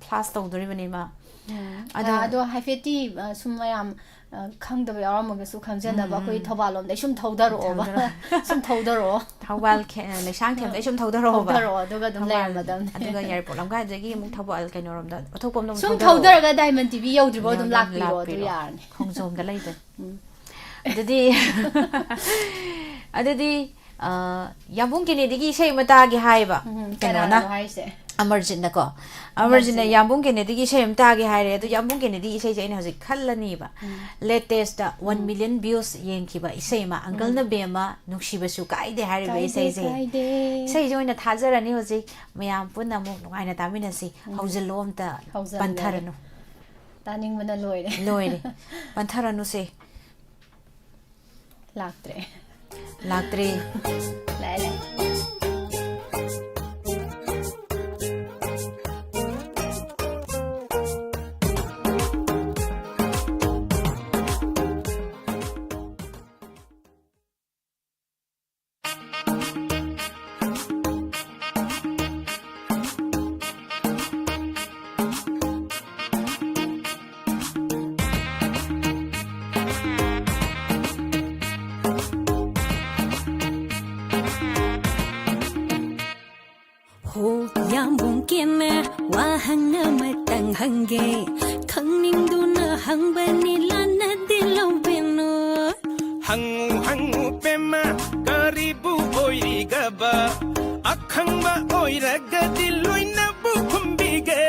ꯐ꯭ꯂꯥꯁ ꯇꯧꯗꯣꯔꯤꯕꯅꯤ ꯃꯥ꯫ ꯎꯝ꯫ ꯑꯗꯣ ꯑꯗꯣ ꯍꯥꯏꯐꯦꯠꯇꯤ, ꯑ, ꯁꯨꯝ ꯃꯌꯥꯝ, ꯑ, ꯈꯪꯗꯕ ꯌꯥꯎꯔꯝꯃꯒꯁꯨ ꯈꯪꯖꯅꯕ ꯎꯝ, ꯑꯩꯈꯣꯏ ꯎꯝ꯫ ꯊꯧꯕꯥꯜ ꯂꯣꯝꯗꯩ ꯁꯨꯝ ꯊꯧꯗꯔꯛꯑꯣꯕ꯫ ꯊꯧꯗꯔꯛꯑꯣ꯫ ꯁꯨꯝ ꯊꯧꯗꯔꯛꯑꯣ꯫ ꯊꯧꯕꯥꯜ ꯈꯦ-, ꯂꯩꯁꯥꯡꯊꯦꯝꯗꯩ ꯁꯨꯝ ꯊꯧꯗꯔꯛꯑꯣꯕ꯫ ꯊꯧꯗꯔꯛꯑꯣ, ꯑꯗꯨꯒ ꯑꯗꯨꯝ ꯊꯧꯕꯥꯜ, ꯂꯩꯔꯝꯃꯗꯕꯅꯦ꯫ ꯑꯗꯨꯒ ꯌꯥꯏꯔꯤꯄꯣꯛ ꯂꯝꯈꯥꯏꯗꯒꯤ ꯑꯃꯨꯛ ꯊꯧꯕꯥꯜ ꯀꯩꯅꯣꯔꯣꯝꯗ, ꯑꯊꯣꯛꯄꯝꯗ ꯑꯃꯨꯛ ꯁꯨꯝ ꯊꯧꯗꯔꯛꯑꯣ꯫ ꯊꯧꯗꯔꯒ ꯗꯥꯏꯃꯟ ꯇꯤ ꯚꯤ ꯌꯧꯗ꯭ꯔꯤꯕꯣ ꯑꯗꯨꯝ ꯌꯥꯝ ꯂꯥꯛꯄꯤꯔꯣ, ꯑꯗꯨ ꯂꯥꯛꯄꯤꯔꯣ꯫ ꯌꯥꯔꯅꯤ꯫ ꯈꯣꯡꯖꯣꯝꯗ ꯂꯩꯕꯅꯤ꯫ ꯎꯝ꯫ ꯑꯗꯨꯗꯤ, ꯑꯗꯨꯗꯤ, ꯑ, ꯌꯥꯝꯕꯨꯡ ꯀꯦꯅꯦꯗꯤꯒꯤ ꯏꯁꯩ ꯑꯃ ꯇꯥꯒꯦ ꯍꯥꯏꯌꯦꯕ꯫ ꯎꯝ, ꯀꯩꯅꯣꯅ, ꯀꯅꯥꯅꯣ ꯍꯥꯏꯁꯦ? ꯑꯃꯔꯖꯤꯠꯅꯀꯣ꯫ ꯑꯃꯔꯖꯤꯠꯅ ꯑꯃꯔꯖꯤꯠꯅ꯫ ꯌꯥꯝꯕꯨꯡ ꯀꯦꯅꯦꯗꯤꯒꯤ ꯏꯁꯩ ꯑꯃ ꯇꯥꯒꯦ ꯍꯥꯏꯔꯦ꯫ ꯑꯗꯨ ꯌꯥꯝꯕꯨꯡ ꯀꯦꯅꯦꯗꯤꯒꯤ ꯏꯁꯩꯁꯦ ꯑꯩꯅ ꯍꯧꯖꯤꯛ ꯈꯜꯂꯅꯤꯕ꯫ ꯎꯝ꯫ ꯂꯦꯇꯦꯁꯇ ꯋꯥꯟ ꯎꯝ꯫ ꯃꯤꯂꯤꯌꯟ ꯚ꯭ꯌꯨꯁ ꯌꯦꯡꯈꯤꯕ ꯏꯁꯩ ꯑꯃ, ꯑꯪꯀꯜꯅ ꯕꯦꯝꯃ ꯅꯨꯡꯁꯤꯕꯁꯨ ꯀꯥꯏꯗꯦ ꯍꯥꯏꯔꯤꯕ ꯀꯥꯏꯗꯦ, ꯏꯁꯩꯁꯦ꯫ ꯀꯥꯏꯗꯦ꯫ ꯏꯁꯩꯁꯦ ꯑꯣꯏꯅ ꯊꯥꯖꯔꯅꯤ ꯍꯧꯖꯤꯛ꯫ ꯃꯌꯥꯝ ꯄꯨꯟꯅ ꯑꯃꯨꯛ ꯅꯨꯡꯉꯥꯏꯅ ꯇꯥꯃꯤꯟꯅꯁꯤ꯫ ꯎꯝ꯫ ꯍꯧꯖꯤꯜꯂꯣ ꯑꯝꯇ꯫ ꯍꯧꯖꯤꯜꯂꯦ꯫ ꯄꯟꯊꯔꯅꯨ꯫ ꯇꯥꯅꯤꯡꯕꯅ ꯂꯣꯏꯔꯦ꯫ ꯂꯣꯏꯔꯦ꯫ ꯄꯟꯊꯔꯅꯨꯁꯦ꯫ ꯂꯥꯛꯇ꯭ꯔꯦ꯫ ꯂꯥꯛꯇ꯭ꯔꯦ꯫ ꯂꯥꯛꯑꯦ, ꯂꯥꯛꯑꯦ꯫ ꯍꯣ, ꯌꯥꯝꯕꯨꯡ ꯀꯦꯅꯦ, ꯋꯥꯍꯪ ꯑꯃꯇꯪ ꯍꯪꯒꯦ꯫ ꯈꯪꯅꯤꯡꯗꯨꯅ ꯍꯪꯕꯅꯤ, ꯂꯥꯟꯅꯗꯤ ꯂꯧꯕꯤꯅꯨ꯫ ꯍꯪꯉꯨ, ꯍꯪꯉꯨ, ꯄꯦꯝꯃ, ꯀꯔꯤ ꯑꯣꯏꯔꯤꯒꯕ ꯑꯈꯪꯕ ꯑꯣꯏꯔꯒꯗꯤ ꯂꯣꯏꯅꯕꯨ ꯈꯨꯝꯕꯤꯒꯦ꯫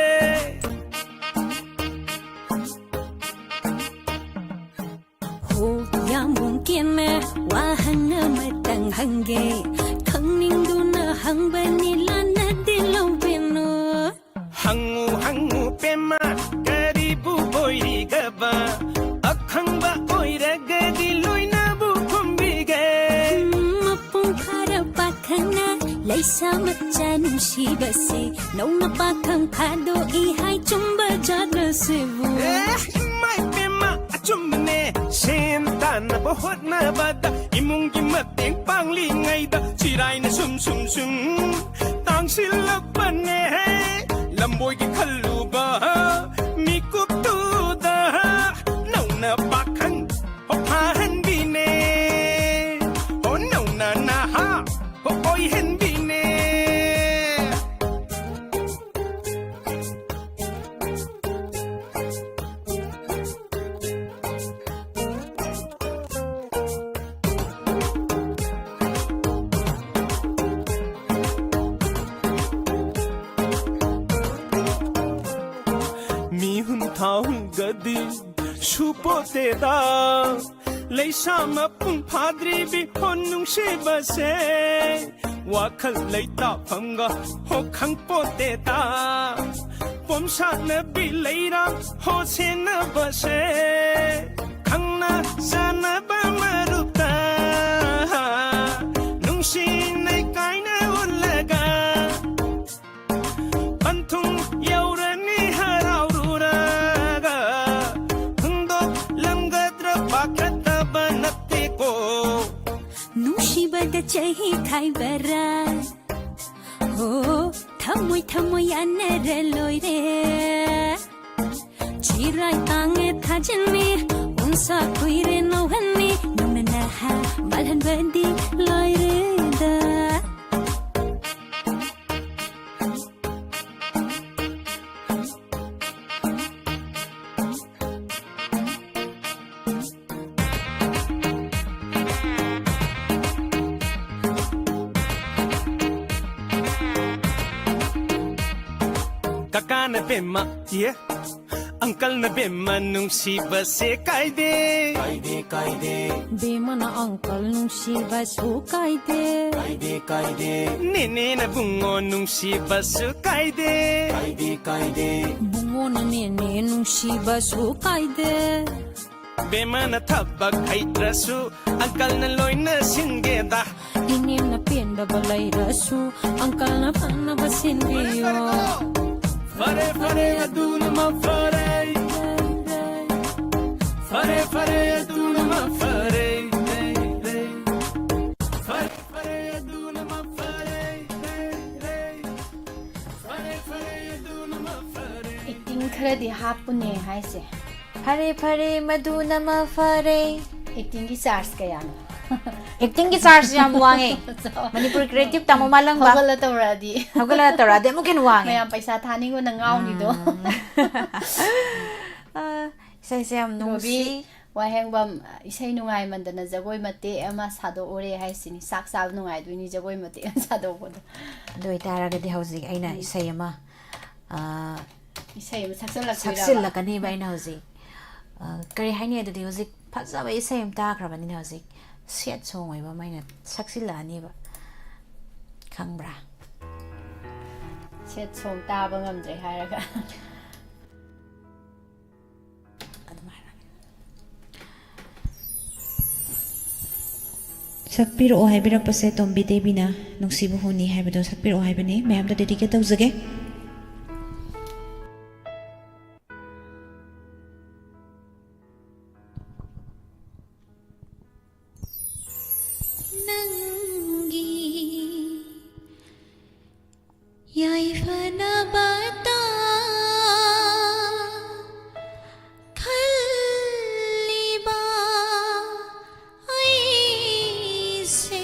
ꯍꯣ, ꯌꯥꯝꯕꯨꯡ ꯀꯦꯅ ꯋꯥꯍꯪ ꯑꯃꯇꯪ ꯍꯪꯒꯦ꯫ ꯈꯪꯅꯤꯡꯗꯨꯅ ꯍꯪꯕꯅꯤ, ꯂꯥꯟꯅꯗꯤ ꯂꯧꯕꯤꯅꯨ꯫ ꯍꯪꯉꯨ ꯍꯪꯉꯨ ꯄꯦꯝꯃ, ꯀꯔꯤꯕꯨ ꯑꯣꯏꯔꯤꯒꯕ? ꯑꯈꯪꯕ ꯑꯣꯏꯔꯒꯗꯤ ꯂꯣꯏꯅꯕꯨ ꯈꯨꯝꯕꯤꯒꯦ꯫ ꯎꯝ, ꯃꯄꯨꯡ ꯐꯥꯔ ꯄꯥꯈꯪꯅ ꯂꯩꯁꯥ ꯃꯆꯥ ꯅꯨꯡꯁꯤꯕꯁꯤ ꯅꯧꯅ ꯄꯥꯈꯪ ꯐꯥꯗꯣꯛꯏ ꯍꯥꯏ, ꯆꯨꯝꯕ ꯖꯥꯠꯂ ꯁꯤꯕꯨ? ꯑꯦ, ꯏꯃꯥ ꯏꯕꯦꯝꯃ, ꯑꯆꯨꯝꯕꯅꯦ꯫ ꯁꯦꯟ ꯇꯥꯟꯅꯕ ꯍꯣꯠꯅꯕꯗ ꯏꯃꯨꯡꯒꯤ ꯃꯇꯦꯡ ꯄꯥꯡꯂꯤꯉꯩꯗ ꯆꯤꯔꯥꯏꯅ ꯁꯨꯝ ꯁꯨꯝ ꯁꯨꯝ ꯇꯥꯡꯁꯤꯜꯂꯛꯄꯅꯦ꯫ ꯂꯝꯕꯣꯏꯒꯤ ꯈꯜꯂꯨꯕ ꯃꯤꯀꯨꯞꯇꯨꯗ ꯅꯧꯅ ꯄꯥꯈꯪ ꯐꯥꯍꯟꯕꯤꯅꯦ꯫ ꯑꯣ ꯅꯧꯅ ꯅꯍꯥ ꯑꯣꯏꯍꯟꯕꯤꯅꯦ꯫ ꯃꯤꯍꯨꯟ ꯊꯥꯍꯨꯟꯒꯗꯤ ꯁꯨꯄꯣꯇꯦꯗ꯫ ꯂꯩꯁꯥ ꯃꯄꯨꯡ ꯐꯥꯗ꯭ꯔꯤꯕꯤ ꯍꯣ ꯅꯨꯡꯁꯤꯕꯁꯦ, ꯋꯥꯈꯜ ꯂꯩꯇꯥꯐꯝꯒ ꯍꯣ ꯈꯪꯄꯣꯇꯦꯗ꯫ ꯄꯣꯝꯁꯥꯠꯅꯕꯤ ꯂꯩꯔꯥꯡ ꯍꯣ ꯁꯦꯟꯅꯕꯁꯦ, ꯈꯪꯅ ꯆꯥꯟꯅꯕ ꯃꯔꯨꯞꯇ ꯅꯨꯡꯁꯤꯅꯩ ꯀꯥꯏꯅ ꯎꯠꯂꯒ ꯄꯟꯊꯨꯡ ꯌꯧꯔꯅꯤ ꯍꯔꯥꯎꯔꯨꯔꯒ, ꯍꯨꯟꯗꯣꯛꯂꯝꯒꯗ꯭ꯔꯥ ꯄꯥꯈꯠꯇꯕ ꯅꯠꯇꯦꯀꯣ꯫ ꯅꯨꯡꯁꯤꯕꯗ ꯆꯍꯤ ꯈꯥꯏꯕꯔꯥ? ꯍꯣ, ꯊꯃꯣꯏ ꯊꯃꯣꯏ ꯌꯥꯅꯔ ꯂꯣꯏꯔꯦ꯫ ꯆꯤꯔꯥꯏ ꯇꯥꯡꯉꯦ ꯊꯥꯖꯤꯟꯅꯤ, ꯎꯟꯁꯥ ꯀꯨꯏꯔꯦ ꯅꯧꯍꯟꯅꯤ, ꯅꯧꯅ ꯅꯍꯥ ꯃꯥꯜꯍꯟꯕꯗꯤ ꯂꯣꯏꯔꯦꯗ꯫ ꯕꯦꯝꯃ, ꯌꯦ꯫ ꯑꯪꯀꯜꯅ ꯕꯦꯝꯃ ꯅꯨꯡꯁꯤꯕꯁꯦ ꯀꯥꯏꯗꯦ꯫ ꯀꯥꯏꯗꯦ, ꯀꯥꯏꯗꯦ꯫ ꯕꯦꯝꯃꯅ ꯑꯪꯀꯜ ꯅꯨꯡꯁꯤꯕꯁꯨ ꯀꯥꯏꯗꯦ꯫ ꯀꯥꯏꯗꯦ, ꯀꯥꯏꯗꯦ꯫ ꯅꯦꯅꯦꯅ ꯕꯨꯡꯉꯣ ꯅꯨꯡꯁꯤꯕꯁꯨ ꯀꯥꯏꯗꯦ꯫ ꯀꯥꯏꯗꯦ, ꯀꯥꯏꯗꯦ꯫ ꯕꯨꯡꯉꯣꯅ ꯅꯦꯅꯦ ꯅꯨꯡꯁꯤꯕꯁꯨ ꯀꯥꯏꯗꯦ꯫ ꯕꯦꯝꯃꯅ ꯊꯕꯛ ꯍꯩꯇ꯭ꯔꯁꯨ ꯑꯪꯀꯜꯅ ꯂꯣꯏꯅ ꯁꯤꯟꯒꯦꯗ꯫ ꯏꯅꯦꯝꯅ ꯄꯦꯟꯗꯕ ꯂꯩꯔꯁꯨ ꯑꯪꯀꯜꯅ ꯐꯅꯕ ꯁꯤꯟꯕꯤꯌꯣ꯫ ꯐꯔꯦ, ꯐꯔꯦ, ꯑꯗꯨꯅ ꯃꯐꯔꯦ꯫ ꯐꯔꯦ, ꯐꯔꯦ, ꯑꯗꯨꯅ ꯃꯐꯔꯦ꯫ ꯐꯔꯦ, ꯐꯔꯦ, ꯑꯗꯨꯅ ꯃꯐꯔꯦ꯫ ꯐꯔꯦ, ꯐꯔꯦ, ꯑꯗꯨꯅ ꯃꯐꯔꯦ꯫ ꯑꯦꯛꯇꯤꯡ ꯈꯔꯗꯤ ꯍꯥꯞꯄꯨꯅꯦ ꯍꯥꯏꯁꯦ꯫ ꯐꯔꯦ, ꯐꯔꯦ, ꯃꯗꯨꯅ ꯃꯐꯔꯦ꯫ ꯑꯦꯛꯇꯤꯡꯒꯤ ꯆꯥꯔꯖ ꯀꯌꯥꯅꯣ? ꯑꯦꯛꯇꯤꯡꯒꯤ ꯆꯥꯔꯖ ꯌꯥꯝ ꯋꯥꯡꯉꯦ꯫ ꯃꯅꯤꯄꯨꯔ ꯀ꯭ꯔꯤꯌꯦꯇꯤꯞ ꯇꯥꯃꯣ ꯃꯥꯂꯪꯕ꯫ ꯍꯧꯒꯠꯂ ꯇꯧꯔꯛꯑꯗꯤ꯫ ꯍꯧꯒꯠꯂꯒ ꯇꯧꯔꯛꯑꯗꯤ ꯑꯃꯨꯛ ꯍꯦꯟꯅ ꯋꯥꯡꯉꯦ꯫ ꯃꯌꯥꯝ ꯄꯩꯁꯥ ꯊꯥꯅꯤꯡꯕꯅ ꯉꯥꯎꯅꯤꯗꯣ꯫ ꯎꯝ꯫ ꯑ, ꯏꯁꯩꯁꯦ ꯌꯥꯝ ꯅꯨꯡꯁꯤ꯫ ꯔꯣꯕꯤ ꯋꯥꯍꯦꯡꯕꯝ, ꯏꯁꯩ ꯅꯨꯡꯉꯥꯏꯃꯟꯗꯅ ꯖꯒꯣꯏ ꯃꯇꯦꯛ ꯑꯃ ꯁꯥꯗꯣꯛꯎꯔꯦ ꯍꯥꯏꯁꯤꯅꯤ꯫ ꯆꯥꯛ ꯆꯥꯕ ꯅꯨꯡꯉꯥꯏꯗꯣꯏꯅꯤ ꯖꯒꯣꯏ ꯃꯇꯦꯛ ꯑꯃ ꯁꯥꯗꯣꯛꯄꯗꯣ꯫ ꯑꯗꯨ ꯑꯣꯏꯇꯥꯔꯒꯗꯤ ꯍꯧꯖꯤꯛ ꯑꯩꯅ ꯎꯝ꯫ ꯏꯁꯩ ꯑꯃ, ꯑ, ꯏꯁꯩ ꯑꯃ ꯁꯛꯆꯜꯂꯛꯇꯣꯏꯔꯕ? ꯁꯛꯆꯤꯜꯂꯛꯀꯅꯤꯕ ꯑꯩꯅ ꯍꯧꯖꯤꯛ꯫ ꯑ, ꯀꯔꯤ ꯍꯥꯏꯅꯤ ꯑꯗꯨꯗꯤ ꯍꯧꯖꯤꯛ ꯐꯖꯕ ꯏꯁꯩ ꯑꯃ ꯇꯥꯈ꯭ꯔꯕꯅꯤꯅ ꯍꯧꯖꯤꯛ ꯁꯦꯠ ꯁꯣꯡ ꯑꯣꯏꯕ ꯑꯃ ꯑꯩꯅ ꯁꯛꯆꯤꯜꯂꯛꯑꯅꯤꯕ꯫ ꯈꯪꯕ꯭ꯔꯥ? ꯁꯦꯠ ꯁꯣꯡ ꯇꯥꯕ ꯉꯝꯗ꯭ꯔꯦ ꯍꯥꯏꯔꯒ꯫ ꯑꯗꯨꯃꯥꯏꯅ꯫ ꯁꯛꯄꯤꯔꯛꯑꯣ ꯍꯥꯏꯕꯤꯔꯛꯄꯁꯦ ꯇꯣꯝꯕꯤ ꯗꯦꯕꯤꯅ ꯅꯨꯡꯁꯤꯕ ꯍꯨꯅꯤ ꯍꯥꯏꯕꯗꯣ ꯁꯛꯄꯤꯔꯛꯑꯣ ꯍꯥꯏꯕꯅꯤ꯫ ꯃꯌꯥꯝꯗ ꯗꯦꯗꯤꯀꯦꯠ ꯇꯧꯖꯒꯦ꯫ ꯅꯪꯒꯤ ꯌꯥꯏꯐꯅꯕꯇ ꯈꯜꯂꯤꯕ ꯑꯩꯁꯦ꯫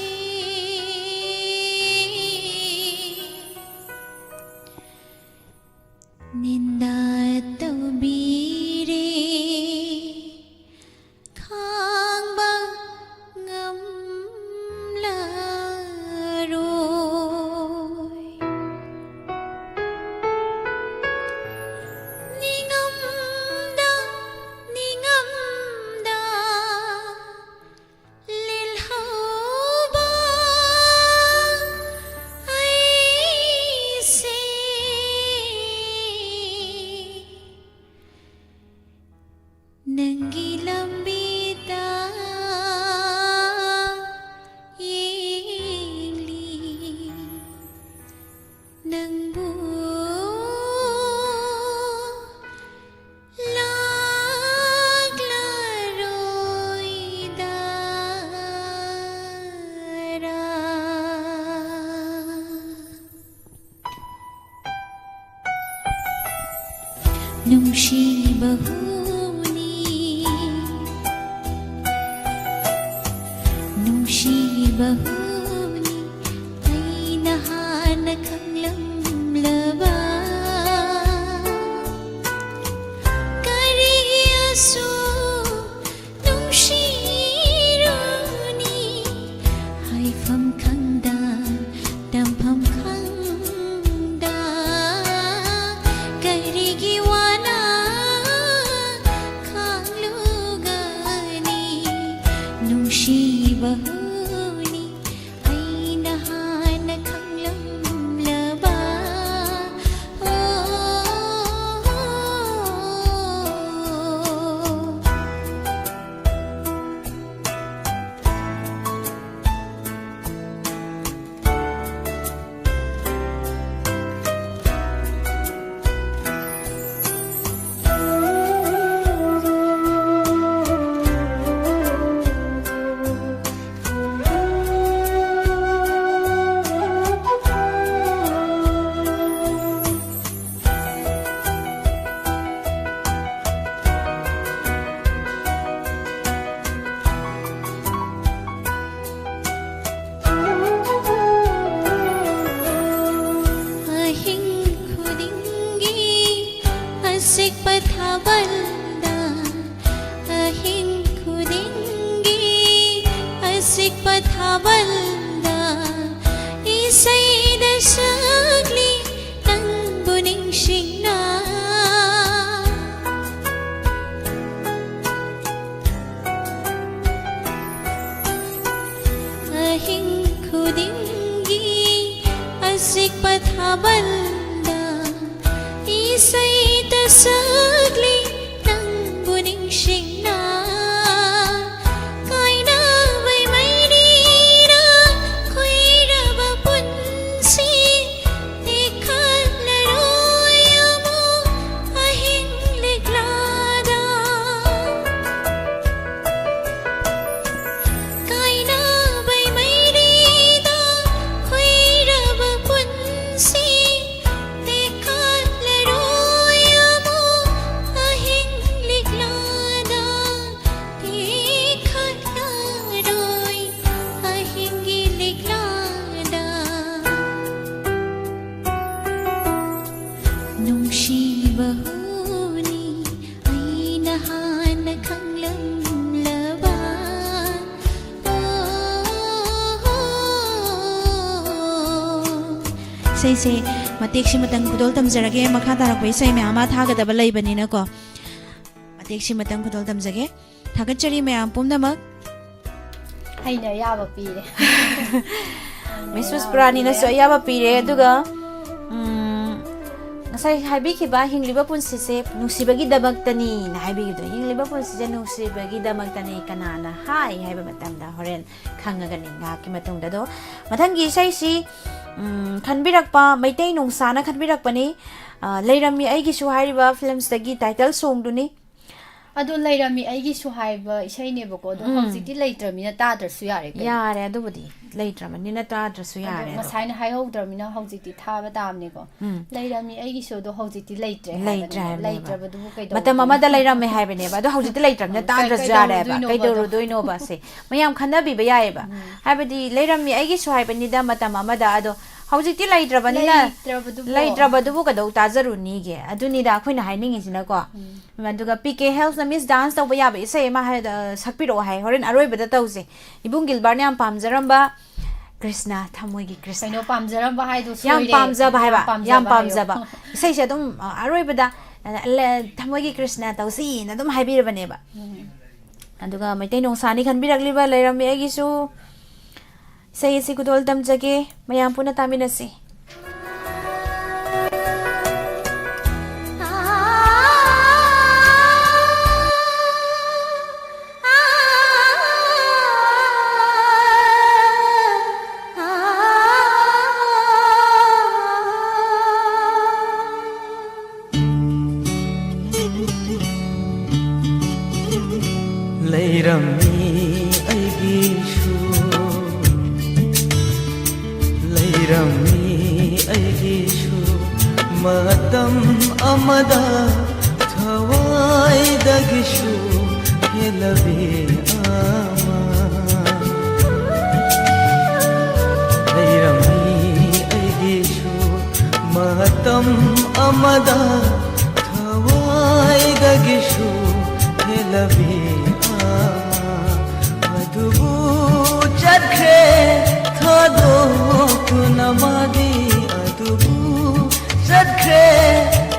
ꯅꯪꯒꯤ ꯂꯝꯕꯤꯗ ꯌꯦꯡꯂꯤ, ꯅꯪꯕꯨ ꯂꯥꯛꯂꯔꯣꯏꯗꯔꯥ? ꯅꯨꯡꯁꯤꯕ ꯍꯨꯅꯤ, ꯅꯨꯡꯁꯤꯕ ꯍꯨꯅꯤ, ꯑꯩꯅ ꯍꯥꯟꯅ ꯈꯪꯂꯝꯂꯕ꯫ ꯀꯔꯤꯒꯤ ꯑꯁꯨꯛ ꯅꯨꯡꯁꯤꯔꯨꯅꯤ? ꯍꯥꯏꯐꯝ ꯈꯪꯗ, ꯇꯝꯐꯝ ꯈꯪꯗ, ꯀꯔꯤꯒꯤ ꯋꯥꯅ ꯈꯥꯡꯂꯨꯒꯅꯤ? ꯅꯨꯡꯁꯤꯕ ꯍꯨꯅꯤ, ꯑꯩꯅ ꯍꯥꯟꯅ ꯈꯪꯂꯝꯂꯕ꯫ ꯑꯣ꯫ ꯑꯍꯤꯡ ꯈꯨꯗꯤꯡꯒꯤ ꯑꯆꯤꯛꯄ ꯊꯥꯕꯜꯗ, ꯑꯍꯤꯡ ꯈꯨꯗꯤꯡꯒꯤ ꯑꯆꯤꯛꯄ ꯊꯥꯕꯜꯗ, ꯏꯁꯩꯗ ꯁꯛꯂꯤ ꯅꯪꯕꯨ ꯅꯤꯡꯁꯤꯡꯅ꯫ ꯑꯍꯤꯡ ꯈꯨꯗꯤꯡꯒꯤ ꯑꯆꯤꯛꯄ ꯊꯥꯕꯜꯗ, ꯏꯁꯩꯗ ꯁꯛ ꯕꯍꯨꯅꯤ ꯑꯩꯅ ꯍꯥꯟꯅ ꯈꯪꯂꯝꯂꯕ꯫ ꯑꯣ, ꯏꯁꯩꯁꯦ ꯃꯇꯦꯛꯁꯤꯃꯇꯪ ꯈꯨꯗꯣꯜ ꯇꯝꯖꯔꯒꯦ꯫ ꯃꯈꯥ ꯇꯥꯔꯛꯄ ꯏꯁꯩ ꯃꯌꯥꯝ ꯑꯃ ꯊꯥꯒꯗꯕ ꯂꯩꯕꯅꯤꯅꯀꯣ, ꯃꯇꯦꯛꯁꯤꯃꯇꯪ ꯈꯨꯗꯣꯜ ꯇꯝꯖꯒꯦ꯫ ꯊꯥꯒꯠꯆꯔꯤ ꯃꯌꯥꯝ ꯄꯨꯝꯅꯃꯛ꯫ ꯑꯩꯅ ꯑꯌꯥꯕ ꯄꯤꯔꯦ꯫ ꯃꯤꯁ ꯄꯨꯁꯄꯔꯥꯅꯤꯅꯁꯨ ꯑꯌꯥꯕ ꯄꯤꯔꯦ, ꯑꯗꯨꯒ, ꯎꯝ, ꯉꯁꯥꯏ ꯍꯥꯏꯕꯤꯈꯤꯕ "ꯍꯤꯡꯂꯤꯕ ꯄꯨꯟꯁꯤꯁꯦ ꯅꯨꯡꯁꯤꯕꯒꯤꯗꯃꯛꯇꯅꯤꯅ" ꯍꯥꯏꯕꯤꯈꯤꯕꯗꯣ, ꯍꯤꯡꯂꯤꯕ ꯄꯨꯟꯁꯤꯁꯦ ꯅꯨꯡꯁꯤꯕꯒꯤꯗꯃꯛꯇꯅꯤ ꯀꯅꯥꯅ ꯍꯥꯏ ꯍꯥꯏꯕ ꯃꯇꯝꯗ ꯍꯣꯔꯦꯟ ꯈꯪꯉꯒꯅꯤ ꯉꯥꯏꯍꯥꯛꯀꯤ ꯃꯇꯨꯡꯗ꯫ ꯑꯗꯣ ꯃꯊꯪꯒꯤ ꯏꯁꯩꯁꯤ, ꯎꯝ, ꯈꯟꯕꯤꯔꯛꯄ ꯃꯩꯇꯩ ꯅꯣꯡꯁꯥꯅ ꯈꯟꯕꯤꯔꯛꯄꯅꯤ꯫ ꯑ, "ꯂꯩꯔꯝꯃꯤ ꯑꯩꯒꯤꯁꯨ" ꯍꯥꯏꯔꯤꯕ ꯐꯤꯂꯝꯁꯤꯗꯒꯤ ꯇꯥꯏꯇꯜ ꯁꯣꯡꯗꯨꯅꯤ꯫ ꯑꯗꯣ "ꯂꯩꯔꯝꯃꯤ ꯑꯩꯒꯤꯁꯨ" ꯍꯥꯏꯕ ꯏꯁꯩꯅꯦꯕꯀꯣ, ꯑꯗꯣ ꯎꯝ꯫ ꯍꯧꯖꯤꯛꯇꯤ ꯂꯩꯇ꯭ꯔꯃꯤꯅ ꯇꯥꯗ꯭ꯔꯁꯨ ꯌꯥꯔꯦ ꯀꯩꯅꯣ꯫ ꯌꯥꯔꯦ, ꯑꯗꯨꯕꯨꯗꯤ ꯂꯩꯇ꯭ꯔꯕꯅꯤꯅ ꯇꯥꯗ꯭ꯔꯁꯨ ꯑꯗꯣ ꯌꯥꯔꯦ ꯑꯗꯣ꯫ ꯉꯁꯥꯏꯅ ꯍꯥꯏꯍꯧꯗ꯭ꯔꯃꯤꯅ ꯍꯧꯖꯤꯛꯇꯤ ꯊꯥꯕ ꯇꯥꯕꯅꯦꯀꯣ꯫ ꯎꯝ꯫ "ꯂꯩꯔꯝꯃꯤ ꯑꯩꯒꯤꯁꯨ", ꯑꯗꯣ ꯍꯧꯖꯤꯛꯇꯤ ꯂꯩꯇ꯭ꯔꯦ ꯂꯩꯇ꯭ꯔꯦ ꯍꯥꯏꯕꯅꯦꯕ꯫ ꯍꯥꯏꯕꯅꯦꯕ꯫ ꯂꯩꯇ꯭ꯔꯕꯗꯨꯕꯨ ꯀꯩꯗꯧꯗꯣꯏꯅꯣ? ꯃꯇꯝ ꯑꯃꯗ ꯂꯩꯔꯝꯃꯦ ꯍꯥꯏꯕꯅꯦꯕ, ꯑꯗꯣ ꯍꯧꯖꯤꯛꯇꯤ ꯂꯩꯇ꯭ꯔꯕꯅꯤꯅ ꯀꯩ-, ꯇꯥꯗ꯭ꯔꯁꯨ ꯌꯥꯔꯦꯕ꯫ ꯀꯩꯗꯧꯔꯨꯗꯣꯏꯅꯣꯕ ꯑꯗꯣ? ꯀꯩꯗꯧꯔꯨꯗꯣꯏꯅꯣꯕ ꯁꯦ? ꯃꯌꯥꯝ ꯈꯟꯅꯕꯤꯕ ꯌꯥꯏꯑꯕ꯫ ꯎꯝ꯫ ꯍꯥꯏꯕꯗꯤ ꯂꯩꯔꯝꯃꯤ ꯑꯩꯒꯤꯁꯨ ꯍꯥꯏꯕꯅꯤꯗ ꯃꯇꯝ ꯑꯃꯗ, ꯑꯗꯣ ꯍꯧꯖꯤꯛꯇꯤ ꯂꯩꯇ꯭ꯔꯕꯅꯤꯅ ꯂꯩꯇ꯭ꯔꯕꯗꯨꯕꯨ꯫ ꯂꯩꯇ꯭ꯔꯕꯗꯨꯕꯨ ꯀꯩꯗꯧ ꯇꯥꯖꯔꯨꯅꯤꯒꯦ? ꯑꯗꯨꯅꯤꯗ ꯑꯩꯈꯣꯏꯅ ꯍꯥꯏꯅꯤꯡꯉꯤꯁꯤꯅꯀꯣ꯫ ꯎꯝ꯫ ꯑꯗꯨꯒ ꯄꯤ ꯀꯦ ꯍꯦꯜꯁꯅ "ꯃꯤꯁ ꯗꯥꯟꯁ ꯇꯧꯕ ꯌꯥꯕ ꯏꯁꯩ ꯑꯃ ꯍꯥꯏ-, ꯑ, ꯁꯛꯄꯤꯔꯛꯑꯣ" ꯍꯥꯏ꯫ ꯍꯣꯔꯦꯟ ꯑꯔꯣꯏꯕꯗ ꯇꯧꯁꯦ꯫ ꯏꯕꯨꯡ ꯒꯤꯜꯕꯥꯔꯠꯅ ꯌꯥꯝ ꯄꯥꯝꯖꯔꯝꯕ "ꯀ꯭ꯔꯤꯁꯅ ꯊꯃꯣꯏꯒꯤ ꯀ꯭ꯔꯤꯁꯅ"꯫ ꯀꯩꯅꯣ, ꯄꯥꯝꯖꯔꯝꯕ ꯍꯥꯏꯗꯣ ꯌꯥꯝ ꯁꯣꯏꯔꯦ꯫ ꯄꯥꯝꯖꯕ ꯍꯥꯏꯕ, ꯌꯥꯝ ꯄꯥꯝꯖꯕ ꯌꯥꯝ ꯍꯥꯏꯌꯣ꯫ ꯄꯥꯝꯖꯕ꯫ ꯏꯁꯩꯁꯦ ꯑꯗꯨꯝ, ꯑ, ꯑꯔꯣꯏꯕꯗ, ꯑ, ꯂ-, "ꯊꯃꯣꯏꯒꯤ ꯀ꯭ꯔꯤꯁꯅ ꯇꯧꯁꯤꯅ" ꯑꯗꯨꯝ ꯍꯥꯏꯕꯤꯔꯕꯅꯦꯕ꯫ ꯎꯝ꯫ ꯑꯗꯨꯒ ꯃꯩꯇꯩ ꯅꯣꯡꯁꯥꯅꯤ ꯈꯟꯕꯤꯔꯛꯂꯤꯕ "ꯂꯩꯔꯝꯃꯤ ꯑꯩꯒꯤꯁꯨ" ꯏꯁꯩ ꯑꯁꯤ ꯈꯨꯗꯣꯜ ꯇꯝꯖꯒꯦ꯫ ꯃꯌꯥꯝ ꯄꯨꯟꯅ ꯇꯥꯃꯤꯟꯅꯁꯤ꯫ ꯂꯩꯔꯝꯃꯤ ꯑꯩꯒꯤꯁꯨ, ꯂꯩꯔꯝꯃꯤ ꯑꯩꯒꯤꯁꯨ ꯃꯇꯝ ꯑꯃꯗ ꯊꯋꯥꯏꯗꯒꯤꯁꯨ ꯍꯦꯜꯂꯕꯤ ꯑꯃ꯫ ꯂꯩꯔꯝꯃꯤ ꯑꯩꯒꯤꯁꯨ ꯃꯇꯝ ꯑꯃꯗ ꯒꯤꯁꯨ ꯍꯦꯜꯂꯕꯤ ꯑꯃ꯫ ꯑꯗꯨꯕꯨ ꯆꯠꯈ꯭ꯔꯦ ꯊꯥꯗꯣꯛꯇꯨꯅ ꯃꯥꯗꯤ, ꯑꯗꯨꯕꯨ ꯆꯠꯈ꯭ꯔꯦ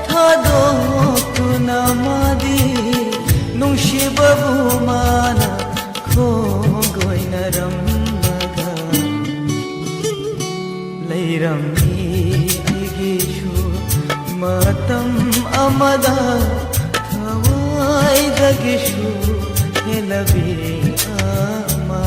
ꯊꯥꯗꯣꯛꯇꯨꯅ ꯃꯥꯗꯤ, ꯅꯨꯡꯁꯤꯕꯕꯨ ꯃꯥꯅ ꯈꯣꯡꯒꯣꯏꯅꯔꯝꯂꯒ ꯂꯩꯔꯝꯃꯤ ꯑꯩꯒꯤꯁꯨ ꯃꯇꯝ ꯑꯃꯗ ꯊꯋꯥꯏꯗꯒꯤꯁꯨ ꯍꯦꯜꯂꯕꯤ ꯑꯃ꯫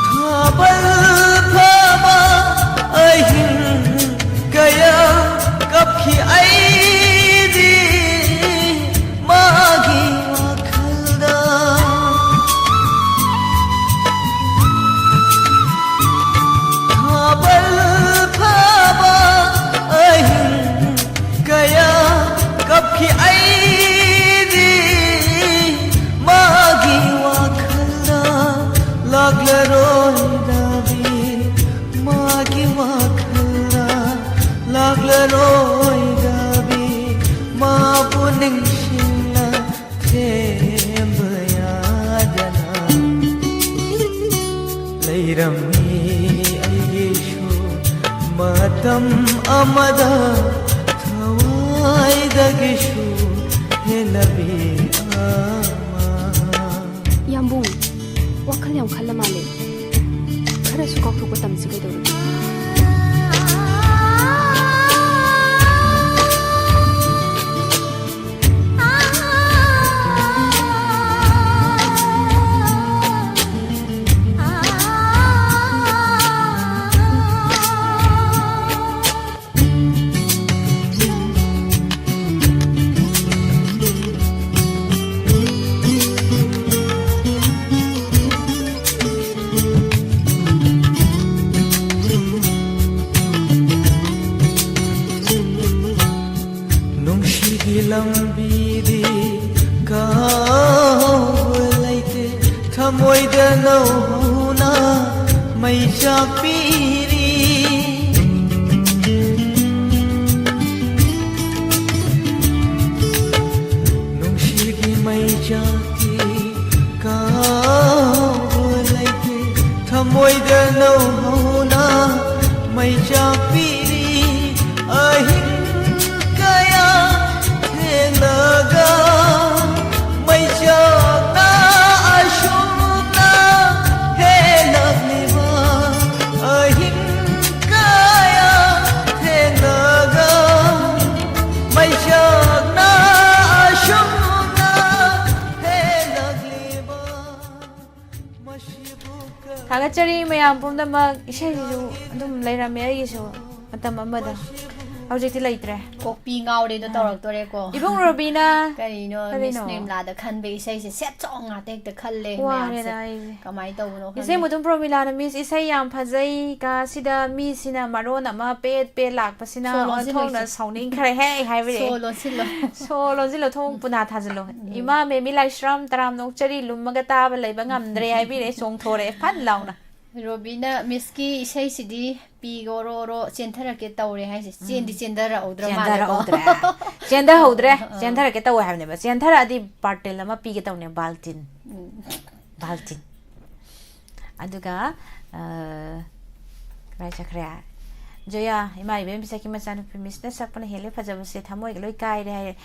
ꯊꯥꯕꯜ ꯐꯥꯕ ꯑꯍꯤꯡ ꯀꯌꯥ ꯀꯞꯈꯤ ꯑꯩꯗꯤ ꯃꯥꯒꯤ ꯋꯥꯈꯜꯗ꯫ ꯊꯥꯕꯜ ꯐꯥꯕ ꯑꯍꯤꯡ ꯀꯌꯥ ꯀꯞꯈꯤ ꯑꯩꯗꯤ ꯃꯥꯒꯤ ꯋꯥꯈꯜꯗ꯫ ꯂꯥꯛꯂꯔꯣꯏꯗꯕꯤ ꯃꯥꯒꯤ ꯋꯥꯈꯜꯗ, ꯂꯥꯛꯂꯔꯣꯏꯗꯕꯤ ꯃꯥꯕꯨ ꯅꯤꯡꯁꯤꯡꯂ ꯊꯦꯝꯕ ꯌꯥꯗꯅ ꯂꯩꯔꯝꯃꯤ ꯑꯩꯒꯤꯁꯨ ꯃꯇꯝ ꯑꯃꯗ ꯊꯋꯥꯏꯗꯒꯤꯁꯨ ꯍꯦꯜꯂꯕꯤ ꯑꯃ꯫ ꯌꯥꯝꯕꯨꯡ, ꯋꯥꯈꯜ ꯌꯥꯝ ꯈꯜꯂ ꯃꯥꯜꯂꯦ꯫ ꯈꯔꯁꯨ ꯀꯥꯎꯊꯣꯛꯄ ꯇꯝꯁꯤ ꯀꯩꯗꯧꯔꯒꯦ? ꯂꯝꯕꯤꯗꯤ ꯀꯥꯎꯕ ꯂꯩꯇꯦ, ꯊꯃꯣꯏꯗ ꯅꯧꯅ ꯃꯩ ꯆꯥꯛꯄꯤꯔꯤ꯫ ꯅꯨꯡꯁꯤꯒꯤ ꯃꯩ ꯆꯥꯛꯇꯤ ꯀꯥꯎꯕ ꯂꯩꯇꯦ, ꯊꯃꯣꯏꯗ ꯅꯧꯍꯧꯅ ꯃꯩ ꯆꯥꯛꯄꯤꯔꯤ꯫ ꯑꯍꯤꯡ ꯀꯌꯥ ꯊꯦꯡꯂꯒ ꯃꯩ ꯆꯥꯛꯅ ꯑꯁꯨꯝꯅ ꯍꯦꯜꯂꯛꯂꯤꯕ꯫ ꯑꯍꯤꯡ ꯀꯌꯥ ꯊꯦꯡꯂꯒ ꯃꯩ ꯆꯥꯛꯅ ꯑꯁꯨꯝꯅ ꯍꯦꯜꯂꯛꯂꯤꯕ꯫ ꯃꯁꯤꯕꯨ ꯊꯥꯒꯠꯆꯔꯤ ꯃꯌꯥꯝ ꯄꯨꯝꯅꯃꯛ꯫ ꯏꯁꯩꯁꯤꯁꯨ ꯑꯗꯨꯝ ꯂꯩꯔꯝꯃꯦ ꯑꯩꯒꯤꯁꯨ ꯃꯇꯝ ꯑꯃꯗ, ꯍꯧꯖꯤꯛꯇꯤ ꯂꯩꯇ꯭ꯔꯦ꯫ ꯀꯣꯛꯄꯤ ꯉꯥꯎꯔꯦꯗꯣ ꯑꯥ꯫ ꯇꯧꯔꯛꯇꯣꯔꯦꯀꯣ꯫ ꯏꯕꯨꯡ ꯔꯣꯕꯤꯅꯥ, ꯀꯔꯤꯅꯣ, ꯀꯔꯤꯅꯣ? ꯃꯤꯁ ꯅꯤꯔꯃꯂꯥꯗ ꯈꯟꯕ ꯏꯁꯩꯁꯦ ꯁꯦꯠ ꯁꯣꯡ ꯉꯥꯛꯇ ꯍꯦꯛꯇ ꯈꯜꯂꯦ ꯋꯥꯔꯦꯗ ꯃꯌꯥꯝꯁꯦ꯫ ꯑꯩꯁꯦ꯫ ꯀꯃꯥꯏꯅ ꯇꯧꯕꯅꯣ ꯏꯆꯦ ꯈꯪꯗꯦ꯫ ꯃꯨꯗꯨꯝ ꯄ꯭ꯔꯣꯃꯤꯂꯥꯅ, "ꯃꯤꯁ, ꯏꯁꯩ ꯌꯥꯝ ꯐꯖꯩ, ꯀꯥꯁꯤꯗ ꯃꯤꯁꯤꯅ ꯃꯔꯣꯟ ꯑꯃ ꯄꯦꯠ ꯄꯦꯠ ꯂꯥꯛꯄꯁꯤꯅ ꯁꯣ ꯂꯣꯟꯁꯤꯜꯂꯨ, ꯑꯣꯟꯊꯣꯛꯅ ꯏꯆꯦ꯫ ꯁꯥꯎꯅꯤꯡꯈ꯭ꯔꯦꯍꯦ" ꯍꯥꯏꯕꯤꯔꯛꯑꯦ꯫ ꯁꯣ ꯂꯣꯟꯁꯤꯜꯂꯣ꯫ ꯁꯣ ꯂꯣꯟꯁꯤꯜꯂꯣ, ꯊꯣꯡ ꯄꯨꯅꯥ ꯊꯥꯖꯤꯜꯂꯣ꯫ ꯎꯝ꯫ "ꯏꯃꯥ ꯃꯦꯃꯤ ꯂꯥꯏꯁ꯭ꯔꯝ, ꯇꯔꯥꯝꯅ ꯑꯣꯛꯆꯔꯤ, ꯂꯨꯝꯃꯒ ꯇꯥꯕ ꯂꯩꯕ ꯉꯝꯗ꯭ꯔꯦ" ꯍꯥꯏꯕꯤꯔꯛꯑꯦ, ꯆꯣꯡꯊꯣꯔꯛꯑꯦ ꯐꯟ ꯂꯥꯎꯅ꯫ ꯔꯣꯕꯤꯅ, "ꯃꯤꯁꯀꯤ ꯏꯁꯩꯁꯤꯗꯤ ꯄꯤꯒꯣꯔꯣꯔꯣ ꯆꯦꯟꯊꯔꯛꯀꯦ ꯇꯧꯔꯦ" ꯍꯥꯏꯁꯦ꯫ ꯆꯦꯟꯗꯤ ꯎꯝ꯫ ꯆꯦꯟꯊꯔꯛꯍꯧꯗ꯭ꯔ ꯃꯥꯜꯂꯦꯀꯣ꯫ ꯆꯦꯟꯊꯔꯛꯍꯧꯗ꯭ꯔꯦ꯫ ꯆꯦꯟꯊꯍꯧꯗ꯭ꯔꯦ꯫ ꯑꯥ꯫ ꯆꯦꯟꯊꯔꯛꯀꯦ ꯇꯧꯋꯦ ꯍꯥꯏꯕꯅꯦꯕ꯫ ꯆꯦꯟꯊꯔꯛꯑꯗꯤ ꯕꯥꯔꯇꯦꯜ ꯑꯃ ꯄꯤꯒꯦ ꯇꯧꯅꯦ, ꯕꯥꯜꯇꯤꯟ꯫ ꯎꯝ꯫ ꯕꯥꯜꯇꯤꯟ꯫ ꯑꯗꯨꯒ, ꯑ, ꯀꯗꯥꯏ ꯆꯠꯈ꯭ꯔꯦ? ꯖꯣꯌꯥ, "ꯏꯃꯥ ꯏꯕꯦꯝ ꯄꯤꯁꯛꯀꯤ ꯃꯆꯥꯅꯨꯄꯤ ꯃꯤꯁꯅ ꯁꯛꯄꯅ ꯍꯦꯜꯂꯦ ꯐꯖꯕꯁꯦ, ꯊꯃꯣꯏꯒ ꯂꯣꯏ ꯀꯥꯏꯔꯦ" ꯍꯥꯏꯔꯦ꯫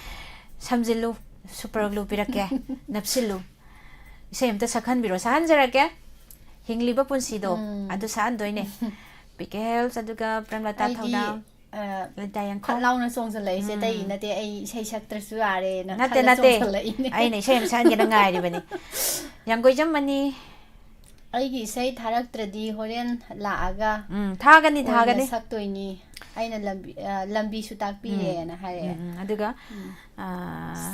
ꯁꯝꯖꯤꯜꯂꯨ, ꯁꯨꯄꯔ ꯒ꯭ꯂꯨ ꯄꯤꯔꯛꯀꯦ, ꯅꯞꯁꯤꯜꯂꯨ꯫ ꯏꯁꯩ ꯑꯝꯇ ꯁꯛꯍꯟꯕꯤꯔꯣ, ꯁꯛꯍꯟꯖꯔꯛꯀꯦ꯫ "ꯍꯤꯡꯂꯤꯕ ꯄꯨꯟꯁꯤꯗꯣ", ꯎꯝ꯫ ꯑꯗꯨ ꯁꯛꯍꯟꯗꯣꯏꯅꯦ꯫ ꯄꯤ ꯀꯦ ꯍꯦꯜꯁ, ꯑꯗꯨꯒ ꯄ꯭ꯔꯦꯝꯂꯇꯥ ꯑꯩꯗꯤ, ꯊꯧꯅꯥꯝ, ꯑ, ꯂꯂꯤꯇꯥ ꯌꯦꯡꯈꯣ꯫ ꯐꯠ ꯂꯥꯎꯅ ꯆꯣꯡꯁꯤꯜꯂꯛꯏꯁꯦ ꯎꯝ꯫ ꯑꯇꯩꯒꯤ ꯅꯠꯇꯦ, ꯑꯩ ꯏꯁꯩ ꯁꯛꯇ꯭ꯔꯁꯨ ꯌꯥꯔꯦꯅ ꯅꯠꯇꯦ, ꯈꯜꯂ ꯅꯠꯇꯦ꯫ ꯆꯣꯡꯁꯤꯜꯂꯛꯏꯅꯦ꯫ ꯑꯩꯅ ꯏꯁꯩ ꯑꯃ ꯁꯛꯍꯟꯒꯦꯅ ꯉꯥꯏꯔꯤꯕꯅꯤ꯫ ꯌꯥꯡꯒꯣꯏꯖꯝ ꯃꯅꯤ꯫ ꯑꯩꯒꯤ ꯏꯁꯩ ꯊꯥꯔꯛꯇ꯭ꯔꯗꯤ ꯍꯣꯔꯦꯟ ꯂꯥꯛꯑꯒ ꯎꯝ, ꯊꯥꯒꯅꯤ, ꯑꯣꯏꯅ ꯊꯥꯒꯅꯤ꯫ ꯁꯛꯇꯣꯏꯅꯤ꯫ ꯑꯩꯅ ꯂꯝꯕꯤ, ꯑ, ꯂꯝꯕꯤꯁꯨ ꯇꯥꯛꯄꯤꯔꯦꯅ ꯎꯝ꯫ ꯍꯥꯏꯔꯛꯑꯦ꯫ ꯎꯝ, ꯎꯝ꯫ ꯑꯗꯨꯒ, ꯎꯝ꯫ ꯑ,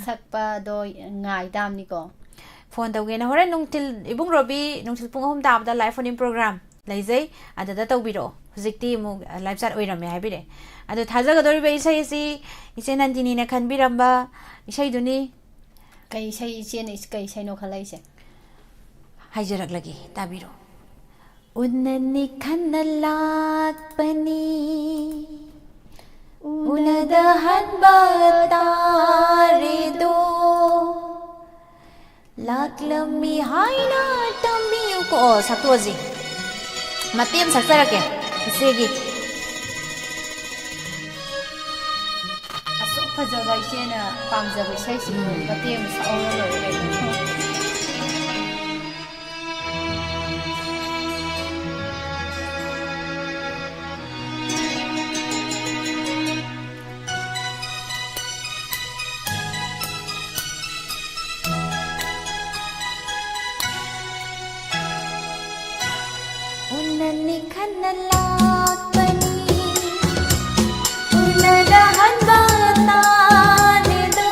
ꯁꯛꯄꯗꯣ ꯉꯥꯏ ꯇꯥꯕꯅꯤꯀꯣ꯫ ꯐꯣꯟ ꯇꯧꯒꯦꯅ꯫ ꯍꯣꯔꯦꯟ ꯅꯨꯡꯊꯤꯜ, ꯏꯕꯨꯡ ꯔꯣꯕꯤ, ꯅꯨꯡꯊꯤꯜ ꯄꯨꯡ ꯑꯍꯨꯝ ꯇꯥꯕꯗ live phone-in program ꯂꯩꯖꯩ, ꯑꯗꯨꯗ ꯇꯧꯕꯤꯔꯛꯑꯣ꯫ ꯍꯧꯖꯤꯛꯇꯤ ꯑꯃꯨꯛ live chat ꯑꯣꯏꯔꯝꯃꯦ ꯍꯥꯏꯕꯤꯔꯛꯑꯦ꯫ ꯑꯗꯣ ꯊꯥꯖꯒꯗꯧꯔꯤꯕ ꯏꯁꯩ ꯑꯁꯤ ꯏꯆꯦ ꯅꯟꯗꯤꯅꯤꯅ ꯈꯟꯕꯤꯔꯝꯕ ꯏꯁꯩꯗꯨꯅꯤ꯫ ꯀꯩ ꯏꯁꯩ ꯏꯆꯦꯅ ꯏꯁ-, ꯀꯩ ꯏꯁꯩꯅꯣ ꯈꯜꯂꯛꯏꯁꯦ? ꯍꯥꯏꯖꯔꯛꯂꯒꯦ, ꯇꯥꯕꯤꯔꯣ꯫ ꯎꯟꯅꯅꯤ ꯈꯟꯅ ꯂꯥꯛꯄꯅꯤ, ꯎꯅꯗ ꯍꯟꯕ ꯇꯥꯔꯦꯗꯣ꯫ ꯂꯥꯛꯂꯝꯃꯤ ꯍꯥꯏꯅ ꯇꯝꯕꯤꯌꯨꯀꯣ꯫ ꯑꯣ, ꯁꯛꯇꯣꯛꯑꯁꯤ꯫ ꯃꯇꯦꯛ ꯑꯃ ꯁꯛꯆꯔꯛꯀꯦ ꯏꯆꯦꯒꯤ꯫ ꯑꯁꯨꯛ ꯐꯖꯕ ꯏꯆꯦꯅ ꯄꯥꯝꯖꯕ ꯏꯁꯩꯁꯤꯕꯨ ꯎꯝ꯫ ꯃꯇꯦꯛ ꯑꯃ ꯁꯛꯍꯧꯔ ꯂꯣꯏꯔꯦ ꯀꯩꯅꯣ꯫ ꯎꯅꯅꯤ ꯈꯟꯅ ꯂꯥꯛꯄꯅꯤ, ꯎꯅꯗ ꯍꯟꯕ ꯇꯥꯔꯦꯗꯣ,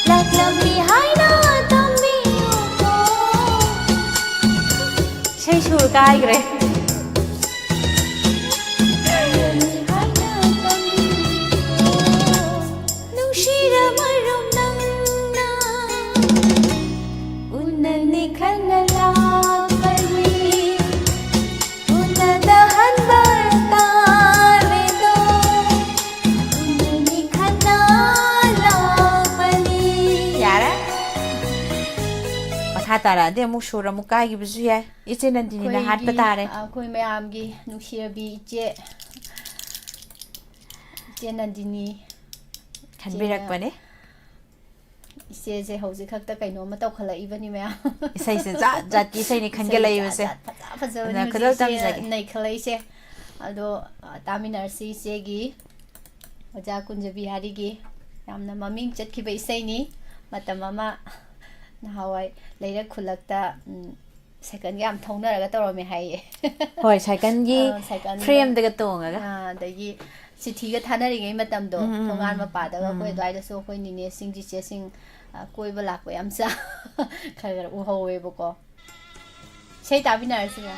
ꯂꯥꯛꯂꯝꯃꯤ ꯍꯥꯏꯅ ꯇꯝꯕꯤꯌꯨꯀꯣ꯫ ꯏꯁꯩ ꯁꯨꯔ ꯀꯥꯏꯈ꯭ꯔꯦ꯫ ꯅꯨꯡꯁꯤꯔꯕ ꯃꯔꯨꯞ ꯅꯪꯅ ꯎꯅꯅꯤ ꯈꯟꯅ ꯂꯥꯛꯄꯅꯤ, ꯎꯅꯗ ꯍꯟꯕ ꯇꯥꯔꯦꯗꯣ, ꯎꯅꯅꯤ ꯈꯟꯅ ꯂꯥꯛꯄꯅꯤ꯫ ꯌꯥꯔꯦ꯫ ꯃꯈꯥ ꯇꯥꯔꯛꯑꯗꯤ ꯑꯃꯨꯛ ꯁꯨꯔ ꯑꯃꯨꯛ ꯀꯥꯏꯈꯤꯕꯁꯨ ꯌꯥꯏ꯫ ꯏꯆꯦ ꯅꯟꯗꯤꯅꯤꯅ ꯑꯩꯈꯣꯏꯒꯤ, ꯍꯥꯠꯄ ꯇꯥꯔꯦ꯫ ꯑꯩꯈꯣꯏ ꯃꯌꯥꯝꯒꯤ ꯅꯨꯡꯁꯤꯔꯕꯤ ꯏꯆꯦ, ꯏꯆꯦ ꯅꯟꯗꯤꯅꯤ꯫ ꯈꯟꯕꯤꯔꯛꯄꯅꯦ꯫ ꯏꯆꯦꯁꯦ ꯍꯧꯖꯤꯛ ꯈꯛꯇ ꯀꯩꯅꯣꯝꯃ ꯇꯧꯈꯠꯂꯛꯏꯕꯅꯤ ꯃꯌꯥꯝ꯫ ꯏꯁꯩꯁꯦ ꯖꯥꯠ ꯖꯥꯠꯀꯤ ꯏꯁꯩꯅꯤ ꯏꯁꯩ ꯈꯟꯒꯠꯂꯛꯏꯕꯁꯦ꯫ ꯖꯥꯠ ꯖꯥꯠ ꯐꯖ ꯐꯖꯕꯅꯤ ꯑꯗꯨꯅ ꯍꯧꯖꯤꯛ ꯈꯨꯗꯣꯜ ꯏꯆꯦ ꯇꯝꯖꯒꯦ꯫ ꯅꯩꯈꯠꯂꯛꯏꯁꯦ꯫ ꯑꯗꯣ, ꯑ, ꯇꯥꯃꯤꯟꯅꯔꯁꯤ ꯏꯆꯦꯒꯤ ꯑꯣꯖꯥ ꯀꯨꯟꯖꯕꯤꯍꯥꯔꯤꯒꯤ ꯌꯥꯝꯅ ꯃꯃꯤꯡ ꯆꯠꯈꯤꯕ ꯏꯁꯩꯅꯤ꯫ ꯃꯇꯝ ꯑꯃ ꯅꯍꯥꯟꯋꯥꯏ ꯂꯩꯔꯛ ꯈꯨꯜꯂꯛꯇ, ꯎꯝ, ꯁꯥꯏꯀꯜꯒ ꯌꯥꯝ ꯊꯧꯅꯔꯒ ꯇꯧꯔꯝꯃꯦ ꯍꯥꯏꯌꯦ꯫ ꯍꯣꯏ, ꯁꯥꯏꯀꯜꯒꯤ ꯑꯥ, ꯁꯥꯏꯀꯜꯗ꯫ Frameꯗꯒ ꯇꯣꯡꯉꯒ꯫ ꯑꯥ, ꯑꯗꯒꯤ ꯆꯤꯊꯤꯒ ꯊꯥꯅꯔꯤꯉꯩ ꯃꯇꯝꯗꯣ, ꯎꯝ, ꯎꯝ, ꯊꯣꯡꯒꯥꯟ ꯎꯝ꯫ ꯃꯄꯥꯗꯒ ꯑꯩꯈꯣꯏ ꯎꯝ꯫ ꯑꯗꯨꯋꯥꯏꯗꯁꯨ ꯑꯩꯈꯣꯏ ꯅꯤꯅꯦꯁꯤꯡ, ꯆꯤꯆꯦꯁꯤꯡ, ꯑꯥ, ꯀꯣꯏꯕ ꯂꯥꯛꯄ ꯌꯥꯝ ꯆꯥ-, ꯈꯔ ꯈꯔ ꯎꯍꯧꯋꯦꯕꯀꯣ꯫ ꯏꯁꯩ ꯇꯥꯃꯤꯟꯅꯔꯁꯤꯔ?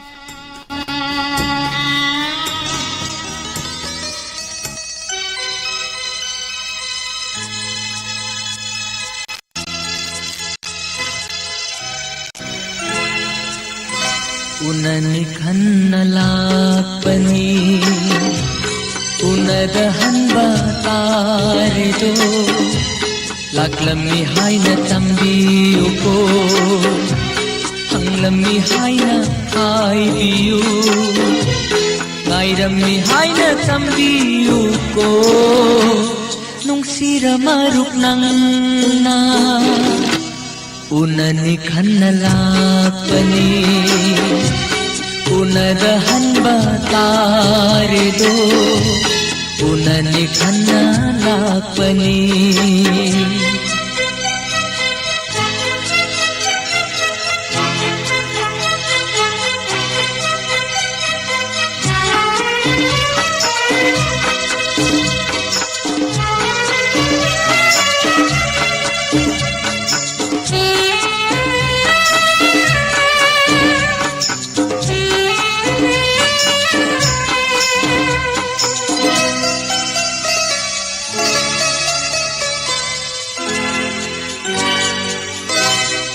ꯅꯤꯡꯈꯟꯅ ꯂꯥꯛꯄꯅꯤ, ꯎꯅꯗꯍꯟꯕ ꯇꯥꯔꯦꯗꯣ꯫ ꯂꯥꯛꯂꯝꯃꯤ ꯍꯥꯏꯅ ꯇꯝꯕꯤꯌꯨꯀꯣ, ꯍꯪꯂꯝꯃꯤ ꯍꯥꯏꯅ ꯍꯥꯏꯕꯤꯌꯨ, ꯉꯥꯏꯔꯝꯃꯤ ꯍꯥꯏꯅ ꯇꯝꯕꯤꯌꯨꯀꯣ꯫ ꯅꯨꯡꯁꯤꯔ ꯃꯔꯨꯞ ꯅꯪꯅ ꯎꯅꯅꯤ ꯈꯟꯅ ꯂꯥꯛꯄꯅꯤ, ꯎꯅꯗꯍꯟꯕ ꯇꯥꯔꯦꯗꯣ, ꯎꯅꯅꯤ ꯈꯟꯅ ꯂꯥꯛꯄꯅꯤ꯫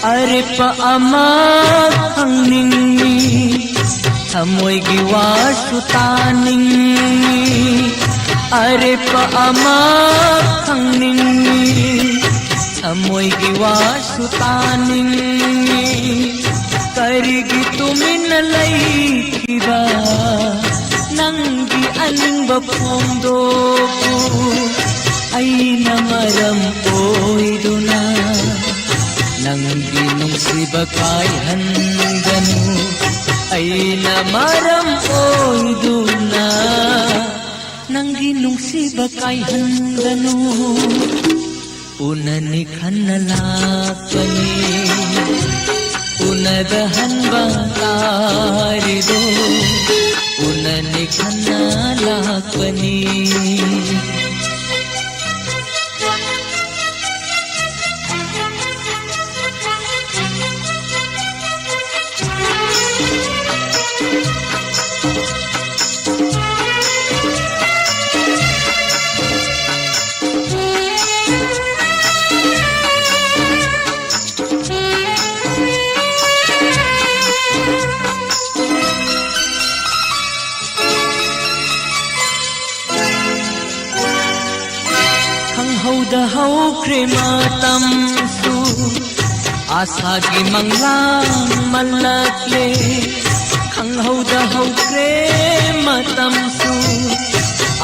ꯑꯔꯦꯞꯄ ꯑꯃ ꯈꯪꯅꯤꯡꯏ, ꯊꯃꯣꯏꯒꯤ ꯋꯥꯁꯨ ꯇꯥꯅꯤꯡꯏ꯫ ꯑꯔꯦꯞꯄ ꯑꯃ ꯈꯪꯅꯤꯡꯏ, ꯊꯃꯣꯏꯒꯤ ꯋꯥꯁꯨ ꯇꯥꯅꯤꯡꯏ꯫ ꯀꯔꯤꯒꯤ ꯇꯨꯃꯤꯟꯅ ꯂꯩꯈꯤꯕ? ꯅꯪꯒꯤ ꯑꯅꯤꯡꯕ ꯐꯣꯡꯗꯣꯛꯎ, ꯑꯩꯅ ꯃꯔꯝ ꯑꯣꯏꯗꯨꯅ꯫ ꯅꯪꯒꯤ ꯅꯨꯡꯁꯤꯕ ꯀꯥꯏꯍꯟꯒꯅꯨ, ꯑꯩꯅ ꯃꯔꯝ ꯑꯣꯏꯗꯨꯅ꯫ ꯅꯪꯒꯤ ꯅꯨꯡꯁꯤꯕ ꯀꯥꯏꯍꯟꯒꯅꯨ꯫ ꯎꯅꯅꯤ ꯈꯟꯅ ꯂꯥꯛꯄꯅꯤ, ꯎꯅꯗꯍꯟꯕ ꯇꯥꯔꯤꯗꯣ, ꯎꯅꯅꯤ ꯈꯟꯅ ꯂꯥꯛꯄꯅꯤ꯫ ꯍꯧꯗ ꯍꯧꯈ꯭ꯔꯦ ꯃꯇꯝꯁꯨ, ꯑꯥꯁꯥꯒꯤ ꯃꯪꯂꯥꯟ ꯃꯜꯂꯛꯂꯦ꯫ ꯈꯪꯍꯧꯗ ꯍꯧꯈ꯭ꯔꯦ ꯃꯇꯝꯁꯨ,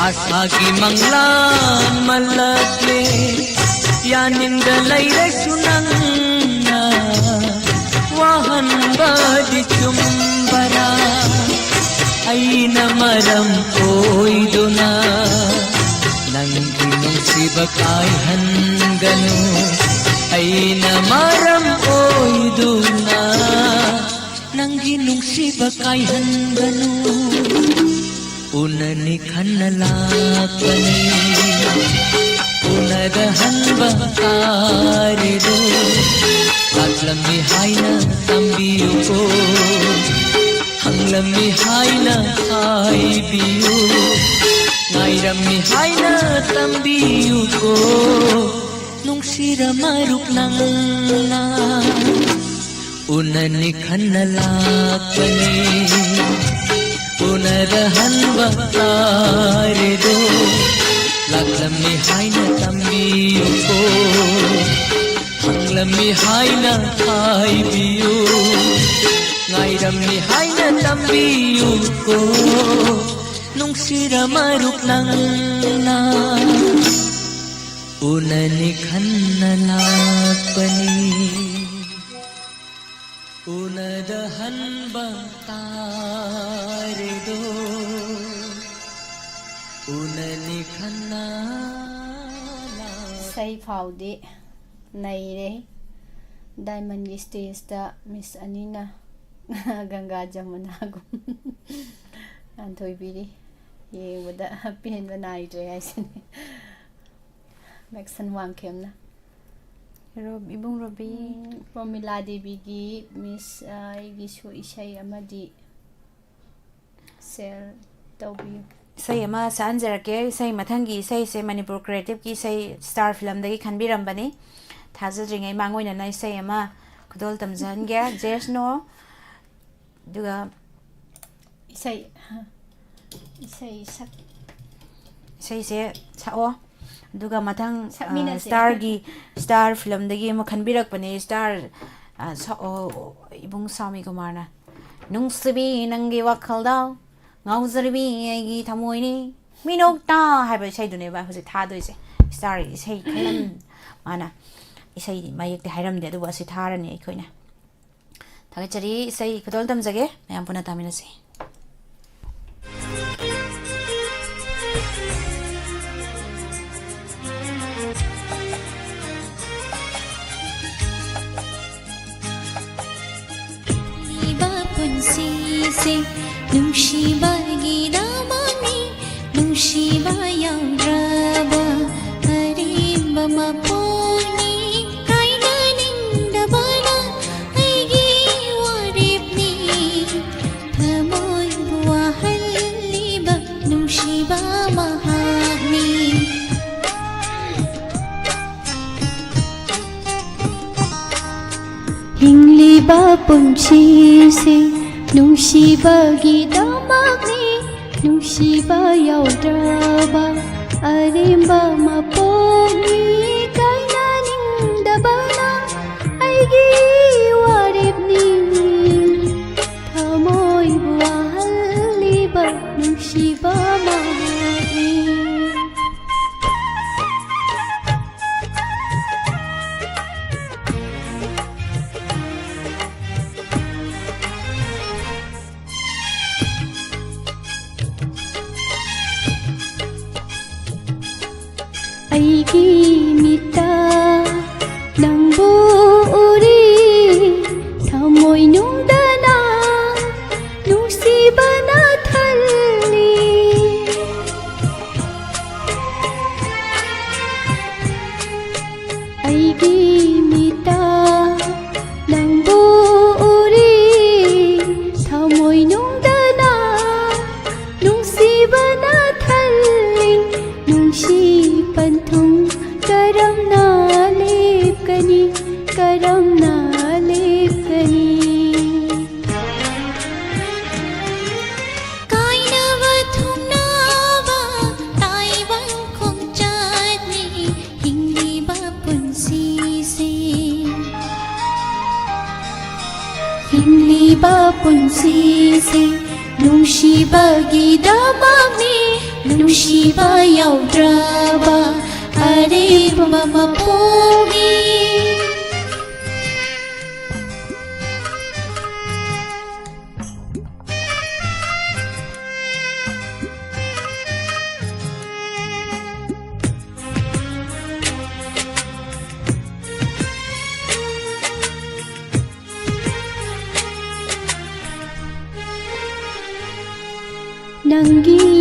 ꯑꯥꯁꯥꯒꯤ ꯃꯪꯂꯥꯟ ꯃꯜꯂꯛꯂꯦ꯫ ꯌꯥꯅꯤꯡꯗ ꯂꯩꯔꯁꯨ ꯅꯪꯅ ꯋꯥꯍꯟꯕꯗꯤ ꯆꯨꯝꯕꯔꯥ? ꯑꯩꯅ ꯃꯔꯝ ꯑꯣꯏꯗꯨꯅ ꯅꯪꯒꯤ ꯅꯨꯡꯁꯤꯕ ꯀꯥꯏꯍꯟꯒꯅꯨ꯫ ꯑꯩꯅ ꯃꯔꯝ ꯑꯣꯏꯗꯨꯅ ꯅꯪꯒꯤ ꯅꯨꯡꯁꯤꯕ ꯀꯥꯏꯍꯟꯒꯅꯨ꯫ ꯎꯅꯅꯤ ꯈꯟꯅ ꯂꯥꯛꯄꯅꯤ, ꯎꯅꯗ ꯍꯟꯕ ꯇꯥꯔꯦꯗꯣ꯫ ꯂꯥꯛꯂꯝꯃꯤ ꯍꯥꯏꯅ ꯇꯝꯕꯤꯌꯨꯀꯣ, ꯍꯪꯂꯝꯃꯤ ꯍꯥꯏꯅ ꯍꯥꯏꯕꯤꯌꯨ, ꯉꯥꯏꯔꯝꯃꯤ ꯍꯥꯏꯅ ꯇꯝꯕꯤꯌꯨꯀꯣ꯫ ꯅꯨꯡꯁꯤꯔ ꯃꯔꯨꯞ ꯅꯪꯅ ꯎꯅꯅꯤ ꯈꯟꯅ ꯂꯥꯛꯄꯅꯤ, ꯎꯅꯗ ꯍꯟꯕ ꯇꯥꯔꯦꯗꯣ꯫ ꯂꯥꯛꯂꯝꯃꯤ ꯍꯥꯏꯅ ꯇꯝꯕꯤꯌꯨꯀꯣ, ꯍꯪꯂꯝꯃꯤ ꯍꯥꯏꯅ ꯍꯥꯏꯕꯤꯌꯨ, ꯉꯥꯏꯔꯝꯃꯤ ꯍꯥꯏꯅ ꯇꯝꯕꯤꯌꯨꯀꯣ꯫ ꯅꯨꯡꯁꯤꯔ ꯃꯔꯨꯞ ꯅꯪꯅ ꯎꯅꯅꯤ ꯈꯟꯅ ꯂꯥꯛꯄꯅꯤ, ꯎꯅꯗ ꯍꯟꯕ ꯇꯥꯔꯦꯗꯣ, ꯎꯅꯅꯤ ꯈꯟꯅ ꯂꯥꯛ- ꯏꯁꯩ ꯐꯥꯎꯗꯤ ꯅꯩꯔꯦ꯫ ꯗꯥꯏꯃꯟꯒꯤ ꯁ꯭ꯇꯦꯖꯇ ꯃꯤꯁ ꯑꯅꯤꯅ ꯒꯪꯒꯥ ꯖꯃꯨꯅꯥꯒꯨꯝ ꯅꯥꯟꯊꯣꯏꯕꯤꯔꯤ꯫ ꯌꯦꯡꯕꯗ ꯄꯦꯟꯕ ꯅꯥꯏꯗ꯭ꯔꯦ ꯍꯥꯏꯁꯤꯅꯤ꯫ ꯃꯦꯛꯁꯟ ꯋꯥꯡꯈꯦꯝꯅ꯫ ꯔꯣ-, ꯏꯕꯨꯡ ꯔꯣꯕꯤ꯫ ꯎꯝ, ꯄ꯭ꯔꯣꯃꯤꯂꯥ ꯗꯦꯕꯤꯒꯤ ꯃꯤꯁ, ꯑ, ꯑꯩꯒꯤꯁꯨ ꯏꯁꯩ ꯑꯃꯗꯤ ꯁꯦꯌꯔ ꯇꯧꯕꯤꯌꯨ꯫ ꯏꯁꯩ ꯑꯃ ꯁꯛꯍꯟꯖꯔꯛꯀꯦ꯫ ꯏꯁꯩ ꯃꯊꯪꯒꯤ ꯏꯁꯩꯁꯦ ꯃꯅꯤꯄꯨꯔ ꯀ꯭ꯔꯤꯌꯦꯇꯤꯞꯀꯤ ꯏꯁꯩ ꯁ꯭ꯇꯥꯔ ꯐꯤꯂꯝꯗꯒꯤ ꯈꯟꯕꯤꯔꯝꯕꯅꯤ꯫ ꯊꯥꯖꯗ꯭ꯔꯤꯉꯩ ꯃꯥꯡꯑꯣꯏꯅꯅ ꯏꯁꯩ ꯑꯃ ꯈꯨꯗꯣꯜ ꯇꯝꯖꯍꯟꯒꯦ꯫ ꯖꯦꯁꯅꯣ꯫ ꯑꯗꯨꯒ ꯏꯁꯩ, ꯏꯁꯩ ꯁꯛ- ꯏꯁꯩꯁꯦ ꯁꯛꯑꯣ꯫ ꯑꯗꯨꯒ ꯃꯊꯪ ꯁꯛꯃꯤꯟꯅꯁꯦ꯫ ꯁ꯭ꯇꯥꯔꯒꯤ, ꯁ꯭ꯇꯥꯔ ꯐꯤꯂꯝꯗꯒꯤ ꯑꯃ ꯈꯟꯕꯤꯔꯛꯄꯅꯦ, ꯁ꯭ꯇꯥꯔ, ꯑ, ꯁ-, ꯑꯣ, ꯏꯕꯨꯡ ꯁ꯭ꯋꯥꯃꯤ ꯀꯨꯃꯥꯔꯅ, "ꯅꯨꯡꯁꯤꯕꯤ ꯅꯪꯒꯤ ꯋꯥꯈꯜꯗ ꯉꯥꯎꯖꯔꯤꯕꯤ ꯑꯩꯒꯤ ꯊꯃꯣꯏꯅꯤ ꯃꯤꯅꯣꯛꯇ" ꯍꯥꯏꯕ ꯏꯁꯩꯗꯨꯅꯦꯕ ꯍꯧꯖꯤꯛ ꯊꯥꯗꯣꯏꯁꯦ꯫ ꯁ꯭ꯇꯥꯔꯒꯤ ꯏꯁꯩ ꯈꯜꯂꯝ-, ꯃꯥꯅ ꯏꯁꯩ ꯃꯌꯦꯛꯇꯤ ꯍꯥꯏꯔꯝꯗꯦ, ꯑꯗꯨꯕꯨ ꯑꯁꯤ ꯊꯥꯔꯅꯤ ꯑꯩꯈꯣꯏꯅ꯫ ꯊꯥꯒꯠꯆꯔꯤ꯫ ꯏꯁꯩ ꯈꯨꯗꯣꯜ ꯇꯝꯖꯒꯦ, ꯃꯌꯥꯝ ꯄꯨꯟꯅ ꯇꯥꯃꯤꯟꯅꯁꯤ꯫ ꯄꯨꯟꯁꯤꯁꯦ ꯅꯨꯡꯁꯤꯕꯒꯤꯗꯃꯛꯅꯤ, ꯅꯨꯡꯁꯤꯕ ꯌꯥꯎꯗ꯭ꯔꯕ ꯑꯔꯦꯝꯕ ꯃꯄꯣꯛꯅꯤ꯫ ꯀꯥꯏꯅꯅꯤꯡꯗꯕꯅ ꯑꯩꯒꯤ ꯋꯥꯔꯦꯞꯅꯤ, ꯊꯃꯣꯏꯕꯨ ꯋꯥꯍꯜꯂꯤꯕ ꯅꯨꯡꯁꯤꯕ ꯃꯍꯥꯛꯅꯤ꯫ ꯍꯤꯡꯂꯤꯕ ꯄꯨꯟꯁꯤꯁꯦ ꯅꯨꯡꯁꯤꯕꯒꯤꯗꯃꯛꯅꯤ, ꯅꯨꯡꯁꯤꯕ ꯌꯥꯎꯗ꯭ꯔꯕ ꯑꯔꯦꯝꯕ ꯃꯄꯣꯛꯅꯤ꯫ ꯀꯥꯏꯅꯅꯤꯡꯗꯕꯅ ꯑꯩꯒꯤ ꯋꯥꯔꯦꯞꯅꯤ, ꯊꯃꯣꯏꯕꯨ ꯋꯥꯍꯜꯂꯤꯕ ꯅꯨꯡꯁꯤꯕ ꯃꯍꯥꯛꯅꯤ꯫ ꯑꯩꯒꯤ ꯃꯤꯠꯇ ꯅꯪꯕꯨ ꯎꯔꯤ, ꯊꯃꯣꯏꯅꯨꯡꯗꯅ ꯅꯨꯡꯁꯤꯕꯅ ꯊꯜꯂꯤ꯫ ꯑꯩꯒꯤ ꯃꯤꯠꯇ ꯅꯪꯕꯨ ꯎꯔꯤ, ꯊꯃꯣꯏꯅꯨꯡꯗꯅ ꯅꯨꯡꯁꯤꯕꯅ ꯊꯜꯂꯤ꯫ ꯅꯨꯡꯁꯤ ꯄꯟꯊꯨꯡ ꯀꯔꯝꯅ ꯂꯦꯞꯀꯅꯤ, ꯀꯔꯝꯅ ꯂꯦꯞꯀꯅꯤ? ꯀꯥꯏꯅꯕ ꯊꯨꯡꯅꯕ ꯇꯥꯏꯕꯪ ꯈꯣꯡꯆꯠ ꯄꯨꯟꯁꯤꯁꯦ ꯅꯨꯡꯁꯤꯕꯒꯤꯗꯃꯛꯅꯤ, ꯅꯨꯡꯁꯤꯕ ꯌꯥꯎꯗ꯭ꯔꯕ ꯑꯔꯦꯝꯕ ꯃꯄꯣꯛꯅꯤ꯫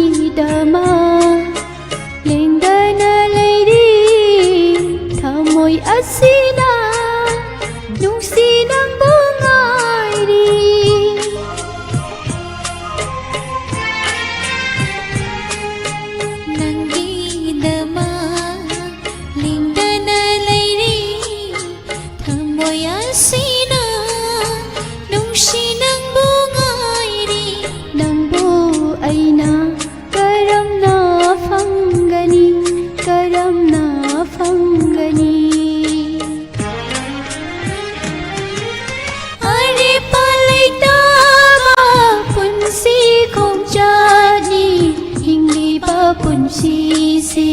ꯅꯪꯒꯤꯗꯃꯛ ꯂꯦꯡꯗꯅ ꯂꯩꯔꯤ ꯊꯃꯣꯏ ꯑꯁꯤꯅ, ꯅꯨꯡꯁꯤ ꯅꯪꯕꯨ ꯉꯥꯏꯔꯤ꯫ ꯅꯪꯒꯤꯗꯃꯛ ꯂꯦꯡꯗꯅ ꯂꯩꯔꯤ ꯊꯃꯣꯏ ꯑꯁꯤꯅ, ꯅꯨꯡꯁꯤ ꯅꯪꯕꯨ ꯉꯥꯏꯔꯤ꯫ ꯅꯪꯕꯨ ꯑꯩꯅ ꯀꯔꯝꯅ ꯐꯪꯒꯅꯤ, ꯀꯔꯝꯅ ꯐꯪꯒꯅꯤ? ꯑꯔꯦꯞꯄ ꯂꯩꯇꯕ ꯄꯨꯟꯁꯤ ꯈꯣꯡꯆꯠꯅꯤ ꯍꯤꯡꯂꯤꯕ ꯄꯨꯟꯁꯤꯁꯦ꯫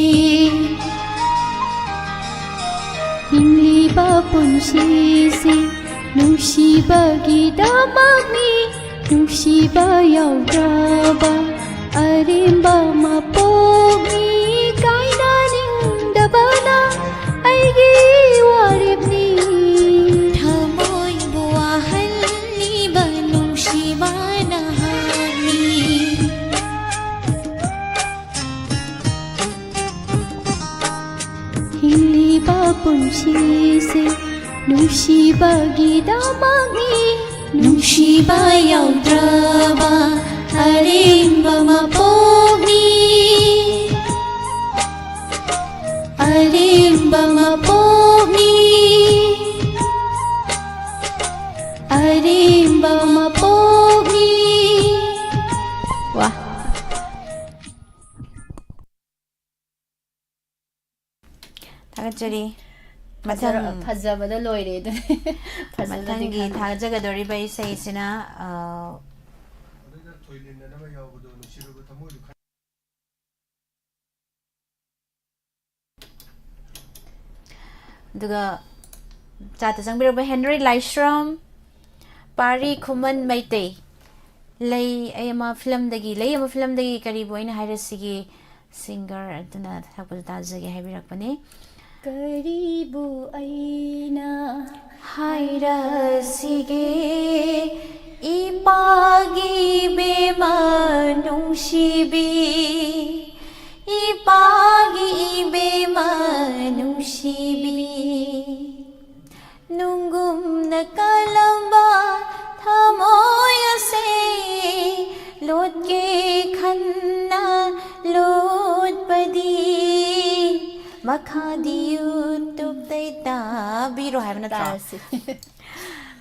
ꯍꯤꯡꯂꯤꯕ ꯄꯨꯟꯁꯤꯁꯦ ꯅꯨꯡꯁꯤꯕꯒꯤꯗꯃꯛꯅꯤ, ꯅꯨꯡꯁꯤꯕ ꯌꯥꯎꯗ꯭ꯔꯕ ꯑꯔꯦꯝꯕ ꯃꯄꯣꯛꯅꯤ꯫ ꯀꯥꯏꯅꯅꯤꯡꯗꯕꯅ ꯑꯩꯒꯤ ꯋꯥꯔꯦꯞꯅꯤ꯫ ꯊꯃꯣꯏꯕꯨ ꯋꯥꯍꯜꯂꯤꯕ ꯅꯨꯡꯁꯤꯕ ꯅꯍꯥꯛꯅꯤ꯫ ꯍꯤꯡꯂꯤꯕ ꯄꯨꯟꯁꯤꯁꯦ ꯅꯨꯡꯁꯤꯕꯒꯤꯗꯃꯛꯅꯤ, ꯅꯨꯡꯁꯤꯕ ꯌꯥꯎꯗ꯭ꯔꯕ ꯑꯔꯦꯝꯕ ꯃꯄꯣꯛꯅꯤ꯫ ꯑꯔꯦꯝꯕ ꯃꯄꯣꯛꯅꯤ꯫ ꯑꯔꯦꯝꯕ ꯃꯄꯣꯛꯅꯤ꯫ ꯋꯥ꯫ ꯊꯥꯒꯠꯆꯔꯤ꯫ ꯃꯊꯪ ꯐꯖꯕꯗ ꯂꯣꯏꯔꯦ ꯑꯗꯨꯅꯦ꯫ ꯐꯖꯅꯗꯤ ꯃꯊꯪꯒꯤ ꯈꯪꯗꯦ꯫ ꯊꯥꯖꯒꯗꯧꯔꯤꯕ ꯏꯁꯩꯁꯤꯅ ꯑ, ꯑꯗꯨꯗ ꯊꯣꯏ ꯂꯦꯟꯗꯅꯕ ꯌꯥꯎꯕꯗꯣ ꯅꯨꯡꯁꯤꯔꯕ ꯊꯃꯣꯏꯗꯨ ꯈꯟ ꯑꯗꯨꯒ ꯆꯥꯠꯇ ꯆꯪꯕꯤꯔꯛꯄ ꯍꯦꯟꯔꯤ ꯂꯥꯏꯁ꯭ꯔꯝ, ꯄꯥꯔꯤ ꯈꯨꯃꯟ ꯃꯩꯇꯩ꯫ ꯂꯩ ꯑꯩ ꯑꯃ ꯐꯤꯂꯝꯗꯒꯤ, ꯂꯩ ꯑꯃ ꯐꯤꯂꯝꯗꯒꯤ ꯀꯔꯤꯕꯨ ꯑꯩꯅ ꯍꯥꯏꯔꯁꯤꯒꯦ, ꯁꯤꯡꯒꯔ ꯑꯗꯨꯅ ꯁꯛꯄꯗꯨ ꯇꯥꯖꯒꯦ ꯍꯥꯏꯕꯤꯔꯛꯄꯅꯦ꯫ ꯀꯔꯤꯕꯨ ꯑꯩꯅ ꯍꯥꯏꯔꯁꯤꯒꯦ, ꯏꯄꯥꯒꯤ ꯏꯕꯦꯝꯃ ꯅꯨꯡꯁꯤꯕꯤ, ꯏꯄꯥꯒꯤ ꯏꯕꯦꯝꯃ ꯅꯨꯡꯁꯤꯕꯤ, ꯅꯨꯡꯒꯨꯝꯅ ꯀꯜꯂꯝꯕ ꯊꯃꯣꯏ ꯑꯁꯦ ꯂꯣꯠꯀꯦ ꯈꯟꯅ ꯂꯣꯠꯄꯗꯤ, ꯃꯈꯥꯗꯤ YouTube-ꯇꯩ ꯇꯥꯕꯤꯔꯣ ꯍꯥꯏꯕ ꯅꯠꯇ꯭ꯔꯣ? ꯇꯥꯔꯁꯤ꯫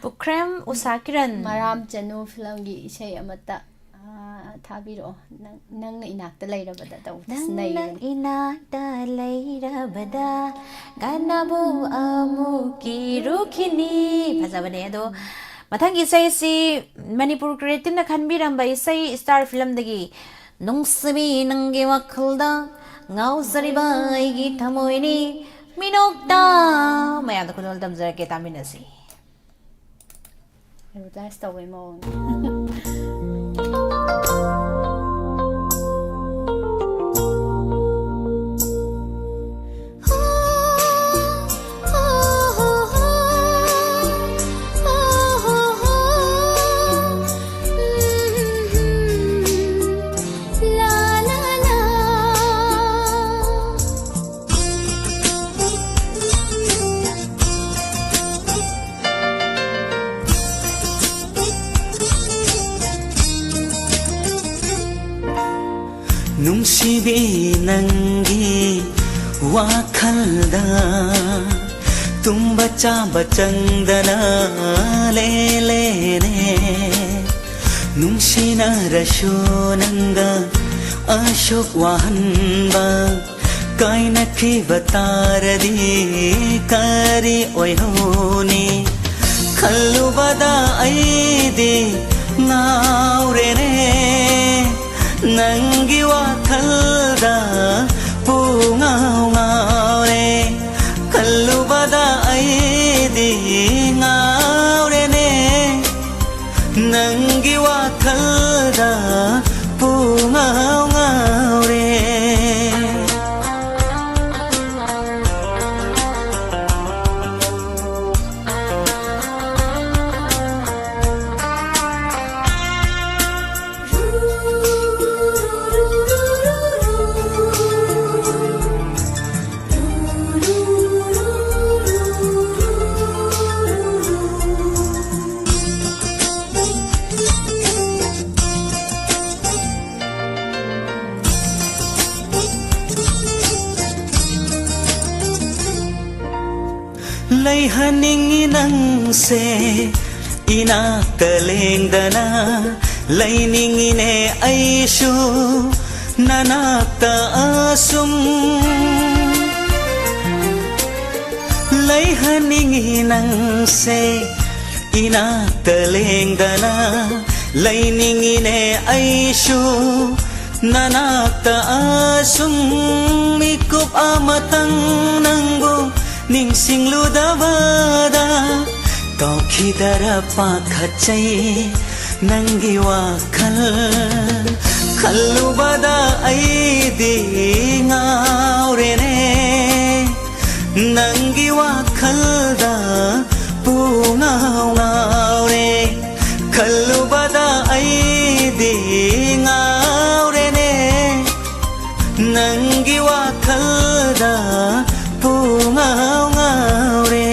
ꯄꯨꯈ꯭ꯔꯦꯝ ꯎꯁꯥ ꯀꯤꯔꯟ꯫ ꯃꯔꯥꯝ ꯆꯅꯨ ꯐꯤꯂꯝꯒꯤ ꯏꯁꯩ ꯑꯃꯠꯇ, ꯑꯥ, ꯊꯥꯕꯤꯔꯛꯑꯣ꯫ ꯅꯪ, ꯅꯪꯅ ꯏꯅꯥꯛꯇ ꯂꯩꯔꯕꯗ ꯇꯧꯕꯗꯁꯨ ꯅꯪꯅ ꯅꯩꯕꯅꯦ꯫ ꯏꯅꯥꯛꯇ ꯂꯩꯔꯕꯗ ꯀꯥꯟꯅꯕ ꯑꯃꯨꯛ ꯀꯤꯔꯨꯈꯤꯅꯤ꯫ ꯐꯖꯕꯅꯦ꯫ ꯑꯗꯣ ꯃꯊꯪꯒꯤ ꯏꯁꯩꯁꯤ ꯃꯅꯤꯄꯨꯔ ꯀ꯭ꯔꯤꯌꯦꯇꯤꯞꯅ ꯈꯟꯕꯤꯔꯝꯕ ꯏꯁꯩ ꯁ꯭ꯇꯥꯔ ꯐꯤꯂꯝꯗꯒꯤ, ꯅꯨꯡꯁꯤꯕꯤ ꯅꯪꯒꯤ ꯋꯥꯈꯜꯗ ꯉꯥꯎꯖꯔꯤꯕ ꯑꯩꯒꯤ ꯊꯃꯣꯏꯅꯤ ꯃꯤꯅꯣꯛꯇ꯫ ꯃꯌꯥꯝꯗ ꯈꯨꯗꯣꯜ ꯇꯝꯖꯔꯛꯀꯦ, ꯇꯥꯃꯤꯟꯅꯁꯤ꯫ ꯑꯦꯗꯚꯔꯇꯥꯏꯁ ꯇꯧꯕꯩ ꯃꯑꯣꯡꯗ꯫ ꯅꯨꯡꯁꯤꯕꯤ ꯅꯪꯒꯤ ꯋꯥꯈꯜꯗ ꯇꯨꯝꯕ ꯆꯥꯕ ꯆꯪꯗꯅ ꯂꯦꯂꯦꯅꯦ꯫ ꯅꯨꯡꯁꯤꯅꯔꯁꯨ ꯅꯪꯒ ꯑꯁꯨꯛ ꯋꯥꯍꯟꯕ ꯀꯥꯏꯅꯈꯤꯕ ꯇꯥꯔꯗꯤ ꯀꯔꯤ ꯑꯣꯏꯍꯧꯅꯤ? ꯈꯜꯂꯨꯕꯗ ꯑꯩꯗꯤ ꯉꯥꯎꯔꯦꯅꯦ, ꯅꯪꯒꯤ ꯋꯥꯈꯜꯗ ꯄꯨꯡꯉꯥꯎ ꯉꯥꯎꯔꯦ꯫ ꯈꯜꯂꯨꯕꯗ ꯑꯩꯗꯤ ꯉꯥꯎꯔꯦꯅꯦ, ꯅꯪꯒꯤ ꯋꯥꯈꯜꯗ ꯄꯨꯡꯉꯥꯎ ꯉꯥꯎꯔꯦ꯫ ꯂꯩꯍꯟꯅꯤꯡꯉꯤ ꯅꯪꯁꯦ ꯏꯅꯥꯛꯇ ꯂꯦꯡꯗꯅ, ꯂꯩꯅꯤꯡꯉꯤꯅꯦ ꯑꯩꯁꯨ ꯅꯅꯥꯛꯇ ꯑꯁꯨꯝ꯫ ꯂꯩꯍꯟꯅꯤꯡꯉꯤ ꯅꯪꯁꯦ ꯏꯅꯥꯛꯇ ꯂꯦꯡꯗꯅ, ꯂꯩꯅꯤꯡꯉꯤꯅꯦ ꯑꯩꯁꯨ ꯅꯅꯥꯛꯇ ꯑꯁꯨꯝ꯫ ꯃꯤꯀꯨꯞ ꯑꯃꯇꯪ ꯅꯪꯕꯨ ꯅꯤꯡꯁꯤꯡꯂꯨꯗꯕꯗ ꯀꯥꯎꯈꯤꯗꯔ ꯄꯥꯈꯠꯆꯩ ꯅꯪꯒꯤ ꯋꯥꯈꯜ꯫ ꯈꯜꯂꯨꯕꯗ ꯑꯩꯗꯤ ꯉꯥꯎꯔꯦꯅꯦ, ꯅꯪꯒꯤ ꯋꯥꯈꯜꯗ ꯄꯨꯡꯉꯥꯎ ꯉꯥꯎꯔꯦ꯫ ꯈꯜꯂꯨꯕꯗ ꯑꯩꯗꯤ ꯉꯥꯎꯔꯦꯅꯦ, ꯅꯪꯒꯤ ꯋꯥꯈꯜꯗ ꯄꯨꯡꯉꯥꯎ ꯉꯥꯎꯔꯦ꯫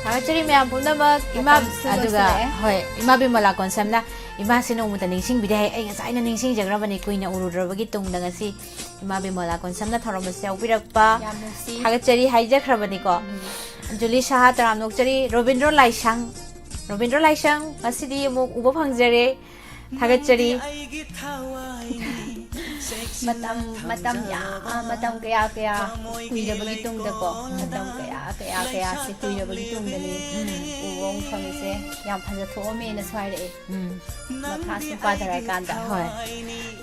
ꯊꯥꯒꯠꯆꯔꯤ ꯃꯌꯥꯝ ꯄꯨꯝꯅꯃꯛ꯫ ꯏꯃꯥ, ꯃꯇꯝꯁꯨ ꯑꯗꯨꯒ, ꯂꯣꯏꯁꯤꯜꯂꯛꯑꯦ꯫ ꯍꯣꯏ, ꯏꯃꯥ ꯕꯤꯃꯂꯥ ꯀꯣꯟꯁꯝꯅ, "ꯏꯃꯥꯁꯦ ꯅꯣꯡꯃꯇ ꯅꯤꯡꯁꯤꯡꯕꯤꯗꯦ" ꯍꯥꯏ꯫ ꯑꯩ ꯉꯁꯥꯏꯅ ꯅꯤꯡꯁꯤꯡꯖꯈ꯭ꯔꯕꯅꯤ, ꯀꯨꯏꯅ ꯎꯔꯨꯗ꯭ꯔꯕꯒꯤ ꯇꯨꯡꯗ ꯉꯁꯤ ꯏꯃꯥ ꯕꯤꯃꯂꯥ ꯀꯣꯟꯁꯝꯅ ꯊꯧꯔꯝ ꯑꯁꯤ ꯌꯥꯎꯕꯤꯔꯛꯄ꯫ ꯌꯥꯝ ꯅꯨꯡꯁꯤ꯫ ꯊꯥꯒꯠꯆꯔꯤ ꯍꯥꯏꯖꯈ꯭ꯔꯕꯅꯤꯀꯣ꯫ ꯎꯝ꯫ ꯖꯨꯂꯤ ꯁꯍꯥ, ꯇꯔꯥꯝ ꯅꯣꯛꯆꯔꯤ꯫ ꯔꯣꯕꯤꯟꯗ꯭ꯔꯣ ꯂꯥꯏꯁꯥꯡ, ꯔꯣꯕꯤꯟꯗ꯭ꯔꯣ ꯂꯥꯏꯁ꯭ꯔꯝ, ꯉꯁꯤꯗꯤ ꯑꯃꯨꯛ ꯎꯕ ꯐꯪꯖꯔꯦ꯫ ꯊꯥꯒꯠꯆꯔꯤ꯫ ꯃꯇꯝ, ꯃꯇꯝ ꯌꯥꯝ, ꯃꯇꯝ ꯀꯌꯥ ꯀꯌꯥ ꯀꯨꯏꯔꯕꯒꯤ ꯇꯨꯡꯗꯀꯣ, ꯃꯇꯝ ꯀꯌꯥ, ꯀꯌꯥ, ꯀꯌꯥꯁꯦ ꯀꯨꯏꯔꯕꯒꯤ ꯇꯨꯡꯗꯅꯤ ꯎꯕ ꯑꯃꯨꯛ ꯐꯪꯉꯤꯁꯦ꯫ ꯌꯥꯝ ꯐꯖꯊꯣꯛꯑꯝꯃꯦꯅꯁꯨ ꯍꯥꯏꯔꯛꯑꯦ꯫ ꯎꯝ꯫ ꯃꯈꯥ ꯁꯨꯝ ꯄꯥꯊꯔꯀꯥꯟꯗ꯫ ꯍꯣꯏ꯫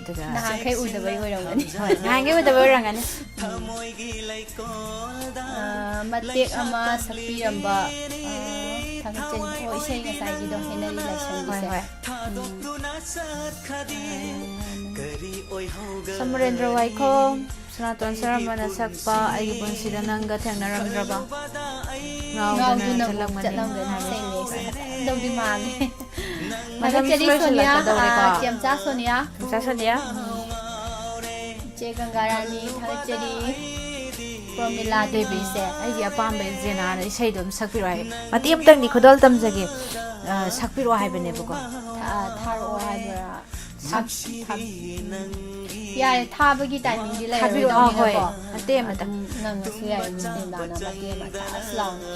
ꯑꯗꯨꯒ ꯅꯍꯥꯟꯈꯩ ꯎꯗꯕꯩ ꯑꯣꯏꯔꯝꯒꯅꯤ꯫ ꯍꯣꯏ, ꯅꯍꯥꯟꯈꯩ ꯎꯗꯕꯩ ꯑꯣꯏꯔꯝꯒꯅꯤ꯫ ꯑ, ꯃꯇꯦꯛ ꯑꯃ ꯁꯛꯄꯤꯔꯝꯕ, ꯑ, ꯊꯥꯒꯠꯆꯔꯤ꯫ ꯑꯣ, ꯏꯁꯩ ꯉꯁꯥꯏꯒꯤꯗꯣ, ꯍꯦꯅꯔꯤ ꯂꯥꯏꯁ꯭ꯔꯝꯒꯤꯁꯦ꯫ ꯍꯣꯏ, ꯍꯣꯏ꯫ ꯎꯝ꯫ ꯁꯃꯨꯔꯦꯟꯗ꯭ꯔ ꯋꯥꯏꯈꯣꯝ, ꯁꯅꯥꯇꯣꯟ ꯁꯔꯃꯅ ꯁꯛꯄ ꯑꯩꯒꯤ ꯄꯨꯟꯁꯤꯗ ꯅꯪꯒ ꯊꯦꯡꯅꯔꯝꯗ꯭ꯔꯕ꯫ ꯉꯥꯎꯗꯨꯅ ꯉꯥꯎꯗꯨꯅ ꯆꯠꯂꯝꯒꯅꯤ꯫ ꯆꯠꯂꯝꯒꯅꯤ꯫ ꯏꯁꯩꯅꯦ, ꯏꯁꯩ ꯐꯖꯔꯝꯗꯧꯗꯤ ꯃꯥꯜꯂꯦ꯫ ꯃꯇꯝꯁꯨ ꯊꯥꯒꯠꯆꯔꯤ ꯁꯣꯅꯤꯌꯥ, ꯂꯣꯏꯁꯤꯜꯂꯛꯀꯗꯧꯔꯦꯀꯣ꯫ ꯑ, ꯆꯦꯝꯆꯥ ꯁꯣꯅꯤꯌꯥ꯫ ꯆꯦꯝꯆꯥ ꯁꯣꯅꯤꯌꯥ꯫ ꯎꯝ꯫ ꯏꯆꯦ ꯒꯪꯒꯥꯔꯥꯅꯤ, ꯊꯥꯒꯠꯆꯔꯤ꯫ ꯄ꯭ꯔꯣꯃꯤꯂꯥ ꯗꯦꯕꯤꯁꯦ꯫ ꯑꯩꯒꯤ ꯑꯄꯥꯝꯕ ꯖꯦꯅꯥꯅ ꯏꯁꯩꯗꯣ ꯑꯗꯨꯝ ꯁꯛꯄꯤꯔꯣ ꯍꯥꯏ꯫ ꯃꯇꯦꯛ ꯑꯃꯇꯪꯗꯤ ꯈꯨꯗꯣꯜ ꯇꯝꯖꯒꯦ꯫ ꯑ, ꯁꯛꯄꯤꯔꯛꯑꯣ ꯍꯥꯏꯕꯅꯦꯕꯀꯣ꯫ ꯊꯥ-, ꯊꯥꯔꯛꯑꯣ ꯍꯥꯏꯕ꯭ꯔꯥ? ꯁꯛ-, ꯊꯥ-, ꯌꯥꯔꯦ, ꯊꯥꯕꯒꯤ ꯇꯥꯏꯃꯤꯡꯗꯤ ꯊꯥꯕꯤꯔꯛꯑꯣ, ꯂꯩꯔꯔꯣꯏꯗꯧꯅꯤꯅꯀꯣ꯫ ꯍꯣꯏ, ꯃꯇꯦꯛ ꯑꯃꯇꯪ꯫ ꯑꯗꯨꯝ ꯉꯪꯉꯁꯨ ꯌꯥꯏ, ꯃꯤꯁ ꯇꯦꯟꯗꯥꯅ ꯃꯇꯦꯛ ꯑꯃ ꯊꯥꯁ ꯂꯥꯎꯅ꯫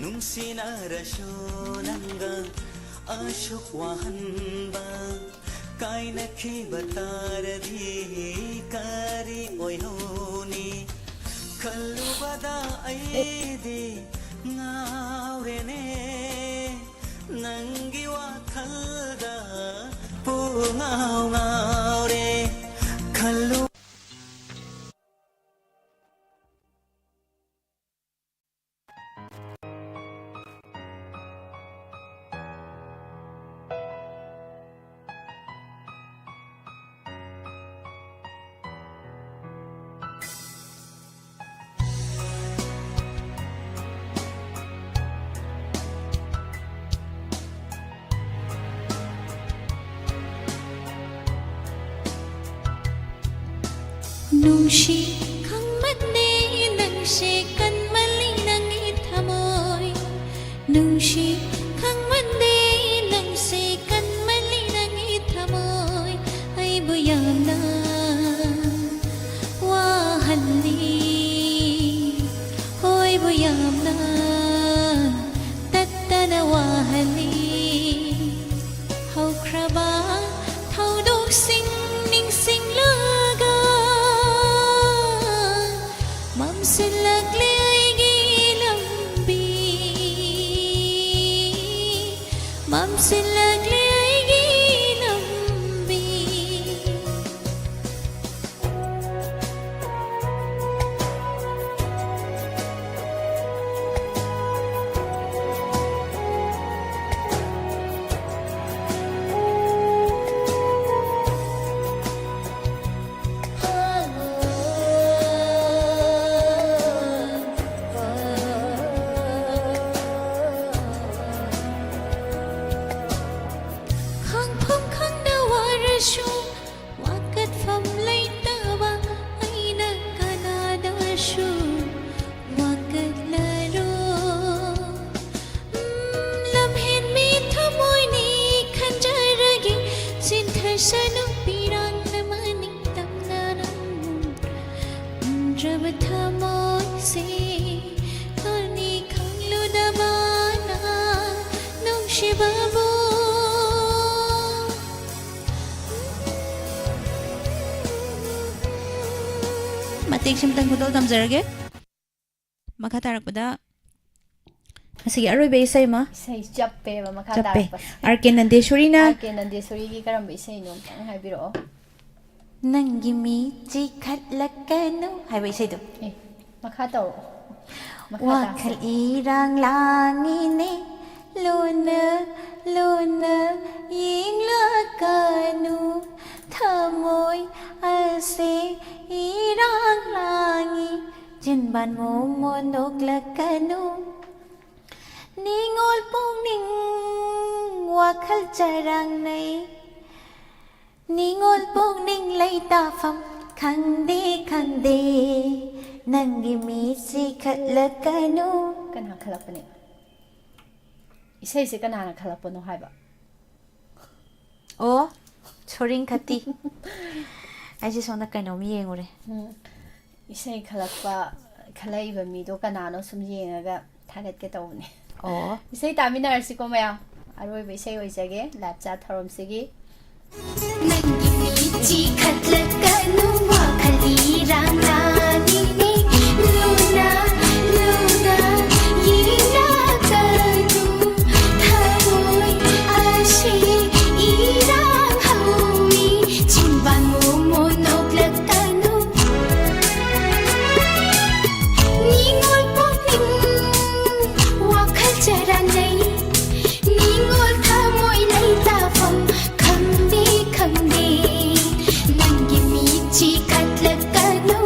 ꯅꯨꯡꯁꯤꯅꯔꯁꯨ ꯅꯪꯒ ꯑꯁꯨꯛ ꯋꯥꯍꯟꯕ ꯀꯥꯏꯅꯈꯤꯕ ꯇꯥꯔꯗꯤ ꯀꯔꯤ ꯑꯣꯏꯍꯧꯅꯤ? ꯈꯜꯂꯨꯕꯗ ꯑꯩꯗꯤ ꯉꯥꯎꯔꯦꯅꯦ, ꯅꯪꯒꯤ ꯋꯥꯈꯜꯗ ꯄꯨꯡꯉꯥꯎ ꯉꯥꯎꯔꯦ꯫ ꯈꯜꯂꯨ ꯅꯨꯡꯁꯤ ꯈꯪꯃꯟꯗꯦ ꯅꯪꯁꯦ ꯀꯟꯃꯜꯂꯤ ꯅꯪꯒꯤ ꯊꯃꯣꯏ꯫ ꯅꯨꯡꯁꯤ ꯈꯪꯃꯟꯗꯦ ꯅꯪꯁꯦ ꯀꯟꯃꯜꯂꯤ ꯅꯪꯒꯤ ꯊꯃꯣꯏ꯫ ꯑꯩꯕꯨ ꯌꯥꯝꯅ ꯋꯥꯍꯜꯂꯤ, ꯍꯣꯏꯕꯨ ꯌꯥꯝꯅ ꯍꯧꯈ꯭ꯔꯕ ꯊꯧꯗꯣꯛꯁꯤꯡ ꯅꯤꯡꯁꯤꯡꯂꯒ ꯃꯝꯁꯤꯜꯂꯛꯂꯦ ꯑꯩꯒꯤ ꯂꯝꯕꯤ, ꯃꯝꯁꯤꯜꯂꯛꯂꯦ ꯑꯩꯒꯤ ꯂꯝꯕꯤ꯫ ꯈꯪꯐꯝ ꯈꯪꯗ ꯋꯥꯔꯁꯨ, ꯋꯥꯀꯠꯐꯝ ꯂꯩꯇꯕ ꯑꯩꯅ ꯀꯅꯥꯗꯁꯨ ꯋꯥꯀꯠꯂꯔꯣꯏ꯫ ꯎꯝ, ꯂꯝꯍꯦꯟꯕꯤ ꯊꯃꯣꯏꯅꯤ ꯈꯟꯖꯔꯒꯦ, ꯆꯤꯟꯊꯁꯅꯨ ꯄꯤꯔꯥꯡꯅ ꯃꯅꯤꯡ ꯇꯝꯅ ꯅꯪ ꯎꯝꯗ꯭ꯔꯕ ꯊꯃꯣꯏꯁꯦ ꯈꯪꯅꯤ ꯈꯪꯂꯨꯗꯕꯅ ꯅꯨꯡꯁꯤꯕꯕꯨ꯫ ꯃꯇꯦꯛ ꯁꯤꯝꯇꯪ ꯈꯨꯗꯣꯜ ꯇꯝꯖꯔꯒꯦ꯫ ꯃꯈꯥ ꯇꯥꯔꯛꯄꯗ ꯉꯁꯤꯒꯤ ꯑꯔꯣꯏꯕ ꯏꯁꯩ ꯑꯃ꯫ ꯏꯁꯩ ꯆꯞꯄꯦꯕ ꯃꯈꯥ ꯆꯞꯄꯦ꯫ ꯇꯥꯔꯛꯄꯁꯦ꯫ ꯑꯥꯔ ꯀꯦ ꯅꯟꯗꯦꯁꯣꯔꯤꯅ ꯑꯥꯔ ꯀꯦ ꯅꯟꯗꯦꯁꯣꯔꯤꯒꯤ ꯀꯔꯝꯕ ꯏꯁꯩꯅꯣ ꯑꯝꯇꯪ ꯍꯥꯏꯕꯤꯔꯛꯑꯣ꯫ ꯅꯪꯒꯤ ꯃꯤꯠ ꯆꯤꯈꯠꯂꯛꯀꯅꯨ ꯍꯥꯏꯕ ꯏꯁꯩꯗꯣ꯫ ꯑꯦ, ꯃꯈꯥ ꯇꯧꯔꯛꯑꯣ꯫ ꯃꯈꯥ ꯇꯥꯁꯦ꯫ ꯋꯥꯈꯜ ꯏꯔꯥꯡ ꯂꯥꯡꯉꯤꯅꯦ, ꯂꯨꯅ ꯂꯨꯅ ꯌꯦꯡꯂꯛꯀꯅꯨ, ꯊꯃꯣꯏ ꯑꯁꯦ ꯏꯔꯥꯡ ꯂꯥꯡꯉꯤ, ꯆꯤꯟꯕꯥꯟ ꯃꯣꯃꯣꯟ ꯅꯣꯛꯂꯛꯀꯅꯨ꯫ ꯅꯤꯉꯣꯜ ꯄꯨꯛꯅꯤꯡ ꯋꯥꯈꯜ ꯆꯔꯥꯡꯅꯩ, ꯅꯤꯉꯣꯜ ꯄꯨꯛꯅꯤꯡ ꯂꯩꯇꯥꯐꯝ ꯈꯪꯗꯦ, ꯈꯪꯗꯦ, ꯅꯪꯒꯤ ꯃꯤꯠꯁꯤ ꯈꯠꯂꯛꯀꯅꯨ꯫ ꯀꯅꯥ ꯈꯜꯂꯛꯄꯅꯦ? ꯏꯁꯩꯁꯦ ꯀꯅꯥꯅ ꯈꯜꯂꯛꯄꯅꯣ ꯍꯥꯏꯕ? ꯑꯣ, ꯁꯣꯔꯤꯡ ꯈꯇꯤ꯫ ꯑꯩꯁꯦ ꯁꯣꯝꯗ ꯀꯩꯅꯣꯝ ꯌꯦꯡꯉꯨꯔꯦ꯫ ꯎꯝ꯫ ꯏꯁꯩ ꯈꯜꯂꯛꯄ, ꯈꯜꯂꯛꯏꯕ ꯃꯤꯗꯣ ꯀꯅꯥꯅꯣ ꯁꯨꯝ ꯌꯦꯡꯉꯒ ꯊꯥꯒꯠꯀꯦ ꯇꯧꯕꯅꯦ꯫ ꯑꯣ꯫ ꯏꯁꯩ ꯇꯥꯃꯤꯟꯅꯔꯁꯤꯀꯣ ꯃꯌꯥꯝ꯫ ꯑꯔꯣꯏꯕ ꯏꯁꯩ ꯑꯣꯏꯖꯒꯦ live chat ꯊꯧꯔꯝꯁꯤꯒꯤ꯫ ꯅꯪꯒꯤ ꯃꯤꯠꯁꯤ ꯈꯠꯂꯛꯀꯅꯨ, ꯋꯥꯈꯜ ꯏꯔꯥꯡ ꯂꯥꯡꯉꯤꯅꯦ꯫ ꯂꯨꯅ ꯂꯨꯅ ꯌꯦꯡꯂꯛꯀꯅꯨ, ꯊꯃꯣꯏ ꯑꯁꯤ ꯏꯔꯥꯡ ꯍꯧꯏ꯫ ꯆꯤꯟꯕꯥꯟ ꯃꯣꯃꯣ ꯅꯣꯛꯂꯛꯀꯅꯨ꯫ ꯅꯤꯡꯉꯣꯜ ꯄꯨꯛꯅꯤꯡ ꯋꯥꯈꯜ ꯆꯔꯥꯡꯅꯩ꯫ ꯅꯤꯡꯉꯣꯜ ꯊꯃꯣꯏ ꯂꯩꯇꯥꯐꯝ ꯈꯪꯗꯦ, ꯈꯪꯗꯦ꯫ ꯅꯪꯒꯤ ꯃꯤꯠꯁꯤ ꯈꯠꯂꯛꯀꯅꯨ꯫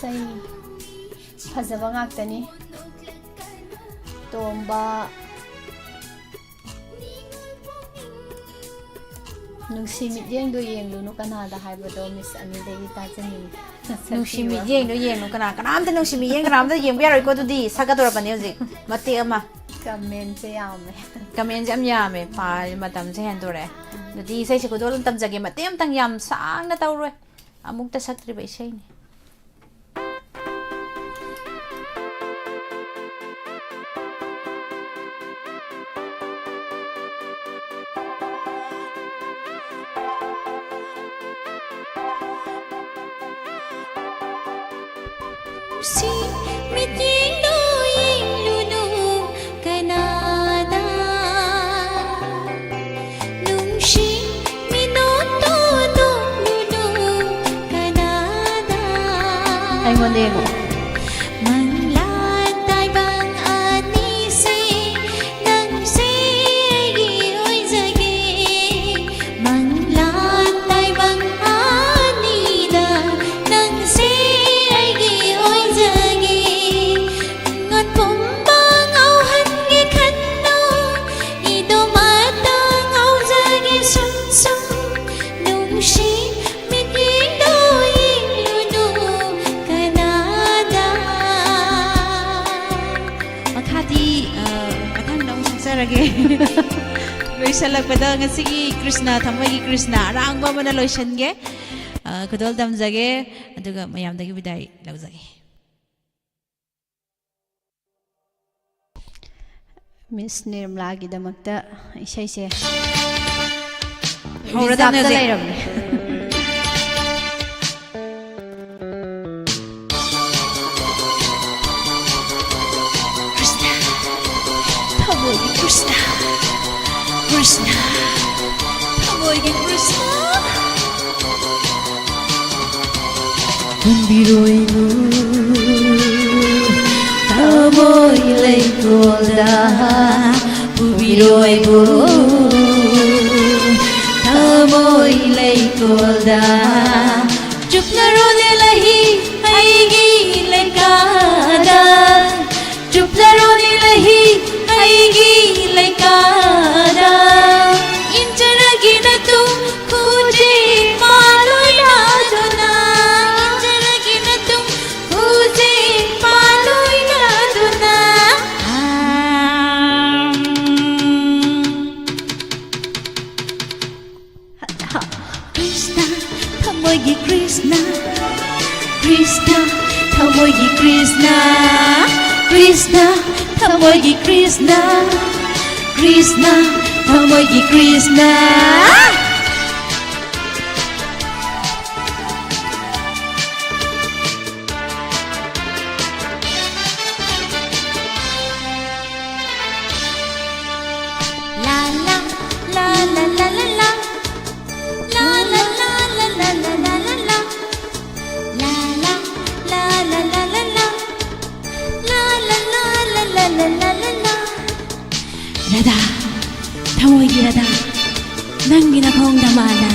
ꯑꯇꯩ ꯐꯖꯕ ꯉꯥꯛꯇꯅꯤ꯫ ꯇꯣꯝꯕ, ꯅꯨꯡꯁꯤ ꯃꯤꯠꯌꯦꯡꯗꯣ ꯌꯦꯡꯂꯨꯅꯨ ꯀꯅꯥꯗ ꯍꯥꯏꯕꯗꯣ ꯃꯤꯁ ꯑꯃꯤꯗꯒꯤ ꯇꯥꯖꯅꯤꯡꯉꯤ꯫ ꯅꯨꯡꯁꯤ ꯃꯤꯠꯌꯦꯡꯗꯣ ꯌꯦꯡꯉꯨ ꯀꯅꯥ, ꯀꯅꯥꯝꯇ ꯅꯨꯡꯁꯤ ꯃꯤꯠꯌꯦꯡ ꯀꯅꯥꯝꯇ ꯌꯦꯡꯕ ꯌꯥꯔꯣꯏꯀꯣ꯫ ꯑꯗꯨꯗꯤ ꯁꯛꯀꯗꯧꯔꯕꯅꯤ ꯍꯧꯖꯤꯛ ꯃꯇꯦꯛ ꯑꯃ꯫ ꯀꯃꯦꯟꯁꯦ ꯌꯥꯝꯃꯦ꯫ ꯀꯃꯦꯟꯁꯦ ꯌꯥꯝ ꯌꯥꯝꯃꯦ꯫ ꯄꯥ-, ꯃꯇꯝꯁꯦ ꯍꯦꯟꯗꯣꯔꯛꯑꯦ꯫ ꯑꯗꯨꯗꯤ ꯏꯁꯩꯁꯦ ꯈꯨꯗꯣꯜ ꯑꯃ ꯇꯝꯖꯒꯦ, ꯃꯇꯦꯛ ꯑꯃꯇꯪ, ꯌꯥꯝ ꯁꯥꯡꯅ ꯇꯧꯔꯣꯏ꯫ ꯑꯃꯨꯛꯇ ꯁꯛꯇ꯭ꯔꯤꯕ ꯏꯁꯩꯅꯤ꯫ ꯅꯨꯡꯁꯤ ꯃꯤꯠꯌꯦꯡꯗꯣ ꯌꯦꯡꯂꯨꯅꯨ ꯀꯅꯥꯗ, ꯅꯨꯡꯁꯤ ꯃꯤꯅꯣꯛꯇꯣ ꯅꯣꯛꯂꯨꯅꯨ ꯀꯅꯥꯗ꯫ ꯑꯩꯉꯣꯟꯗ ꯌꯦꯡꯉꯣ꯫ ꯃꯪꯂꯥꯟ ꯇꯥꯏꯕꯪ ꯑꯅꯤꯁꯦ ꯅꯪꯁꯦ ꯑꯩꯒꯤ ꯑꯣꯏꯖꯒꯦ꯫ ꯃꯪꯂꯥꯟ ꯇꯥꯏꯕꯪ ꯑꯅꯤꯗ ꯅꯪꯁꯦ ꯑꯩꯒꯤ ꯑꯣꯏꯖꯒꯦ꯫ ꯉꯥꯟꯐꯝꯕ ꯉꯥꯎꯍꯟꯒꯦ ꯈꯟꯅꯨ, ꯏꯗꯣꯝꯇ ꯉꯥꯎꯖꯒꯦ ꯁꯨꯝ ꯁꯨꯝ꯫ ꯅꯨꯡꯁꯤ ꯃꯤꯠꯌꯦꯡꯗꯣ ꯌꯦꯡꯂꯨꯅꯨ ꯀꯅꯥꯗ꯫ ꯃꯈꯥꯗꯤ, ꯑ, ꯃꯊꯪꯗ ꯑꯃꯨꯛ ꯁꯛꯆꯔꯒꯦ꯫ ꯂꯣꯏꯁꯤꯜꯂꯛꯄꯗ ꯉꯁꯤꯒꯤ ꯀ꯭ꯔꯤꯁꯅ, ꯊꯃꯣꯏꯒꯤ ꯀ꯭ꯔꯤꯁꯅ ꯑꯔꯥꯡꯕ ꯑꯃꯅ ꯂꯣꯏꯁꯤꯟꯒꯦ꯫ ꯑ, ꯈꯨꯗꯣꯜ ꯇꯝꯖꯒꯦ, ꯑꯗꯨꯒ ꯃꯌꯥꯝꯗꯒꯤ ꯕꯤꯗꯥꯏ ꯂꯧꯖꯒꯦ꯫ ꯃꯤꯁ ꯅꯤꯔꯃꯂꯥꯒꯤꯗꯃꯛꯇ ꯏꯁꯩꯁꯦ ꯍꯧꯔꯗꯕꯅꯦ reserve-ꯇ ꯍꯧꯖꯤꯛ꯫ ꯂꯩꯔꯕꯅꯦ꯫ ꯀ꯭ꯔꯤꯁꯅ, ꯊꯃꯣꯏꯒꯤ ꯀ꯭ꯔꯤꯁꯅ, ꯀ꯭ꯔꯤꯁꯅ, ꯊꯃꯣꯏꯒꯤ ꯀ꯭ꯔꯤꯁꯅ꯫ ꯍꯨꯟꯕꯤꯔꯣꯏꯕꯨ ꯊꯃꯣꯏ ꯂꯩꯀꯣꯜꯗ, ꯄꯨꯕꯤꯔꯣꯏꯕꯨ ꯊꯃꯣꯏ ꯂꯩꯀꯣꯜꯗ꯫ ꯆꯨꯞꯅꯔꯣꯅꯦ ꯂꯩꯍꯤ ꯑꯩꯒꯤ Krishna, Krishna, ꯊꯃꯣꯏꯒꯤ Krishna, Krishna, ꯊꯃꯣꯏꯒꯤ Krishna, Krishna, ꯊꯃꯣꯏꯒꯤ Krishna꯫ La la la la la la la. La la la la la la la la la. La la la la la la la la. La la la la la la la la la. Radha, ꯊꯃꯣꯏꯒꯤ Radha, ꯅꯪꯒꯤ ꯅꯈꯣꯡꯗ ꯃꯥꯂꯥ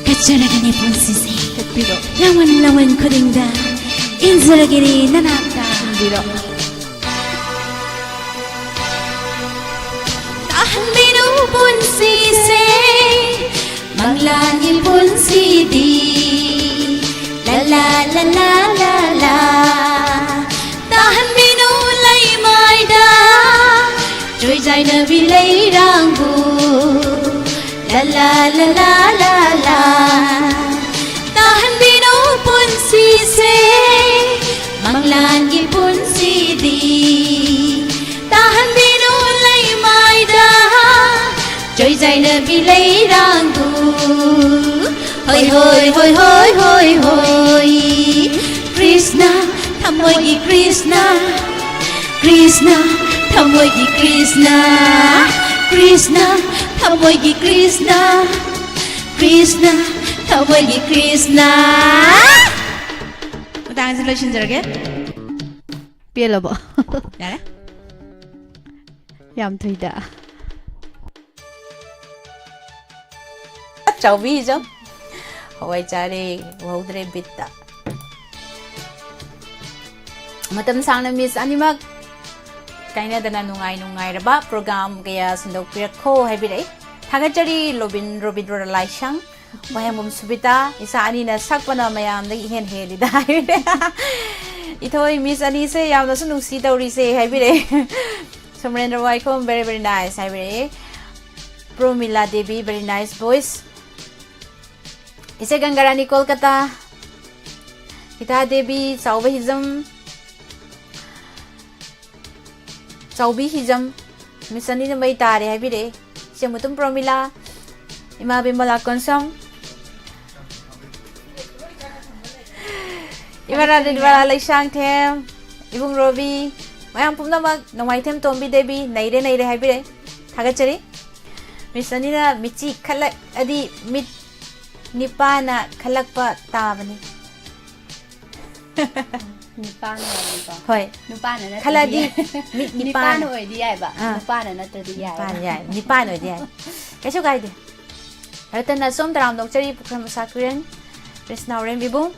ꯀꯠꯆꯔꯒꯅꯤ ꯄꯨꯟꯁꯤꯁꯦ꯫ ꯀꯠꯄꯤꯔꯣ꯫ ꯂꯥꯡꯕꯟ ꯂꯥꯡꯕꯟ ꯈꯨꯗꯤꯡꯗ ꯏꯟꯖꯔꯒꯦꯅꯦ ꯅꯅꯥꯛꯇ꯫ ꯏꯟꯕꯤꯔꯣ꯫ ꯇꯥꯍꯟꯕꯤꯔꯣ ꯄꯨꯟꯁꯤꯁꯦ ꯃꯪꯂꯥꯟꯒꯤ ꯄꯨꯟꯁꯤꯗꯤ꯫ ꯂ ꯂ ꯂ ꯂ ꯂ ꯂ꯫ ꯇꯥꯍꯟꯕꯤꯅꯨ ꯂꯩꯃꯥꯏꯗ ꯆꯣꯏꯖꯥꯏꯅꯕꯤ ꯂꯩꯔꯥꯡꯕꯨ꯫ ꯂ ꯂ ꯂ ꯂ ꯂ ꯂ꯫ ꯇꯥꯍꯟꯕꯤꯅꯨ ꯄꯨꯟꯁꯤꯁꯦ ꯃꯪꯂꯥꯟꯒꯤ ꯄꯨꯟꯁꯤꯗꯤ꯫ ꯇꯥꯍꯟꯕꯤꯅꯨ ꯂꯩꯃꯥꯏꯗ ꯆꯣꯏꯖꯥꯏꯅꯕꯤ ꯂꯩꯔꯥꯡꯕꯨ꯫ ꯍꯣꯏ ꯍꯣꯏ ꯍꯣꯏ ꯍꯣꯏ ꯍꯣꯏ ꯍꯣꯏ꯫ ꯀ꯭ꯔꯤꯁꯅ, ꯊꯃꯣꯏꯒꯤ ꯀ꯭ꯔꯤꯁꯅ, ꯀ꯭ꯔꯤꯁꯅ, ꯊꯃꯣꯏꯒꯤ ꯀ꯭ꯔꯤꯁꯅ, ꯀ꯭ꯔꯤꯁꯅ, ꯊꯃꯣꯏꯒꯤ ꯀ꯭ꯔꯤꯁꯅ, ꯀ꯭ꯔꯤꯁꯅ, ꯊꯃꯣꯏꯒꯤ ꯀ꯭ꯔꯤꯁꯅ꯫ ꯃꯇꯥꯡꯁꯤ ꯂꯣꯏꯁꯤꯟꯖꯔꯒꯦ꯫ ꯄꯦꯜꯂꯕꯣ? ꯌꯥꯔꯦ꯫ ꯌꯥꯝ ꯊꯨꯏꯗ꯫ ꯆꯥꯎꯕꯤꯖꯝ꯫ ꯍꯋꯥꯏ ꯆꯥꯔꯦ, ꯎꯍꯧꯗ꯭ꯔꯦ ꯕꯤꯠꯇ꯫ ꯃꯇꯝ ꯁꯥꯡꯅ ꯃꯤꯁ ꯑꯅꯤꯃꯛ ꯀꯥꯏꯅꯗꯅ ꯅꯨꯡꯉꯥꯏ ꯅꯨꯡꯉꯥꯏꯔꯕ ꯄ꯭ꯔꯣꯒ꯭ꯔꯥꯝ ꯀꯌꯥ ꯁꯟꯗꯣꯛꯄꯤꯔꯛꯈꯣ ꯍꯥꯏꯕꯤꯔꯛꯏ꯫ ꯊꯥꯒꯠꯆꯔꯤ ꯂꯣꯕꯤꯟ ꯔꯣꯕꯤꯟꯗ꯭ꯔꯣ ꯂꯥꯏꯁꯪ, ꯋꯥꯍꯦꯡꯕꯝ ꯁꯨꯕꯤꯇꯥ, ꯏꯆꯥ ꯑꯅꯤꯅ ꯁꯛꯄꯅ ꯃꯌꯥꯝꯗꯒꯤ ꯏꯍꯦꯟ ꯍꯦꯜꯂꯤꯗ ꯍꯥꯏꯕꯤꯔꯦ꯫ ꯏꯊꯣꯏ ꯃꯤꯁ ꯑꯅꯤꯁꯦ ꯌꯥꯝꯅꯁꯨ ꯅꯨꯡꯁꯤ ꯇꯧꯔꯤꯁꯦ ꯍꯥꯏꯕꯤꯔꯛꯑꯦ꯫ ꯁꯣꯃꯔꯦꯟꯗ꯭ꯔ ꯋꯥꯏꯈꯣꯝ, very very nice ꯍꯥꯏꯕꯤꯔꯛꯑꯦ꯫ ꯄ꯭ꯔꯣꯃꯤꯂꯥ Devi, very nice voice꯫ ꯏꯆꯦ ꯒꯪꯒꯥꯔꯥꯅꯤ ꯀꯣꯜꯀꯇꯥ, ꯍꯤꯇꯥ ꯗꯦꯕꯤ, ꯆꯥꯎꯕ ꯍꯤꯖꯝ, ꯆꯥꯎꯕꯤ ꯍꯤꯖꯝ, ꯃꯤꯁ ꯑꯅꯤꯅ ꯃꯩ ꯇꯥꯔꯦ ꯍꯥꯏꯕꯤꯔꯛꯑꯦ꯫ ꯏꯆꯦ ꯃꯨꯇꯨꯝ ꯄ꯭ꯔꯣꯃꯤꯂꯥ, ꯏꯃꯥ ꯕꯤꯃꯂꯥ ꯀꯣꯟꯁꯝ, ꯏꯃꯥ ꯔꯥꯅꯤ ꯕꯂꯥ ꯂꯩꯁꯥꯡꯊꯦꯝ, ꯏꯕꯨꯡ ꯔꯣꯕꯤ, ꯃꯌꯥꯝ ꯄꯨꯝꯅꯃꯛ, ꯅꯣꯡꯃꯥꯏꯊꯦꯝ ꯇꯣꯝꯕꯤ ꯗꯦꯕꯤ, ꯅꯩꯔꯦ ꯅꯩꯔꯦ ꯍꯥꯏꯕꯤꯔꯛꯑꯦ꯫ ꯊꯥꯒꯠꯆꯔꯤ꯫ ꯃꯤꯁ ꯑꯅꯤꯅ ꯃꯤꯠꯆꯤ ꯈꯠꯂꯛꯑꯗꯤ ꯃꯤꯠ ꯅꯤꯄꯥꯅ ꯈꯜꯂꯛꯄ ꯇꯥꯕꯅꯤ꯫ ꯅꯤꯄꯥꯟ ꯍꯥꯏꯕꯀꯣ꯫ ꯍꯣꯏ꯫ ꯅꯨꯄꯥꯅ ꯅꯠꯇ꯭ꯔꯗꯤ ꯈꯜꯂꯗꯤ ꯌꯥꯏ꯫ ꯃꯤꯠ ꯅꯤꯄꯥꯟ ꯅꯤꯄꯥꯟ꯫ ꯑꯣꯏꯗꯤ ꯌꯥꯏꯕ꯫ ꯑꯥ꯫ ꯅꯨꯄꯥꯅ ꯅꯠꯇ꯭ꯔꯗꯤ ꯌꯥꯏꯕ꯫ ꯅꯤꯄꯥꯟ ꯌꯥꯏ, ꯅꯤꯄꯥꯟ ꯑꯣꯏꯗꯤ ꯌꯥꯏ꯫ ꯀꯩꯁꯨ ꯀꯥꯏꯗꯦ꯫ ꯔꯇꯟꯅ ꯁꯣꯝ ꯇꯔꯥꯝ ꯂꯧꯆꯔꯤ, ꯄꯨꯈ꯭ꯔꯝ ꯃꯁꯥ ꯀ꯭ꯔꯤꯌꯟ, ꯀ꯭ꯔꯤꯁꯅ ꯎꯔꯦꯝ ꯏꯕꯨꯡ,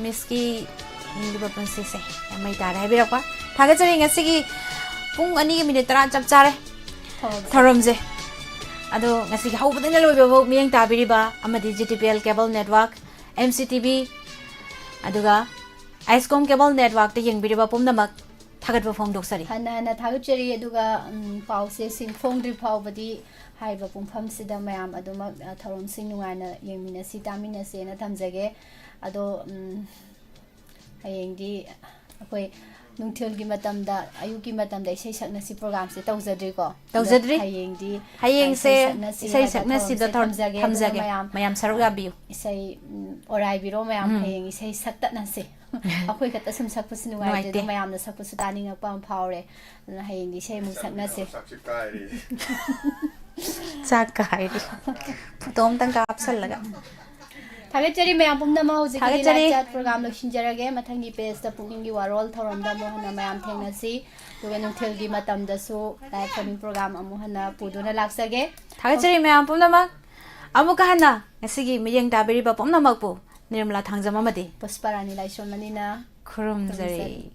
ꯃꯤꯁꯀꯤ ꯍꯤꯡꯂꯤꯕ ꯄꯨꯟꯁꯤꯁꯦ ꯌꯥꯝ ꯃꯩ ꯇꯥꯔꯦ ꯍꯥꯏꯕꯤꯔꯛꯄ꯫ ꯊꯥꯒꯠꯆꯔꯤ꯫ ꯉꯁꯤꯒꯤ ꯄꯨꯡ ꯑꯅꯤꯒꯤ ꯃꯤꯅꯤꯠ ꯇꯔꯥ ꯆꯞ ꯆꯥꯔꯦ ꯊꯧꯔꯝꯁꯦ꯫ ꯊꯧꯔꯝꯁꯦ꯫ ꯑꯗꯣ ꯉꯁꯤꯒꯤ ꯍꯧꯕꯗꯩꯅ ꯂꯣꯏꯕꯐꯥꯎ ꯃꯤꯠꯌꯦꯡ ꯇꯥꯕꯤꯔꯤꯕ ꯑꯃꯗꯤ G T P L cable network, M C T V, ꯑꯗꯨꯒ ꯑꯥꯏꯁꯀꯣꯝ cable networkꯇ ꯌꯦꯡꯕꯤꯔꯤꯕ ꯄꯨꯝꯅꯃꯛ ꯊꯥꯒꯠꯄ ꯐꯣꯡꯗꯣꯛꯆꯔꯤ꯫ ꯍꯟꯅ ꯍꯟꯅ ꯊꯥꯒꯠꯆꯔꯤ꯫ ꯑꯗꯨꯒ ꯎꯝ, ꯄꯥꯎꯁꯦ ꯁꯤꯟ ꯐꯣꯡꯗ꯭ꯔꯤ ꯐꯥꯎꯕꯗꯤ ꯍꯥꯏꯔꯤꯕ ꯄꯨꯡꯐꯝꯁꯤꯗ ꯃꯌꯥꯝ ꯑꯗꯨꯃꯛ ꯑ, ꯊꯧꯔꯝꯁꯤꯡ ꯅꯨꯡꯉꯥꯏꯅ ꯌꯦꯡꯃꯤꯟꯅꯁꯤ ꯇꯥꯃꯤꯟꯅꯁꯦꯅ ꯊꯝꯖꯒꯦ꯫ ꯑꯗꯣ ꯎꯝ, ꯍꯌꯦꯡꯗꯤ ꯑꯩꯈꯣꯏ ꯅꯨꯡꯊꯤꯜꯒꯤ ꯃꯇꯝꯗ, ꯑꯌꯨꯛꯀꯤ ꯃꯇꯝꯗ ꯏꯁꯩ ꯁꯛꯅꯁꯤ ꯄ꯭ꯔꯣꯒ꯭ꯔꯥꯝꯁꯦ ꯇꯧꯖꯗ꯭ꯔꯤꯀꯣ꯫ ꯇꯧꯖꯗ꯭ꯔꯤ꯫ ꯑꯗꯣ ꯍꯌꯦꯡꯗꯤ ꯍꯌꯦꯡꯁꯦ ꯏꯁꯩ ꯁꯛꯅꯁꯤ ꯏꯁꯩ ꯍꯥꯏꯕ ꯁꯛꯅꯁꯤꯗ ꯊꯧꯔꯝꯁꯦ ꯊꯧ- ꯊꯝꯖꯒꯦ꯫ ꯊꯝꯖꯒꯦ꯫ ꯑꯗꯨꯅ ꯃꯌꯥꯝ ꯃꯌꯥꯝ ꯁꯔꯨꯛ ꯌꯥꯕꯤꯌꯨ꯫ ꯏꯁꯩ ꯎꯝ, ꯑꯣꯔꯥꯏꯕꯤꯔꯣ ꯃꯌꯥꯝ꯫ ꯎꯝ꯫ ꯍꯌꯦꯡ ꯏꯁꯩ ꯁꯛꯇꯠꯅꯁꯤ꯫ ꯑꯩꯈꯣꯏ ꯈꯛꯇ ꯁꯨꯝ ꯁꯛꯄꯁꯨ ꯅꯨꯡꯉꯥꯏꯇꯦ꯫ ꯅꯨꯡꯉꯥꯏꯇꯦ꯫ ꯑꯗꯣ ꯃꯌꯥꯝꯅ ꯁꯛꯄꯁꯨ ꯇꯥꯅꯤꯡꯉꯛꯄ ꯑꯃ ꯐꯥꯎꯔꯦ꯫ ꯑꯗꯨꯅ ꯍꯌꯦꯡꯗꯤ ꯏꯁꯩ ꯑꯃꯨꯛ ꯁꯛꯅꯁꯤ꯫ ꯆꯥꯛꯁꯤ ꯀꯥꯏꯔꯦ꯫ ꯆꯥꯛ ꯀꯥꯏꯔꯤ꯫ ꯐꯣꯇꯣ ꯑꯝꯇꯪ ꯀꯥꯞꯁꯜꯂꯒ꯫ ꯊꯥꯒꯠꯆꯔꯤ ꯃꯌꯥꯝ ꯄꯨꯝꯅꯃꯛ꯫ ꯍꯧꯖꯤꯛꯀꯤꯗꯤ ꯊꯥꯒꯠꯆꯔꯤ꯫ live chat program ꯂꯣꯏꯁꯤꯟꯖꯔꯒꯦ꯫ ꯃꯊꯪꯒꯤ pageꯇ ꯄꯨꯛꯅꯤꯡꯒꯤ ꯋꯥꯔꯣꯜ ꯊꯧꯔꯝꯗ ꯑꯃꯨꯛ ꯍꯟꯅ ꯃꯌꯥꯝ ꯊꯦꯡꯅꯁꯤ꯫ ꯑꯗꯨꯒ ꯅꯨꯡꯊꯤꯜꯒꯤ ꯃꯇꯝꯗꯁꯨ live phone-in program ꯑꯃꯨꯛ ꯍꯟꯅ ꯄꯨꯗꯨꯅ ꯂꯥꯛꯆꯒꯦ꯫ ꯊꯥꯒꯠꯆꯔꯤ ꯃꯌꯥꯝ ꯄꯨꯝꯅꯃꯛ꯫ ꯑꯃꯨꯛꯀ ꯍꯟꯅ ꯉꯁꯤꯒꯤ ꯃꯤꯠꯌꯦꯡ ꯇꯥꯕꯤꯔꯤꯕ ꯄꯨꯝꯅꯃꯛꯄꯨ ꯅꯤꯔꯃꯂꯥ ꯊꯥꯡꯖꯝ ꯑꯃꯗꯤ ꯄꯨꯁꯄꯥꯔꯥꯅꯤ ꯂꯥꯏꯁ꯭ꯔꯝ ꯑꯅꯤꯅ ꯈꯨꯔꯨꯝꯖꯔꯤ꯫